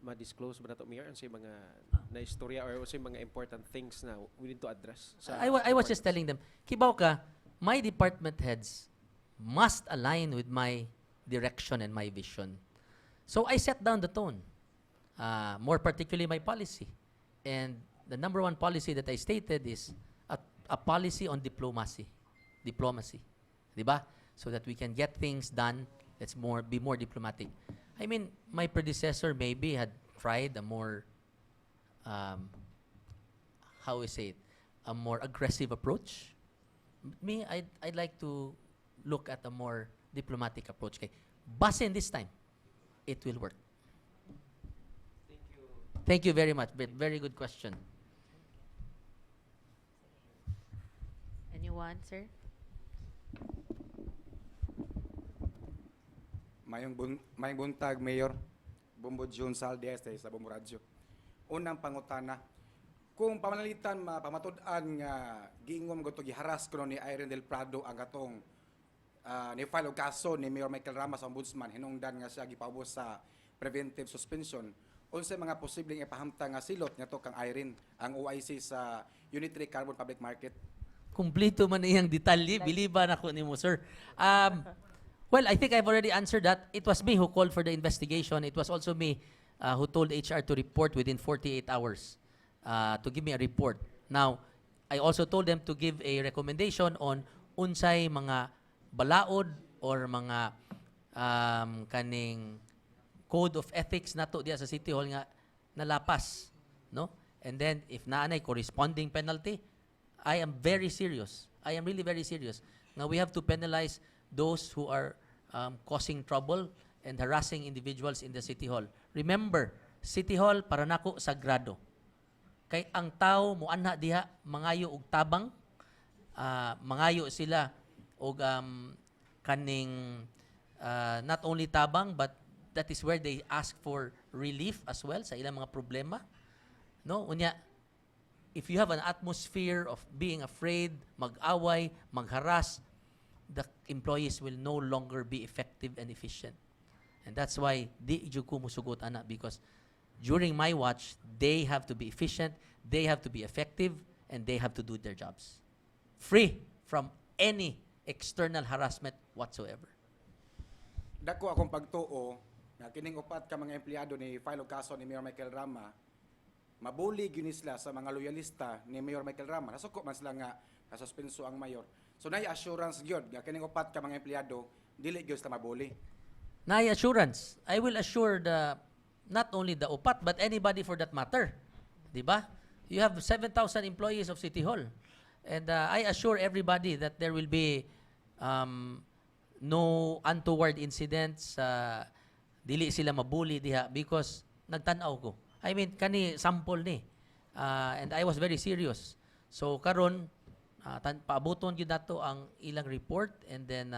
Ma-disclose ba nato, Mayor, unsay mga na istorya or unsay mga important things na we need to address sa I was just departments? Telling them, kibaw ka, my department heads must align with my direction and my vision. So I set down the tone, more particularly my policy. And the number one policy that I stated is a policy on diplomacy. Diplomacy. Di ba? So that we can get things done, let's more be more diplomatic. I mean, my predecessor maybe had tried a more, how we say it, a more aggressive approach. Me, I'd like to look at a more diplomatic approach. Okay. Basin this time, it will work. Thank you. Thank you very much. Very good question. Anyone, sir? Mayong buntag, Mayor Bombo June Saldies sa Bombo Radyo. Unang pangutana, kung pamanalitan mapamatud-an nga giingon mo giharas kuno ni Irene Del Prado ang katong ni file og kaso ni Mayor Michael Rama sa Ombudsman hinungdan nga siya gipaubos sa preventive suspension, unsay mga posibleng ipahamtang nga silot ngadto kang Irene ang OIC sa Unit 3 Carbon Public Market? Kumpleto man iyang detalye. Biliban ako nimo, sir. Well, I think I've already answered that. It was me who called for the investigation. It was also me who told HR to report within 48 hours, to give me a report. Now, I also told them to give a recommendation on unsay mga balaod or mga kaning code of ethics nato diya sa City Hall nga nalapas, no? And then if naa nay corresponding penalty, I am very serious. I am really very serious. Now we have to penalize those who are causing trouble and harassing individuals in the City Hall. Remember, City Hall para nako sagrado. Kay ang tao muanha diha mangayo og tabang, mangayo sila og kaning not only tabang, but that is where they ask for relief as well sa ilang mga problema. No, unya if you have an atmosphere of being afraid, mag-away, magharas, the employees will no longer be effective and efficient. And that's why di jud ko musugot ana, because during my watch, they have to be efficient, they have to be effective, and they have to do their jobs free from any external harassment whatsoever. Dako akong pagtuo nga kining upat ka mga empleyado ni file og kaso ni Mayor Michael Rama, mabuli gyud ni sila sa mga loyalista ni Mayor Michael Rama. Nasuko man sila nga nasuspenso ang mayor. So naay assurance gyud nga kining upat ka mga empleyado dili gyud sila mabuli? Naay assurance. I will assure the not only the upat but anybody for that matter. 'Di ba? You have 7,000 employees of City Hall. And I assure everybody that there will be no untoward incidents, dili sila mabuli diha because nagtan-aw ko. I mean, kani sample ni. And I was very serious. So karon paabuton gyud nato ang ilang report and then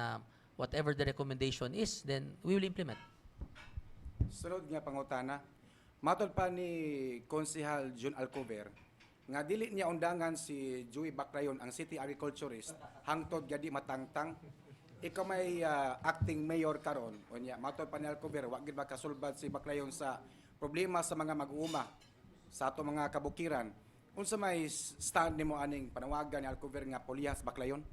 whatever the recommendation is, then we will implement. Sunod nga pangutana, matod pa ni Konsehal Jun Alcover nga dili niya undangan si Joey Baclayon, ang city agriculturist, hangtod gadi matangtang. Ikaw may acting mayor karon, unya matod pa ni Alcover wa gid makasulbad si Baclayon sa problema sa mga mag-uuma sa ato mga kabukiran. Unsa may stand nimo aning panawagan ni Alcover nga puliyas Baclayon?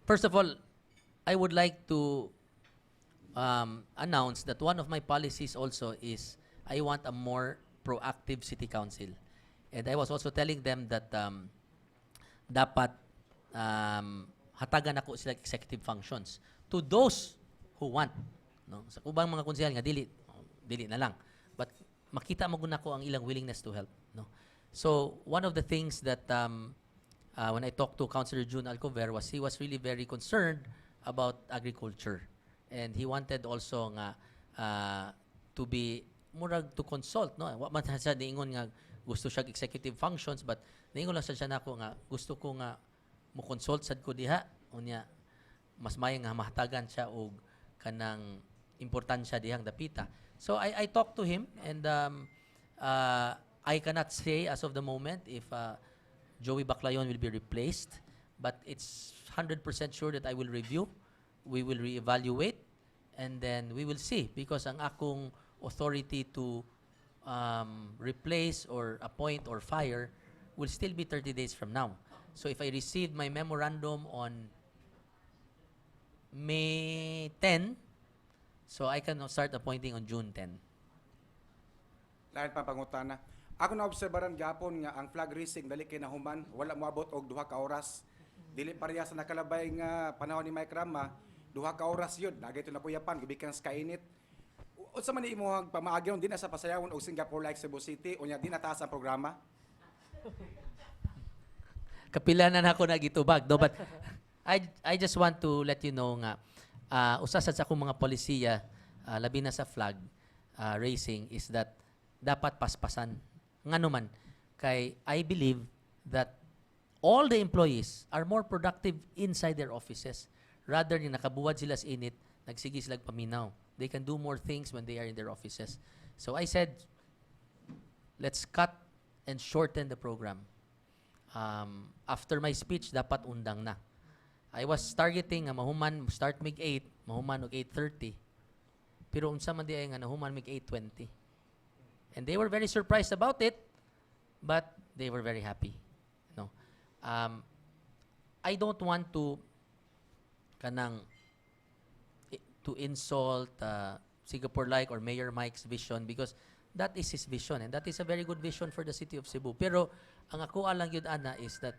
First of all, I would like to announce that one of my policies also is I want a more proactive city council. And I was also telling them that dapat hatagan ako sila executive functions to those who want. No? Sa ubang mga konsehal nga dili, dili na lang. But makita mo nako ang ilang willingness to help. No? So one of the things that when I talked to Councilor June Alcover was he was really very concerned about agriculture. And he wanted also nga to be murag to consult, no? Wa man siya niingon nga gusto siya executive functions, but niingon lang siya nako nga gusto ko nga mo consult sad ko diha, unya mas may nga mahatagan siya og kanang importansya dihang dapita. So I talked to him and I cannot say as of the moment if Joey Baclayon will be replaced, but it's 100% sure that I will review, we will reevaluate, and then we will see because ang akong authority to replace or appoint or fire will still be 30 days from now. So if I received my memorandum on May 10, so I can start appointing on June 10. Lain pa pangutana. Ako na obserbaran gapon nga ang flag raising dali kay nahuman, wala moabot og 2 ka oras. Dili pareha sa nakalabay nga panahon ni Mike Rama, 2 ka oras yun. Nagay to nakuyapan gibikan sa kainit. Unsa man ni imong pamaagi di na sa pasayawon og Singapore like Cebu City, unya di na taas ang programa? Kapila na nako nagitubag, no? But I just want to let you know nga usa sad sa akong mga polisiya, labi na sa flag raising, is that dapat paspasan. Ngano man kay I believe that all the employees are more productive inside their offices rather than nakabuwad sila sa init, nagsige sila paminaw. They can do more things when they are in their offices. So I said, let's cut and shorten the program. After my speech, dapat undang na. I was targeting nga mahuman, start mig 8, mahuman og 8:30. Pero unsa man diay nga nahuman mig 8:20. And they were very surprised about it, but they were very happy. No. I don't want to kanang to insult Singapore like or Mayor Mike's vision because that is his vision and that is a very good vision for the city of Cebu. Pero ang ako lang yun ana is that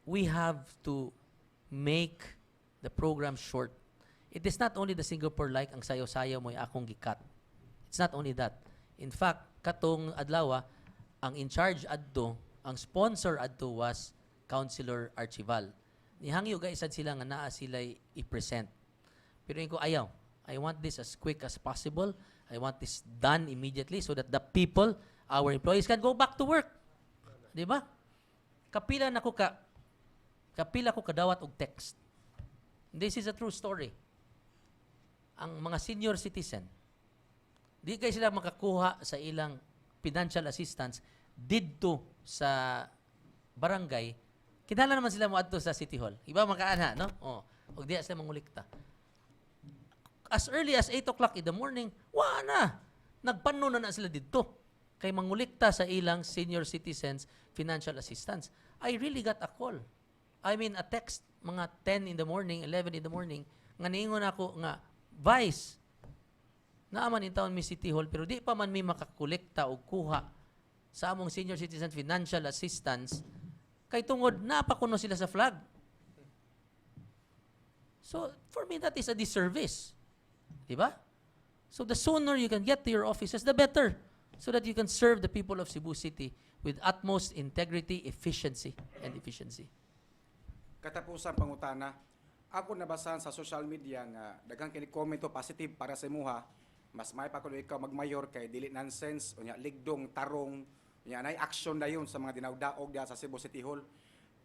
we have to make the program short. It is not only the Singapore like ang sayaw-sayaw mo akong gikat. It's not only that. In fact, katong adlaw, ang in charge adto, ang sponsor adto was Councilor Archival. Nihangyo guys sad sila nga naa sila i-present. Pero ko ayaw. I want this as quick as possible. I want this done immediately so that the people, our employees, can go back to work. Di ba? Kapila ko kadawat og text. This is a true story. Ang mga senior citizen, di kay sila makakuha sa ilang financial assistance didto sa barangay, kinahanglan naman sila moadto sa City Hall. Iba makaana, no? Oh, og diya sila mangulikta. As early as 8 o'clock in the morning, wa na. Nagpano na na sila didto kay mangulikta sa ilang senior citizens financial assistance. I really got a call. I mean, a text mga 10 in the morning, 11 in the morning, nga niingon ako nga, "Vice, naa man intawon mi City Hall pero di pa man mi makakolekta og kuha sa among senior citizen financial assistance kay tungod napakuno sila sa flag." So, for me, that is a disservice. Di ba? So, the sooner you can get to your offices, the better. So that you can serve the people of Cebu City with utmost integrity, efficiency, and efficiency. Katapusan pangutana, ako nabasahan sa social media nga daghang kini komento positive para sa imuha, mas may pa kuno ikaw magmayor kay dili nonsense, unya ligdong tarong, unya nay action dayon sa mga dinawdaog diha sa Cebu City Hall.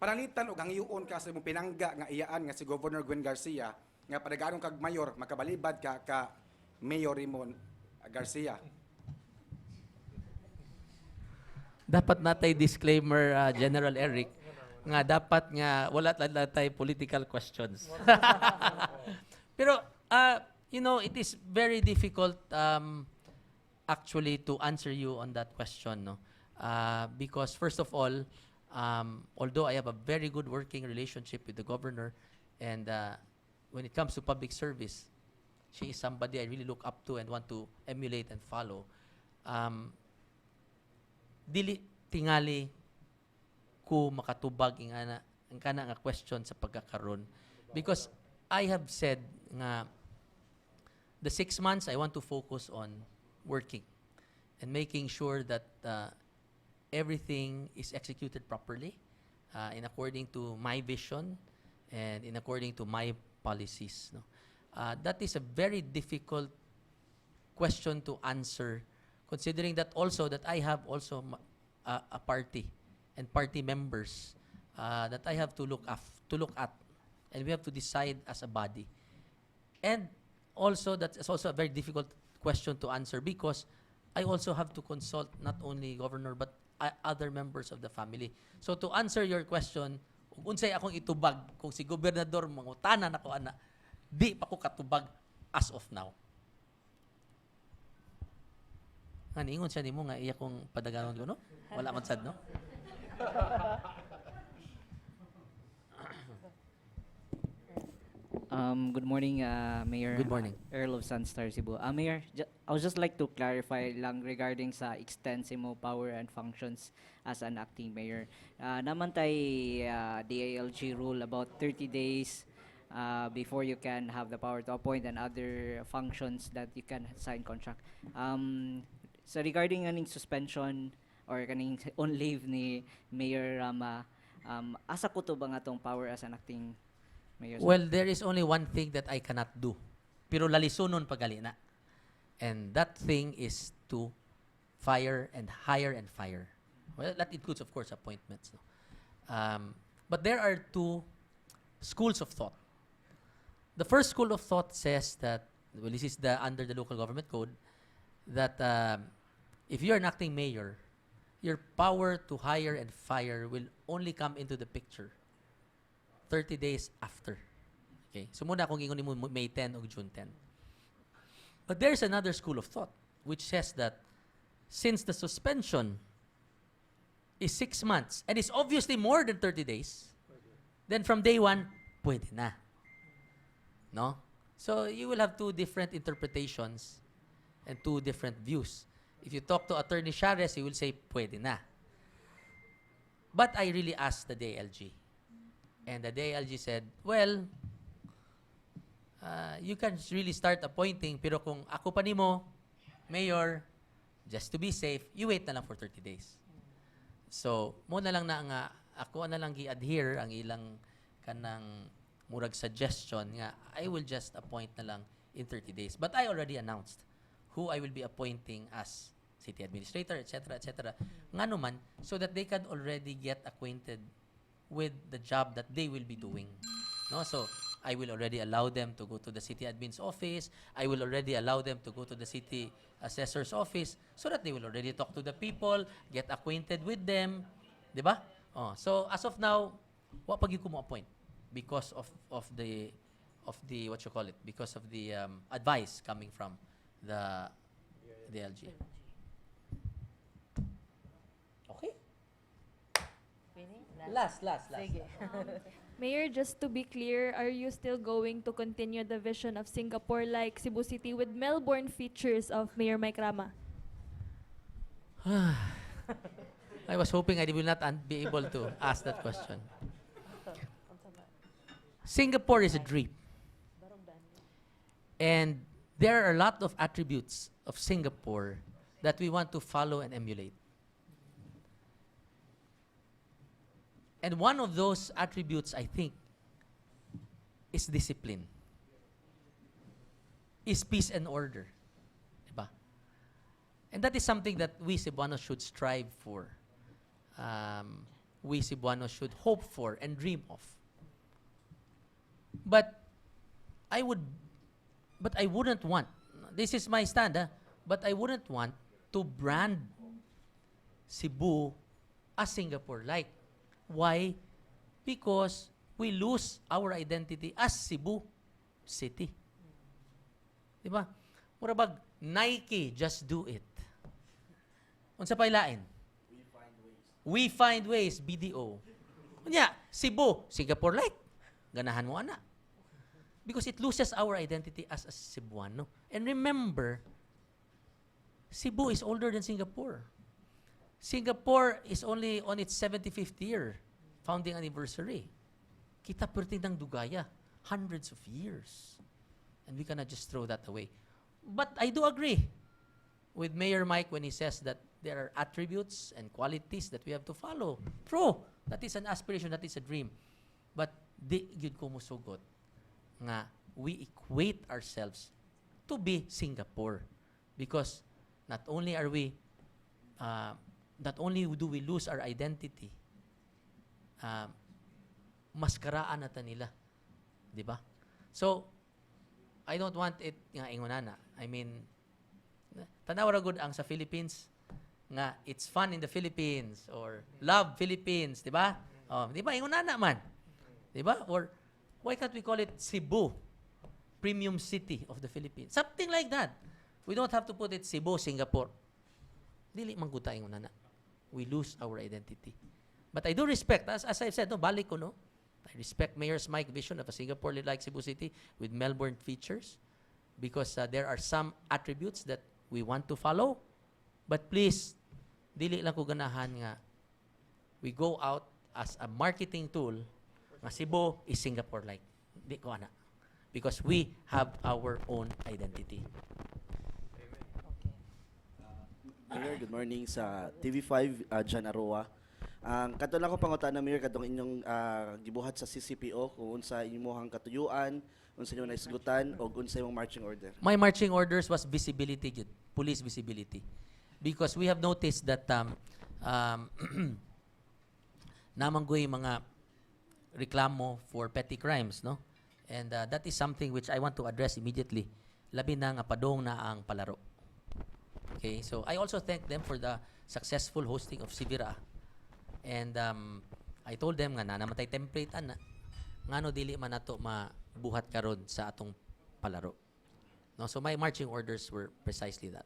Pananglitan og hangyoon ka sa imong pinangga nga iyaan nga si Governor Gwen Garcia. Nga padaganon kag mayor, makabalibad ka ka Mayor Raymond Garcia. Dapat natay disclaimer, General Eric, nga dapat nga wala natay political questions. Pero it is very difficult actually to answer you on that question, no? Because first of all, although I have a very good working relationship with the governor, and when it comes to public service, she is somebody I really look up to and want to emulate and follow. Dili tingali ko makatubag ing ana ang kana nga question sa pagkakaron because I have said nga the 6 months I want to focus on working and making sure that everything is executed properly in according to my vision and in according to my policies, no? That is a very difficult question to answer, considering that also that I have also a party and party members that I have to look at, and we have to decide as a body. And also that's also a very difficult question to answer because I also have to consult not only governor but other members of the family. So to answer your question, kung unsay akong itubag kung si gobernador mangutana nako ana, di pa ko katubag as of now. Nga niingon siya nimo nga iya kong padaganon ko, no? Wala man sad, no? Good morning, Mayor. Good morning. Earl of Sunstar Cebu. Mayor, I would just like to clarify lang regarding sa extent mo power and functions as an acting mayor. Naa man tay DILG rule about 30 days before you can have the power to appoint and other functions that you can sign contract. So regarding aning suspension or kaning on leave ni Mayor Rama, asa kutob ang atong power as an acting mayor, sir? Well, there is only one thing that I cannot do. Pero lalisunon pagali na. And that thing is to fire and hire and fire. Well, that includes, of course, appointments. No? But there are two schools of thought. The first school of thought says that, well, this is the under the local government code, that if you're an acting mayor, your power to hire and fire will only come into the picture 30 days after. Okay? So mao na akong ingon nimo May 10 o June 10. But there's another school of thought which says that since the suspension is 6 months and is obviously more than 30 days, then from day one, pwede na. No? So you will have two different interpretations and two different views. If you talk to Attorney Chares, he will say, "Pwede na." But I really asked the DILG. And the DILG said, "Well, you can really start appointing, pero kung ako pa nimo, Mayor, just to be safe, you wait na lang for 30 days." So, mao na lang na nga, ako na lang gi-adhere ang ilang kanang murag suggestion nga I will just appoint na lang in 30 days. But I already announced who I will be appointing as city administrator, etc., etc. Ngano man, so that they can already get acquainted with the job that they will be doing. No? So, I will already allow them to go to the city admin's office. I will already allow them to go to the city assessor's office so that they will already talk to the people, get acquainted with them. Di ba? Oh, so, as of now, wa pa gyud ko mo appoint because of the what you call it, because of the advice coming from the LG. Okay? Last, last, last. Sige. Mayor, just to be clear, are you still going to continue the vision of Singapore like Cebu City with Melbourne features of Mayor Mike Rama? I was hoping I will not be able to ask that question. Singapore is a dream. And there are a lot of attributes of Singapore that we want to follow and emulate. And one of those attributes, I think, is discipline, is peace and order. Diba? And that is something that we Cebuanos should strive for. We Cebuanos should hope for and dream of. But I would, but I wouldn't want, this is my stand, ah, but I wouldn't want to brand Cebu as Singapore-like. Why? Because we lose our identity as Cebu City. Di ba? Mura bag, Nike, just do it. Unsa pa'y lain? We find ways. BDO. Unya, Cebu, Singapore-like. Ganahan mo ana. Because it loses our identity as a Cebuano. And remember, Cebu is older than Singapore. Singapore is only on its 75th year founding anniversary. Kita perting ng dugaya, hundreds of years. And we cannot just throw that away. But I do agree with Mayor Mike when he says that there are attributes and qualities that we have to follow. True. That is an aspiration, that is a dream. But di gyud ko musugot nga we equate ourselves to be Singapore because not only do we lose our identity, maskaraan na ta nila, di ba? So I don't want it nga ingon ana. I mean, tanaw ra gud ang sa Philippines nga "It's fun in the Philippines" or "Love Philippines," di ba? Oh, di ba ingon ana man, di ba? Or why can't we call it Cebu, premium city of the Philippines? Something like that. We don't have to put it Cebu, Singapore. Dili man gud ta ingon ana. We lose our identity. But I do respect, as I've said, no, balik ko, no, I respect Mayor's Mike vision of a Singapore like Cebu City with Melbourne features because there are some attributes that we want to follow. But please, dili lang ko ganahan nga we go out as a marketing tool nga Cebu is Singapore-like. Di ko ana. Because we have our own identity. Mayor, good morning sa TV5, John Aroa. Ang kadto lang ko pangutana, Mayor, kadtong inyong gibuhat sa CCPO, kung unsa imong katuyuan, unsa inyong naisgutan og unsa imong marching order. My marching orders was visibility, gyud, police visibility. Because we have noticed that naa man goy mga reklamo for petty crimes, no? And that is something which I want to address immediately. Labi na nga padong na ang palaro. Okay, so I also thank them for the successful hosting of Sivira. And I told them nga naa naman tay template ana. Ngano dili man nato mabuhat karon sa atong palaro? No, so my marching orders were precisely that.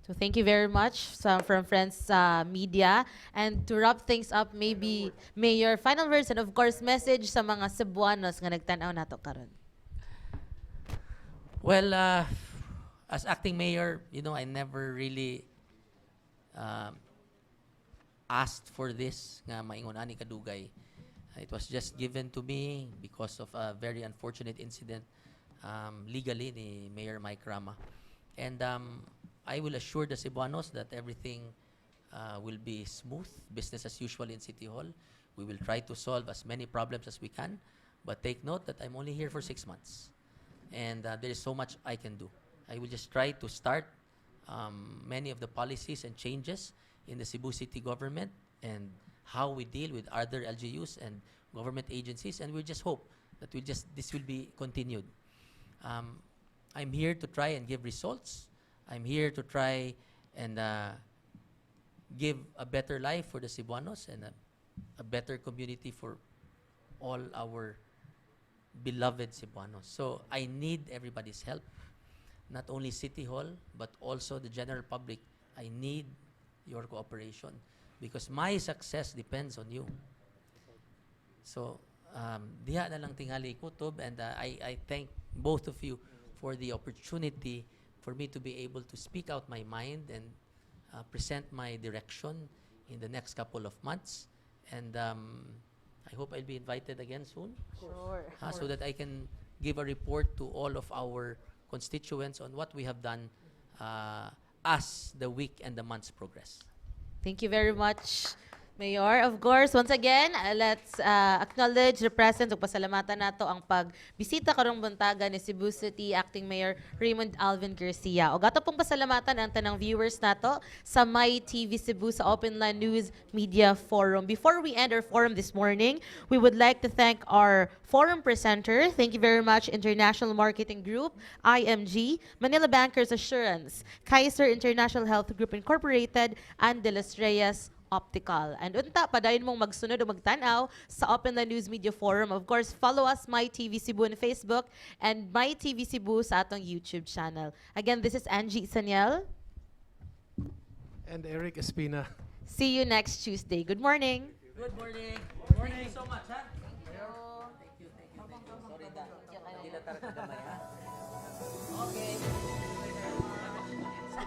So thank you very much from Friends Media. And to wrap things up, maybe Mayor, final words and, of course, message sa mga Cebuanos nga nagtan-aw nato karon. Well, as acting mayor, I never really asked for this nga maingon ani kadugay. It was just given to me because of a very unfortunate incident legally ni Mayor Mike Rama. And I will assure the Cebuanos that everything will be smooth, business as usual in City Hall. We will try to solve as many problems as we can. But take note that I'm only here for 6 months and there is so much I can do. I will just try to start many of the policies and changes in the Cebu City government and how we deal with other LGUs and government agencies, and we just hope that we just this will be continued. I'm here to try and give results. I'm here to try and give a better life for the Cebuanos and a better community for all our beloved Cebuanos. So I need everybody's help, not only City Hall, but also the general public. I need your cooperation because my success depends on you. So, diha na lang tingali kutob, and I thank both of you for the opportunity for me to be able to speak out my mind and present my direction in the next couple of months. And I hope I'll be invited again soon. Sure. So that I can give a report to all of our constituents on what we have done as the week and the months progress. Thank you very much, Mayor, of course, once again, let's acknowledge the presence ug pasalamatan nato ang pagbisita karong buntaga ni Cebu City Acting Mayor Raymond Alvin Garcia. Ug ato pong pasalamatan ang tanang viewers nato sa My TV Cebu sa Open Line News Media Forum. Before we end our forum this morning, we would like to thank our forum presenter. Thank you very much, International Marketing Group, IMG, Manila Bankers Assurance, Kaiser International Health Group Incorporated, and De Los Reyes Optical. And unta, padayon mong magsunod o magtanaw sa Open Line News Media Forum. Of course, follow us, My TV Cebu on Facebook and My TV Cebu sa atong YouTube channel. Again, this is Angie Saniel. And Eric Espina. See you next Tuesday. Good morning. Good morning. Thank you so much, ha? Thank you. Thank you, thank you, thank you. Sorry ta. Hindi na tara gamay, ha?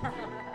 Okay.